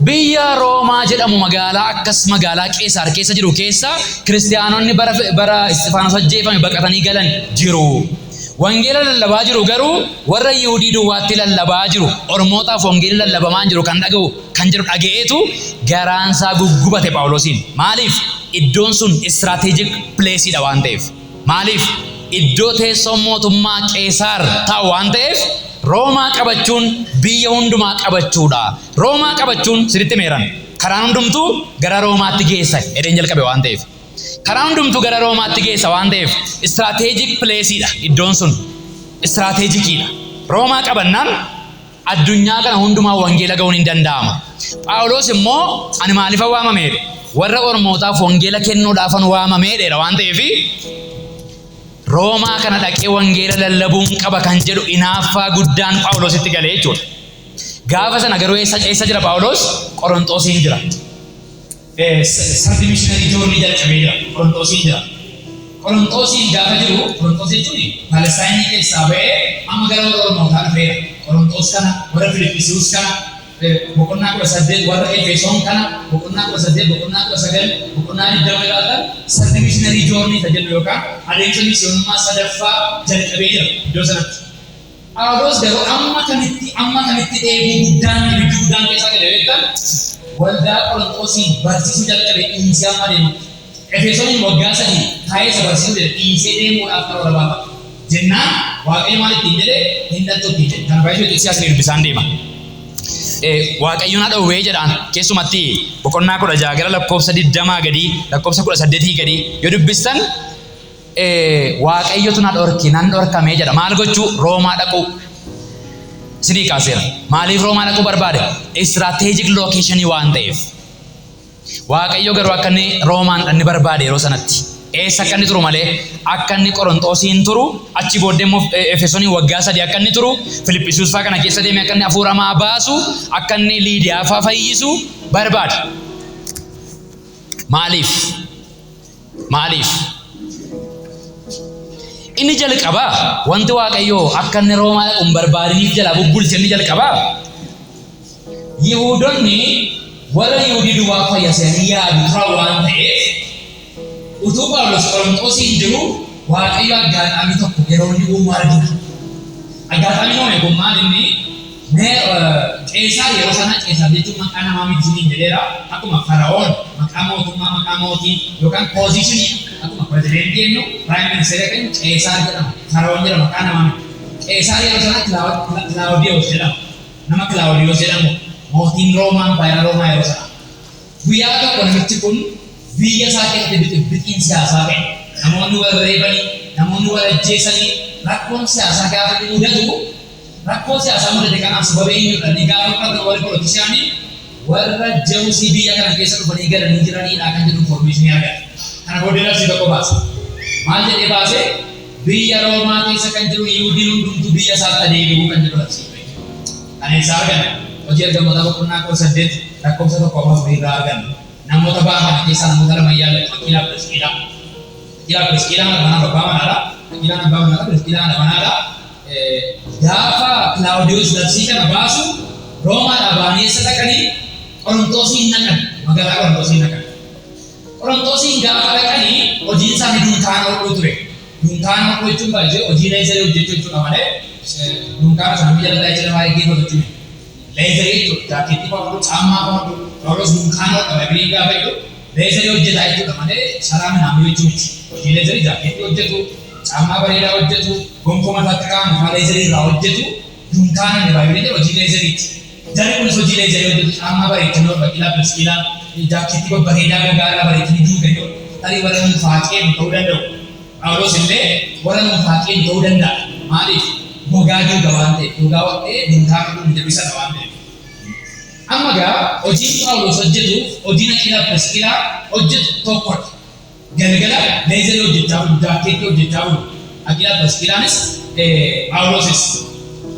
Biyya Roomaa jedhamu magaalaa akkas magaalaa Qeesaar keessa jiru keessa kiristiyaanonni bara Isxifaanos ajjeefame baqatanii galan jiru. Wangeela lallabaa jiru garuu warra Yihudii duwwaatti lallabaa jiru. Ormootaaf wangeelli lallabamaa jiru kan dhaga'u kan jedhu dhaga'eetu garaansaa guggubate Phaawulosiin. Maaliif? Iddoon sun strategic placeiidha waan ta'eef. Maaliif? Iddoo teessoon mootummaa Qeesaar taa'u waan ta'eef Roomaa qabachuun biyya hundumaa qabachuudha. Roomaa qabachuun sirriitti meeran. Karaan hundumtuu gara Roomaatti geessa jedheen jalqabe waan ta'eef. Karaan hundumtuu gara Roomaatti geessa waan ta'eef strategic placeiidha iddoon sun. Strategiciidha. Roomaa qabannaan addunyaa kana hundumaa wangeela ga'uun hin danda'ama. Phaawulos immoo ani maaliifan waamameedha? Warra Ormootaaf wangeela kennuudhaafan waamameedha waan ta'eef Roomaa kana dhaqee wangeela lallabuun qaba kan jedhu inaaffaa guddaan Phaawulositti galee jechuudha. Gaafa sana garuu eessa jira Phaawulos? Qorontoosiin jira. Third missionary journey jalqabee jira. Qorontoosiin jira. Qorontoosiin gaafa jiru, Qorontoos jechuun Palestaayinii keessaa ba'ee amma gara warra Ormootaa dhufeera. Qorontoos kana, warra Filiphisius kana, boqonnaa 18, warra Efesoon kana, boqonnaa 18, boqonnaa 19, boqonnaa 20 ilaaltan third missionary journey isa jennu yookaan adeemsa misiyoonummaa sadaffaa jalqabee jira iddoo sanatti. Phaawulos garuu amma kamitti dheebuu guddaan, ibiddi guddaan keessaa gadi beektan waldaa Qorontoosiin barsiisuu jalqabe dhiisee amma deemu. Efesooniin waggaa 3 taa'ee isa barsiisuu jedhe dhiisee deemuudhaaf karoora baafate. Jennaan Waaqayyo maal ittiin jedhee hin dhattu ittiin jedhe. Kana baay'ee xiqsii asii dubbisaan deema. Waaqayyo na dhowwee jedhaan keessumatti boqonnaa 16 gara lakkoofsa 20 gadii, lakkoofsa 18 gadii yoo dubbistan, Waaqayyotu na dhorki, nan dhorkamee jedha. Maal gochuu? Roomaa dhaquu. Isinii kaaseera. Maaliif Roomaa dhaquu barbaade? Strategic locationii waan ta'eef. Waaqayyo garuu akka inni Roomaan inni barbaade yeroo sanatti. Eessa akka inni turu malee, akka inni Qorontoosiin turu, achi booddee immoo Efesoonii waggaa 3 akka inni turu, Filiphisius fa'aa kana keessa deemee akka inni hafuura hamaa baasu, akka inni Liidiyaa fa'aa fayyisu barbaade. Maaliif? Maaliif? Inni jalqabaa wanti Waaqayyoo akka inni Roomaa dhaqu hin barbaadiniif jalaa bubbulche inni jalqabaa, Yihuudonni warra Yihudii duwwaa fayyasanii yaadu turan waan ta'eef, utuu Phaawulos Qorontoosiin jiru Waaqayyo aggaadhaamii tokko yeroo inni uumu argina. Aggaadhaamiin uume kun maal inni? Mee Qeesaar yeroo sana, Qeesaar jechuun maqaa namaa miti isiniin jedheera. Akkuma Fara'oon maqaa mootummaa, maqaa mootii yookaan positionii, akkuma pirezidentii jennu, prime ministerii kan Qeesaar jedhama. Fara'oon jedhama, maqaa namaa miti. Qeesaar yeroo sana Kilaawudiyoos jedhama. Nama Kilaawudiyoos jedhamu mootiin Roomaa, impaayera Roomaa yeroo sana. Guyyaa tokko namichi kun biyya isaa keessatti bixiin siyaasaa ta'e. Namoonni wal reebanii, namoonni wal ajjeesanii, rakkoon siyaasaa gaafa inni mudatu, rakkoo siyaasaa mudate kanaaf sababa eenyudha inni gaafa qoratan, warri politicianii warra Jewsii biyya kana keessa dhufanii galanii jiranidha kan jedhu informationii argata. Kana booddee labsii tokko baase. Maal jedhee baase? Biyya Roomaa keessa kan jiru Yihudiin hundumtuu biyya isaatti adeemuu kan jedhu labsii ture. Kana eessaa arganna? Hojii Ergamootaa boqonnaa 18 lakkoofsa 1 amma 4 irraa arganna. Namoota ba'an kana keessaa namoota lama yaadatu, Aqiilaa fi Phrisqiilaa. Aqiilaa fi Phrisqiilaan haadha manaa fi abbaa manaadha. Aqiilaan abbaa manaadha, Phrisqiilaan haadha manaadha. Gaafa Kilaawudiyoos labsii kana baasu Roomaadhaa ba'anii eessa dhaqanii? Qorontoosiin dhaqan. Magaalaa Qorontoosiin dhaqan. Qorontoosiin gaafa dhaqanii hojiin isaanii dunkaana hodhuu ture. Dunkaana hodhuu jechuun baay'ee hojii leatherii hojjechuu jechuudha malee dunkaana sana biyya lataa jechuudha baay'ee geeffatu jechuudha. Leatherii jechuudha. Jaakeettii fa'aa hodhuu, caammaa fa'aa hodhuu. Phaawulos dunkaana hodha Baay'ee gaafa jedhu leatherii hojjetaa jechuudha malee sharaa minaamuu jechuu miti. Hojii leatherii jaakeettii hojjetu, caammaa bareedaa hojjetu, gonfoo mataatti kaa'amu fa'aa leatherii irraa hojjetu. Dunkaana inni baay'ee jedhu hojii leatheriiti. Jarri kunis hojii leatherii hojjetu, caammaa bareechanii hodhu, Aqiilaa Phirisqiilaa jaakkeettii babbareedaa gogaa irraa bareechanii duuganii hodhu. Tarii warra nuufaaqeen ta'uu danda'u. Phaawulos illee warra nuufaaqeen ta'uu danda'a. Maaliif? Gogaa duuga waan ta'eef, gogaa hodhee dunkaana hodhuu jedhu isadha waan ta'eef. Amma gaa hojiin Phaawulos hojjetuuf hojiin Aqiilaa Phirisqiilaa hojjetu tokkodha. Galgala leatherii hojjechaa bulu, jaakkeettii hojjechaa bulu. Aqiilaa Phirisqiilaanis Phaawulosis.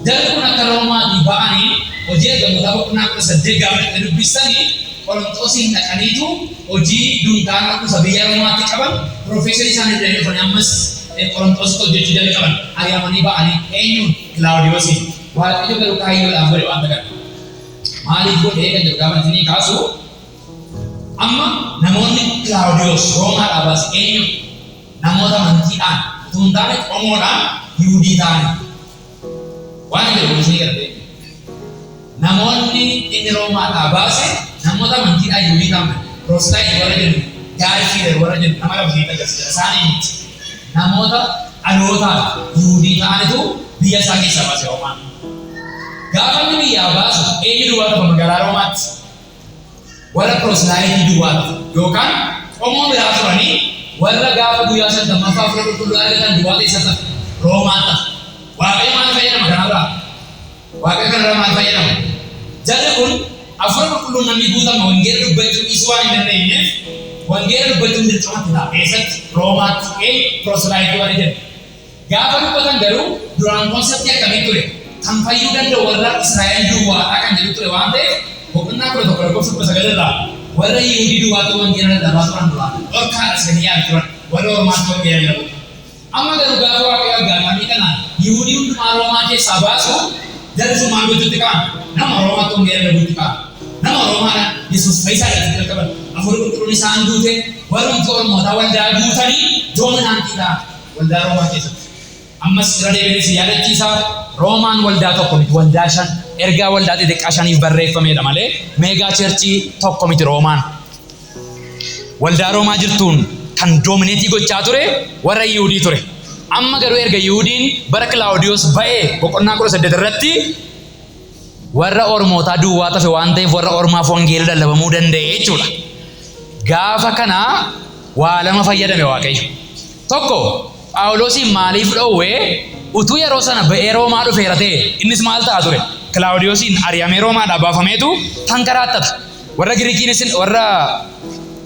Jarri kun akka Roomaatii ba'anii Hojii Ergamootaa boqonnaa 18 gaafa dhaqxanii dubbistanii, Qorontoosiin dhaqaniitu hojii dunkaana hodhuusa biyya Roomaatti qaban professionii isaanii fidanii dhufanii ammas Qorontoositti hojjechuu jalqaban ari'amanii ba'anii eenyuun? Kilaawudiyoosiin. Waaqayyo garuu kaayyoodhaan godhe wanta kana. Maaliif godhee kan jedhu gaafa isinii kaasu, amma namoonni Kilaawudiyoos Roomaadhaa baase eenyu? Namoota amantiidhaan utuu hin taane qomoodhaan Yihuudii ta'ani. Waan jedhu kun isinii gala. Namoonni inni Roomaadhaa baase namoota amantiidhaan Yihuudii ta'an, proselyte warra jennu, God-fearer warra jennu, nama lama isinitti agarsiisa. Isaanii miti. Namoota dhalootaan Yihuudii ta'anitu biyya isaa keessaa baase Roomaan. Gaafa inni biyyaa baasu eenyu duwwaa tafa magaalaa Roomaatti? Warra proselyte duwwaa tafa, yookaan qomoo biraa turanii warra gaafa guyyaa 50ffaa Hafuura Qulqulluu argatan duwwaa keessa tafa, Roomaan tafa. Waaqayyo maal fayyadama kanarraa? Waaqayyo kanarraa maal fayyadama? Jarri kun Hafuura Qulqulluun namni guutame wangeela dubbachuu dhiisuu waan hin dandeenyeef, wangeela dubbachuun dirqamatti ta'a. Eessatti? Roomaatti. Eenyu? Proselyte warri jennu. Gaafa dubbatan garuu duraan concept akkamii ture? Kan fayyuu danda'u warra Israa'el duwwaadha kan jedhu ture waan ta'eef, boqonnaa 11 lakkoofsa 19 irraa warra Yihudii duwwaatti wangeela lallabaa turan duraan. Dhorkaadha jedhanii yaadu turan warra Ormaatti wangeela lallabuu. Amma garuu gaafa Waaqayyo aggaadhaamii kanaan Yihudii hundumaa Roomaa keessaa baasu, jarri sun maal gochuutti ka'an? Nama Roomaatti wangeela lallabuutti ka'an. Nama Roomaadhaan Yesuus fayyisaadha jechuu jalqaban. Hafuurri Qulqulluun isaan guute, warrumti Ormootaa waldaa guutanii dominant ta'an waldaa Roomaa keessatti. Ammas irra deebi'een isin yaadachiisa, Roomaan waldaa tokko miti, waldaa shan, ergaa waldaa xixiqqaa shaniif barreeffameedha malee mega church tokko miti Roomaan. Waldaa Roomaa jirtuun kan dominate gochaa ture warra Yihudii ture. Amma garuu erga Yihudiin bara Kilaawudiyoos ba'ee boqonnaa 18 irratti warra Ormootaa duwwaa tafe waan ta'eef, warra Ormaaf wangeela lallabamuu danda'e jechuudha. Gaafa kana waa lama fayyadame Waaqayyo. Tokko, Phaawulosiin maaliif dhoowwe? Utuu yeroo sana ba'ee Roomaa dhufeera ta'e innis maal ta'a ture? Kilaawudiyoosiin ari'amee Roomaadhaa baafameetu tankaraattata. Warra Giriikiinis, warra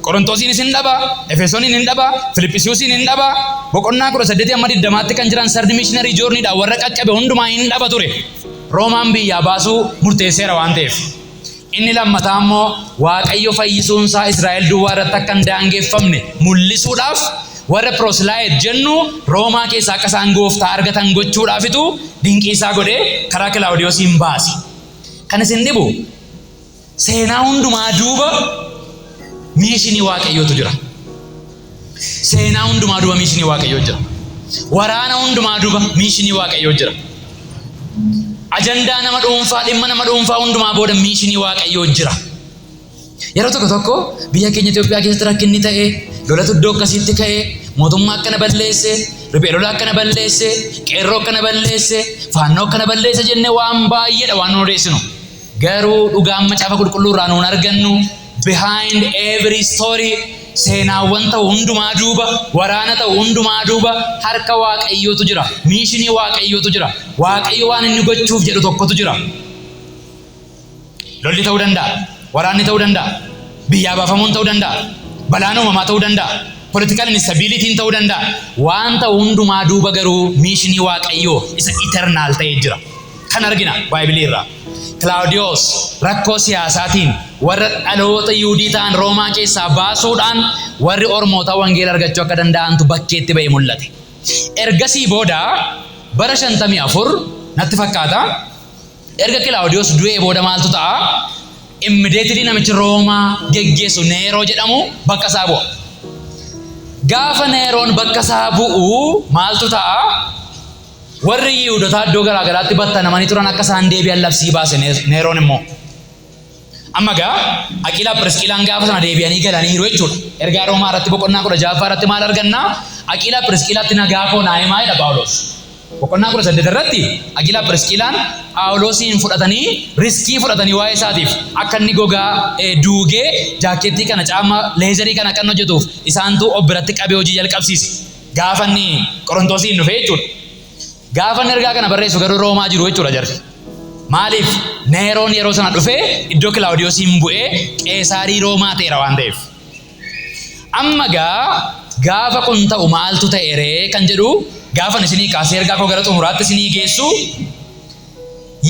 Qorontosiinis hin dhaba, Efesooniin hin dhaba, Filiphisiusiin hin dhaba, boqonnaa 18 amma 20tti kan jiran third missionary journeyidhaan warra qaqqabe hundumaa hin dhaba ture. Roomaan biyyaa baasuu murteesseera waan ta'eef. Inni lammataa immoo Waaqayyo fayyisuunsaa Israa'el duwwaa irratti akka hin daangeffamne mul'isuudhaaf, warra proselyte jennu Roomaa keessaa akka isaan gooftaa argatan gochuudhaafitu dinqii isaa godhee karaa Kilaawudiyoosiin baase. Kan isin dhibu, seenaa hundumaa duuba mission Waaqayyootu jira. Seenaa hundumaa duuba mission Waaqayyoo jira. Waraana hundumaa duuba mission Waaqayyoo jira. Ajandaa nama dhuunfaa, dhimma nama dhuunfaa hundumaa booda mission Waaqayyoo jira. Yeroo tokko tokko biyya keenya Itoophiyaa keessatti rakkinni ta'e, lolatu iddoo akkasiitti ka'e, mootummaa akkana balleesse, riphee lola akkana balleesse, qeerroo akkana balleesse, faannoo akkana balleesse jennee waan baay'eedha waan nu odeessinu. Garuu dhugaan Macaafa Qulqulluu irraa nuun argannu, behind every story, seenaawwan ta'u hundumaa duuba, waraana ta'u hundumaa duuba harka Waaqayyootu jira. Mission Waaqayyootu jira. Waaqayyo waan inni gochuuf jedhu tokkotu jira. Lolli ta'uu danda'a. Waraanni ta'uu danda'a. Biyyaa baafamuun ta'uu danda'a. Balaan uumamaa ta'uu danda'a. Political instabilityn ta'uu danda'a. Waan ta'u hundumaa duuba garuu mission Waaqayyoo isa eternal ta'ee jira. Kan argina Baaybilii irraa. Kilaawudiyoos rakkoo siyaasaatiin warra dhaloota Yihuudii ta'an Roomaa keessaa baasuudhaan warri Ormootaa wangeela argachuu akka danda'antu bakkeetti ba'ee mul'ate. Ergasii booda bara 54 natti fakkaata, erga Kilaawudiyoos du'ee booda maaltu ta'a? Immediately namichi Roomaa geggeessu Neeroo jedhamu bakka isaa bu'a. Gaafa Neeroon bakka isaa bu'u maaltu ta'a? Warri Yihuudotaa iddoo garaa garaatti battanamanii turan akka isaan deebi'an labsii baase Neeroon immoo. Amma gaa Aqiilaa Phirisqiilaan gaafa sana deebi'anii galaniiru jechuudha. Ergaa Roomaa irratti boqonnaa 16ffaa irratti maal argannaa? Aqiilaa Phirisqiilaatti nagaa koo naa himaa jedha Phaawulos. Boqonnaa 18 irratti Aqiilaa Phirisqiilaan Phaawulosiin fudhatanii, risk fudhatanii waa'ee isaatiif, akka inni gogaa duugee jaakkeettii kana, caamma leather kana akka inni hojjetuuf isaantu of biratti qabee hojii jalqabsiise. Gaafa inni Qorontosiin dhufe jechuudha. Gaafa inni ergaa kana barreessu garuu Roomaa jiru jechuudha jarri. Maaliif? Neeroon yeroo sana dhufee iddoo Kilaawudiyoosiin bu'ee Qeesaarii Roomaa ta'eera waan ta'eef. Amma gaa gaafa kun ta'u maaltu ta'e ree kan jedhu gaafa isinii kaasee ergaa koo gara xumuraatti isinii geessu,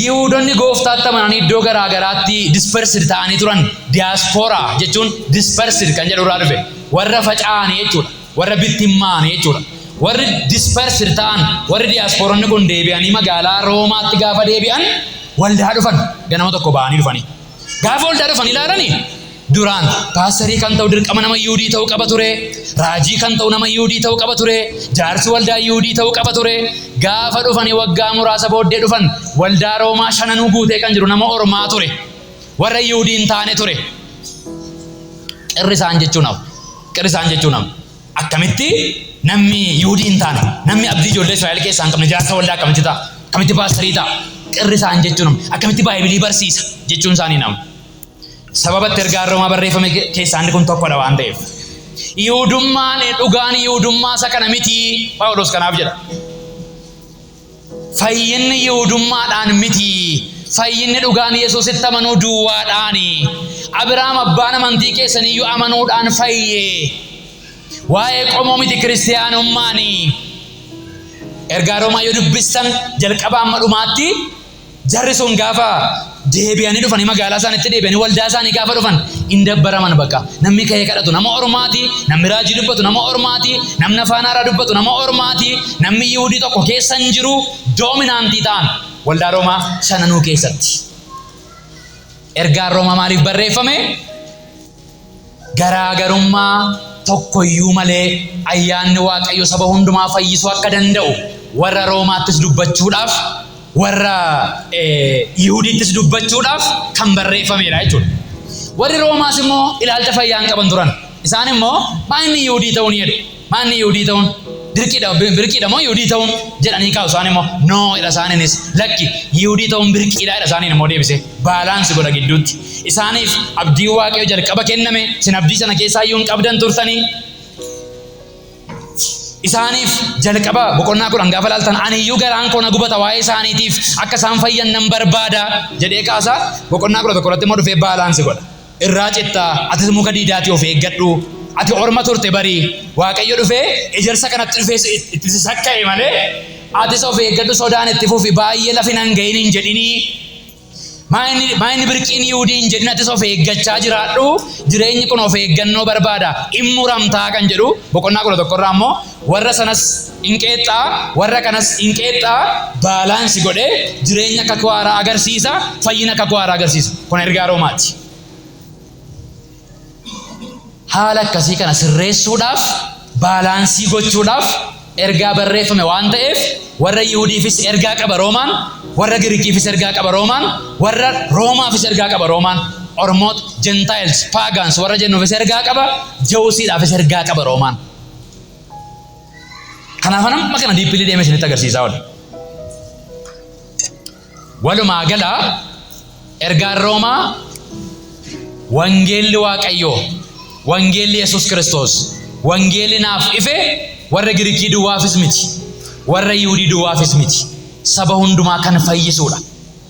Yihuudonni gooftaatti amananii iddoo garaa garaatti dispersed ta'anii turan, diaspora jechuun dispersed kan jedhu irraa dhufe, warra faca'anii jechuudha, warra bittimmaa'anii jechuudha. Warri dispersed ta'an, warri diasporonni kun deebi'anii magaalaa Roomaatti gaafa deebi'an waldaa dhufan, ganama tokko ba'anii dhufanii. Gaafa waldaa dhufan ilaalanii duraan paasterii kan ta'u dirqama nama Yihuudii ta'uu qaba ture. Raajii kan ta'u nama Yihuudii ta'uu qaba ture. Jaarsi waldaa Yihuudii ta'uu qaba ture. Gaafa dhufanii waggaa muraasa booddee dhufan, waldaa Roomaa shananuu guutee kan jiru nama ormaa ture. Warra Yihuudii hin taane ture. Qirri isaan jechuun hafu. Qirri isaan jechuun hafu. Akkamitti namni Yihuudii hin taane, namni abdii ijoollee Israa'el keessaa hin qabne jaarsa waldaa akkamitti ta'a? Akkamitti paasterii ta'a? Qirri isaan jechuun hafu. Akkamitti Baaybilii barsiisa jechuun isaanii nama. Sababa itti ergaan Roomaa barreeffame keessaa inni kun tokkodha waan ta'eef. Yihuudummaan dhugaan Yihuudummaa isa kana miti, Phaawulos kanaaf jedha. Fayyinni Yihuudummaadhaan miti. Fayyinni dhugaan Yesuusitti amanuu duwwaadhaani. Abiraam abbaan amantii keessaniyyuu amanuudhaan fayye. Waa'ee qomoo miti kiristiyaanummaani. Ergaa Roomaa yoo dubbistan jalqaba amma dhumaatti, jarri sun gaafa deebi'anii dhufanii, magaalaa isaaniitti deebi'anii waldaa isaanii gaafa dhufan hin dabbaraman bakka. Namni ka'ee kadhatu nama ormaati, namni raajii dubbatu nama ormaati, namni afaan haaraa dubbatu nama ormaati, namni Yihuudii tokko keessa hin jiru, dominant ta'an waldaa Roomaa shananuu keessatti. Ergaan Roomaa maaliif barreeffame? Garaagarummaa tokkoyyuu malee ayyaanni Waaqayyo saba hundumaa fayyisuu akka danda'u warra Roomaattis dubbachuudhaaf, warra Yihudiittis dubbachuudhaaf kan barreeffamedha jechuudha. Warri Roomaas immoo ilaalcha fayyaa hin qaban turan. Isaan immoo maa inni Yihudii ta'uu ni jedhu. Maa inni Yihudii ta'uun dirqiidha, birqiidha moo Yihudii ta'uun jedhanii kaa'u. Isaan immoo no jedha isaaniinis, lakki, Yihudii ta'uun birqiidha jedha isaaniin immoo deebise balance godha gidduutti. Isaaniif abdiin Waaqayyo jalqaba kenname, isin abdii sana keessaa iyyuu hin qabdan turtanii. Isaaniif jalqaba boqonnaa 10 gaafa laaltan, aniyyuu garaan koo na gubata waa'ee isaaniitiif, akka isaan fayyan nan barbaada jedhee kaasa. Boqonnaa 11 irratti immoo dhufee balance godha. Irraa cittaa, atis muka diidaatii of eeggadhu, ati orma turte barii, Waaqayyo dhufee ejersa kanatti dhufee itti si sakka'e malee, atis of eeggadhu, sodaan itti fufi, baay'ee lafi nan gahin hin jedhinii. Maa inni birqiin Yihuudii hin jedhin, atis of eeggachaa jiraadhu, jireenyi kun of eeggannoo barbaada, in muramtaa kan jedhu. Boqonnaa 11 irraa immoo warra sanas in qeexxaa, warra kanas in qeexxaa, balance godhee jireenya kakuu haaraa agarsiisa, fayyina kakuu haaraa agarsiisa. Kun ergaa Roomaati. Haala akkasii kana sirreessuudhaaf, balance gochuudhaaf ergaa barreeffame waan ta'eef, warra Yihudiifis ergaa qaba Roomaan, warra Girikiifis ergaa qaba Roomaan, warra Roomaafis ergaa qaba Roomaan, Ormoota, Gentiles, Pagans warra jennuufis ergaa qaba, Jewsiidhaafis ergaa qaba Roomaan. Kanaaf amma kana deeply deemee isinitti agarsiisaa oola. Walumaa gala ergaan Roomaa wangeelli Waaqayyoo, wangeelli Yesuus Kiristoos, wangeelli naaf ife warra Girikii duwwaafis miti, warra Yihuudii duwwaafis miti, saba hundumaa kan fayyisuudha.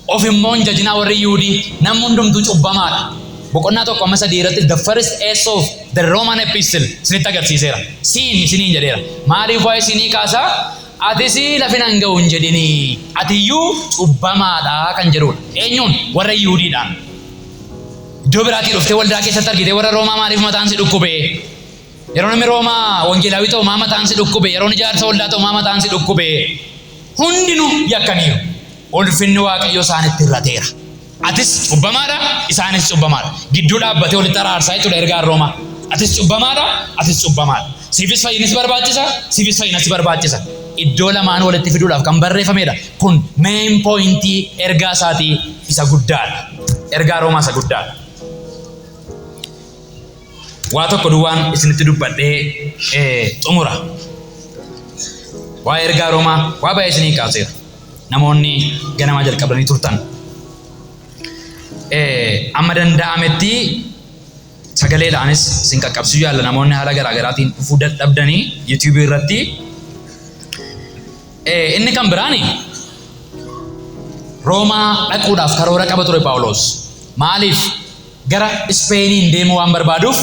Of immoo hin jajinaa warri Yihuudii, namni hundumtuu cubbamaadha. Boqonnaa 1 amma 3 irratti the first S of the Roman epistle isinitti agarsiiseera. Sin isiniin jedheera. Maaliif waa'ee sinii kaasaa? Atis lafin hin ga'u hin jedhinii. Atiyyuu cubbamaadha kan jedhudha. Eenyuun? Warra Yihuudiidhaan. Iddoo biraatii dhuftee waldaa keessatti argitee warra Roomaa maaliif mataan si dhukkube? Yeroo namni Roomaa wangeelaawii ta'u maa mataan si dhukkube? Yeroo ijaarsa waldaa ta'u maa mataan si dhukkube? Hundinuu yakkaniiru. Ulfinni Waaqayyoo isaanitti hir'ateera. Atis cubbamaadha, isaanis cubbamaadha. Gidduu dhaabbatee walitti araarsaa jechuudha ergaan Roomaa. Atis cubbamaadha, atis cubbamaadha. Siifis fayyinis barbaachisa, siifis fayyinas barbaachisa. Iddoo lamaan walitti fiduudhaaf kan barreeffamedha. Kun main pointii ergaa isaatii isa guddaadha. Ergaa Roomaa isa guddaadha. Waa tokko duwwaan isinitti dubbadhee xumura. Waa'ee ergaa Roomaa waa baay'ee isinii kaaseera. Namoonni ganama jalqabanii turtan. Amma danda'ametti sagaleedhaanis isin qaqqabsiisuu yaalla, namoonni haala garaa garaatiin dhufuu dadhabdanii YouTubeii irratti. Inni kan biraani Roomaa dhaquudhaaf karoora qaba ture Paawuloos. Maaliif? Gara Ispeeniin deemuu waan barbaaduuf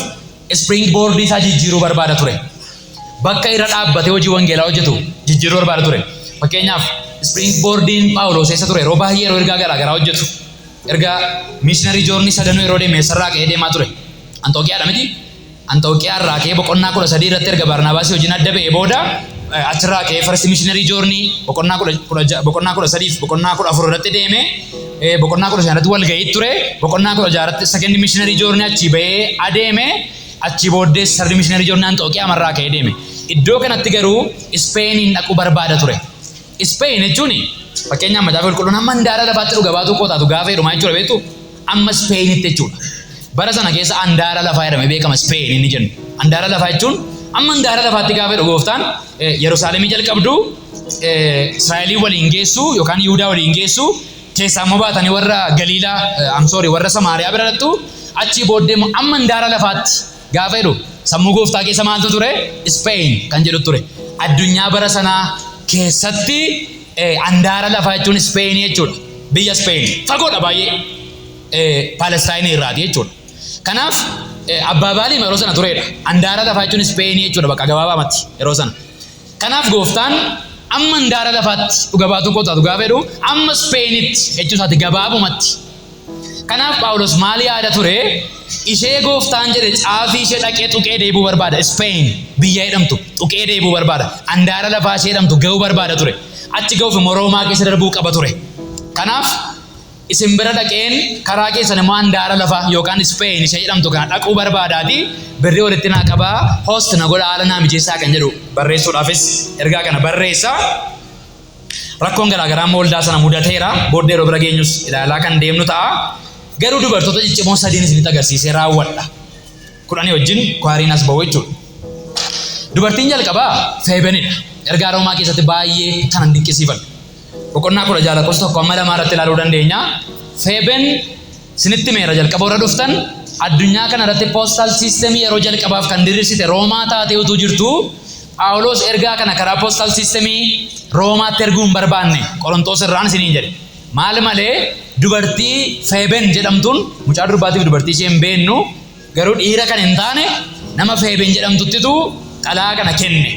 spring boardii isaa jijjiiruu barbaada ture. Bakka irra dhaabbatee hojii wangeelaa hojjetu jijjiiruu barbaada ture. Fakkeenyaaf, spring boardiin Paawuloos eessa ture? Yeroo baay'ee yeroo ergaa garaa garaa hojjetu. Erga missionary journey sadanuu yeroo deeme eessarraa ka'ee deemaa ture? Anxooqiyaadha miti? Anxooqiyaa irraa ka'ee boqonnaa 13 irratti erga Barnaabaasii wajjin adda ba'ee booda Achirraa ka'ee first missionary journey boqonnaa 13 fi boqonnaa 14 irratti deeme. Boqonnaa 15 irratti wal ga'ii ture. Boqonnaa 16 irratti second missionary journey achii ba'ee adeeme. Achii booddee third missionary journey Anxooqiyaa amarraa ka'ee deeme. Iddoo kanatti garuu Ispeeniin dhaquu barbaada ture. Ispeen jechuun fakkeenyaaf Macaafa Qulqulluun hamma handaara lafaatti dhuga baatuu koo taatu gaafa jedhu maal jechuudha beektu? Amma Ispeenitti jechuudha. Bara sana keessa handaara lafaa jedhamee beekama Ispeen inni jennu. Handaara lafaa jechuun amma handaara lafaatti gaafa jedhu gooftaan Yerusaalemii jalqabdu, Israa'elii waliin geessu yookaan Yihudaa waliin geessu, keessaa immoo baatanii warra Galiilaa, I'm sorry, warra Samaariyaa bira dhaqxu, achii booddee immoo amma handaara lafaatti gaafa jedhu sammuu gooftaa keessa maaltu ture? Spain kan jedhu ture. Addunyaa bara sanaa keessatti handaara lafaa jechuun Spain jechuudha. Biyya Spain fagoodha baay'ee Palestaayinii irraati jechuudha. Kanaaf abbaa baalii yeroo sana turedha. Handaara lafaa jechuun Spain jechuudha bakka gabaabaamatti yeroo sana. Kanaaf gooftaan amma handaara lafaatti dhuga baatuu koo taatu gaafa jedhu amma Ispeenitti jechuu isaati gabaabumatti. Kanaaf Phaawulos maal yaada ture? Ishee gooftaan jedhe caafii ishee dhaqee tuqee deebi'uu barbaada. Ispeen biyya jedhamtu tuqee deebi'uu barbaada. Handaara lafaa ishee jedhamtu ga'uu barbaada ture. Achi ga'uuf immoo Roomaa keessa darbuu qaba ture. Kanaaf isin bira dhaqeen karaa keessan immoo handaara lafaa yookaan Ispeen ishee jedhamtu kana dhaquu barbaadaati birrii walitti naa qabaa, host na godha, haala naa mijeessaa kan jedhu barreessuudhaafis ergaa kana barreessa. Rakkoon garaagaraa immoo waldaa sana mudateera. Booddee yeroo bira geenyus ilaalaa kan deemnu ta'a. Garuu dubartoota ciccimoo sadiin isinitti agarsiisee raawwadha. 10 wajjin kwaariin as ba'u jechuudha. Dubartiin jalqabaa Feebenidha. Ergaa Roomaa keessatti baay'ee kanan dinqisiifadhu. Boqonnaa 16 lakkoofsa 1 amma 2 irratti ilaaluu dandeenya. Feeben isinitti meera jalqaba warra dhuftan, addunyaa kana irratti postal system yeroo jalqabaaf kan diriirsite Roomaa taatee utuu jirtu, Phaawulos ergaa kana karaa postal system Roomaatti erguu hin barbaanne, Qorontoos irraan isiniin jedhe. Maal malee dubartii Feeben jedhamtuun, mucaa durbaatiif dubartii ishee hin beennu, garuu dhiira kan hin taane nama Feeben jedhamtuttitu xalaa kana kenne.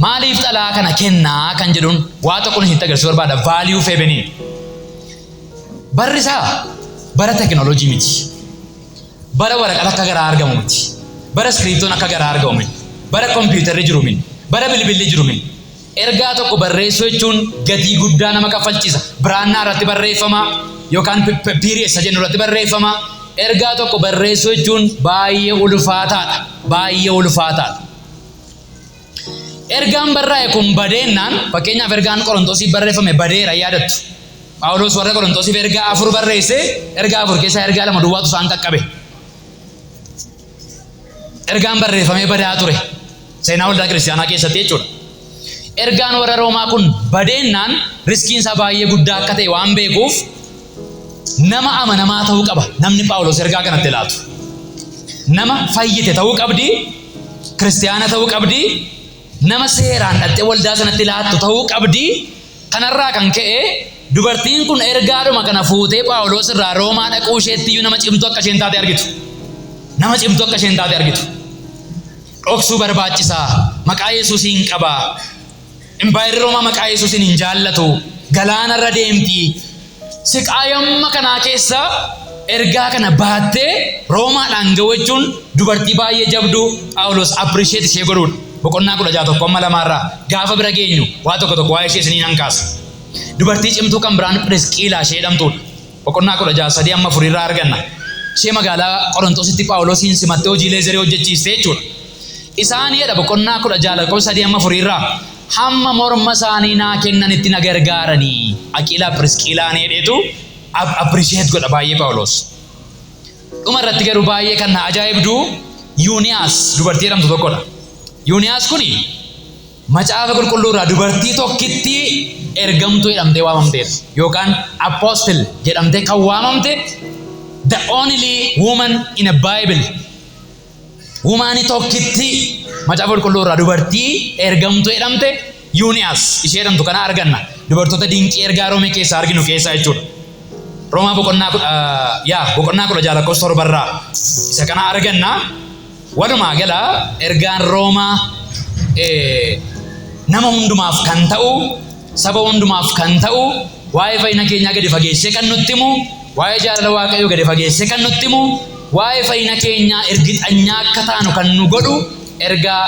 Maaliif xalaa kana kennaa kan jedhuun waa tokkoon isinitti agarsiisuu barbaada, value Feebeniin. Barri isaa bara teknooloojii miti. Bara waraqata akka garaa argamu miti. Bara iskiriiptoon akka garaa argamu miti. Bara kompiitarri jiru miti. Bara bilbilli jiru miti. Ergaa tokko barreessuu jechuun gatii guddaa nama kaffalchiisa. Biraannaa irratti barreeffama yookaan piiriessa jennu irratti barreeffama. Ergaa tokko barreessuu jechuun baay'ee ulfaataadha. Baay'ee ulfaataadha. Ergaan barraa'e kun badeennaan, fakkeenyaaf ergaan Qorontosiif barreeffame badeera, yaadattu. Phaawulos warra Qorontosiif ergaa 4 barreesse, ergaa 4 keessaa ergaa 2 duwwaatu isaan qaqqabe. Ergaan barreeffamee badaa ture. Seenaa waldaa kiristaanaa keessatti jechuudha. Ergaan warra Roomaa kun badeennaan riskiin isaa baay'ee guddaa akka ta'e waan beekuuf nama amanamaa ta'uu qaba namni Phaawulos ergaa kanatti laatu. Nama fayyite ta'uu qabdi, kiristiyaana ta'uu qabdi, nama seeraan dhattee waldaa sanatti laattu ta'uu qabdi. Kanarraa kan ka'e dubartiin kun ergaadhuma kana fuutee Phaawulos irraa Roomaa dhaquu isheetti iyyuu nama cimtuu akka isheen taate argitu. Nama cimtuu akka isheen taate argitu. Dhoksuu barbaachisaa. Maqaa Yesuusiin qaba. Impaayerri Roomaa maqaa Yesuusiin hin jaallatu. Galaanarra deemti. Siqaa yamma kanaa keessa ergaa kana baattee Roomaadhaan ga'u jechuun dubartii baay'ee jabduu Phaawulos appreciate ishee godhuudha. Boqonnaa 16 1 amma 2 irraa gaafa bira geenyu waa tokko tokko waa'ee ishee isinii nan kaasa. Dubartii cimtuu kan biraan Phirisqiilaa ishee jedhamtuudha. Boqonnaa 16 3 amma 4 irraa arganna. Ishee magaalaa Qorontositti Phaawulosiin simattee hojii leezarii hojjechiiste jechuudha. Isaan jedha boqonnaa 16 lakkoofsa 3 amma 4 irraa, hamma morma isaanii naa kennanitti na gargaaranii Aqiilaa Phirisqiilaan jedheetu appreciate godha baay'ee Phaawulos. Dhuma irratti garuu baay'ee kan na ajaa'ibdu Yuuniyaas dubartii jedhamtu tokkodha. Yuuniyaas kuni Macaafa Qulqulluu irraa dubartii tokkittii ergamtuu jedhamtee waamamteedha. Yookaan apostle jedhamtee kan waamamte, the only woman in a Bible. Womaanii tokkittii Macaafa Qulqulluu irraa dubartii ergamtuu jedhamte Yuuniyaas ishee jedhamtu kana arganna. Dubartoota dinqii ergaa Roomee keessaa arginu keessaa jechuudha. Roomaa boqonnaa 16 lakkoofsa 7 irraa isa kana arganna. Walumaa gala ergaan Roomaa nama hundumaaf kan ta'u, saba hundumaaf kan ta'u, waa'ee fayyina keenyaa gadi fageessee kan nutti himu, waa'ee jaalala Waaqayyoo gadi fageessee kan nutti himu, waa'ee fayyina keenyaa ergixanyaa akka taanu kan nu godhu ergaa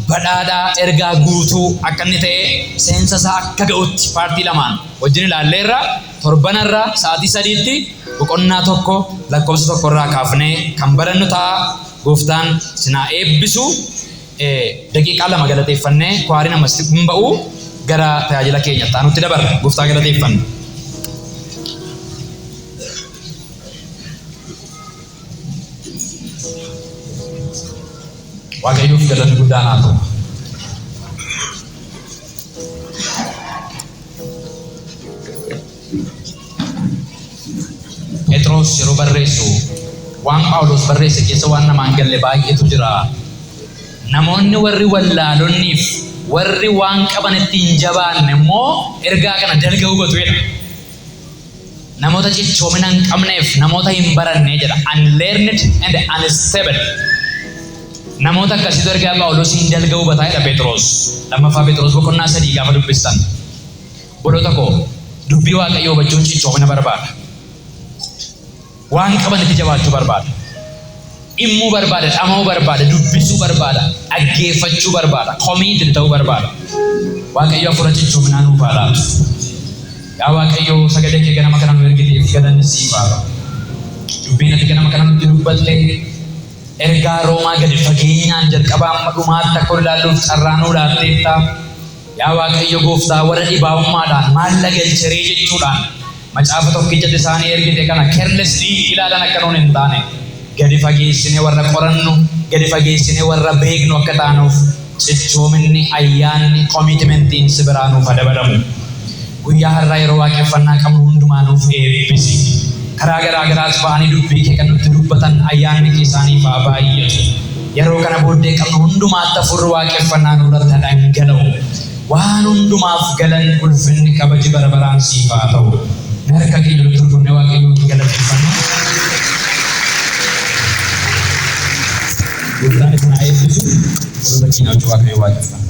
Badhaadhaa ergaa guutuu akka inni ta'e seensa isaa akka ga'utti paartii lamaan wajjin ilaalleerra. Torbanarra sa'aatii 3tti boqonnaa 1 lakkoofsa 1 irraa kaafnee kan barannu ta'a. Gooftaan sinaa eebbisu. Daqiiqaa 2 galateeffannee kwaariin ammas hin ba'u, gara tajaajila keenya itti aanutti dabarra. Gooftaa galateeffanna. Waaqayyoof galanni guddaan haa ta'u. Phexros yeroo barreessu waan Phaawulos barreesse keessa waan namaa hin galle baay'eetu jira. Namoonni warri wallaalonniif warri waan qabanitti hin jabaanne immoo ergaa kana dalga hubatu jedha. Namoota cichoomina hin qabneef namoota hin baranne jedha. Unlearned and unstable. Namoota akkasiitu ergaa Phaawulosiin dalga hubataa jedha Phexros. Lammaffaa Phexros boqonnaa 3 gaafa dubbistan. Obboloota koo, dubbii Waaqayyoo hubachuun cichoomina barbaada. Waan qabanitti jabaachuu barbaada. Dhimmuu barbaada, dhama'uu barbaada, dubbisuu barbaada, dhaggeeffachuu barbaada, committed ta'uu barbaada. Waaqayyo hafuura cichoominaa nuuf haa laatu. Yaa Waaqayyo, sagalee kee ganama kana nu ergiteef galanni siif haa ta'u. Dubbiin ati ganama kana nutti dubbatte ergaa Roomaa gadi fageenyaan jalqabaa amma dhumaatti akka ilaalluuf carraa nuu laatteetta. Yaa Waaqayyo Gooftaa, warra dhibaa'ummaadhaan maal na galcheree jechuudhaan macaafa tokkichatti isaanii ergite kana carelessly ilaalan akka nuun hin taane, gadi fageessinee warra qorannu, gadi fageessinee warra beeknu akka taanuuf cichoominni, ayyaanni, commitmentiin si biraa nuuf haa dabalamu. Guyyaa har'aa yeroo waaqeffannaa qabnu hundumaa nuuf eebbisi. Karaa garaa garaas ba'anii dubbii kee kan nutti dubbatan ayyaanni kee isaaniif haa baay'atu. Yeroo kana booddee qabnu hundumaatti hafuurri waaqeffannaa nurratti haa dhangala'u. Waan hundumaaf galanni, ulfinni, kabaji bara baraan siif haa ta'u. Mee harka keenya walitti rukunnee Waaqayyoon galateeffanna. Gooftaan isin haa eebbisu. Obboloota keenya wajjin Waaqayyoon waaqeffanna.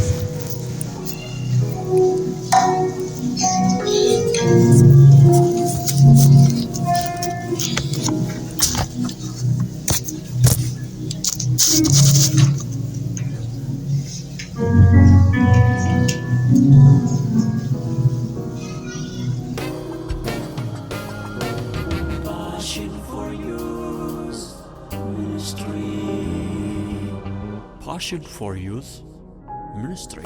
Passion for Youth Ministry. Passion for Youth Ministry.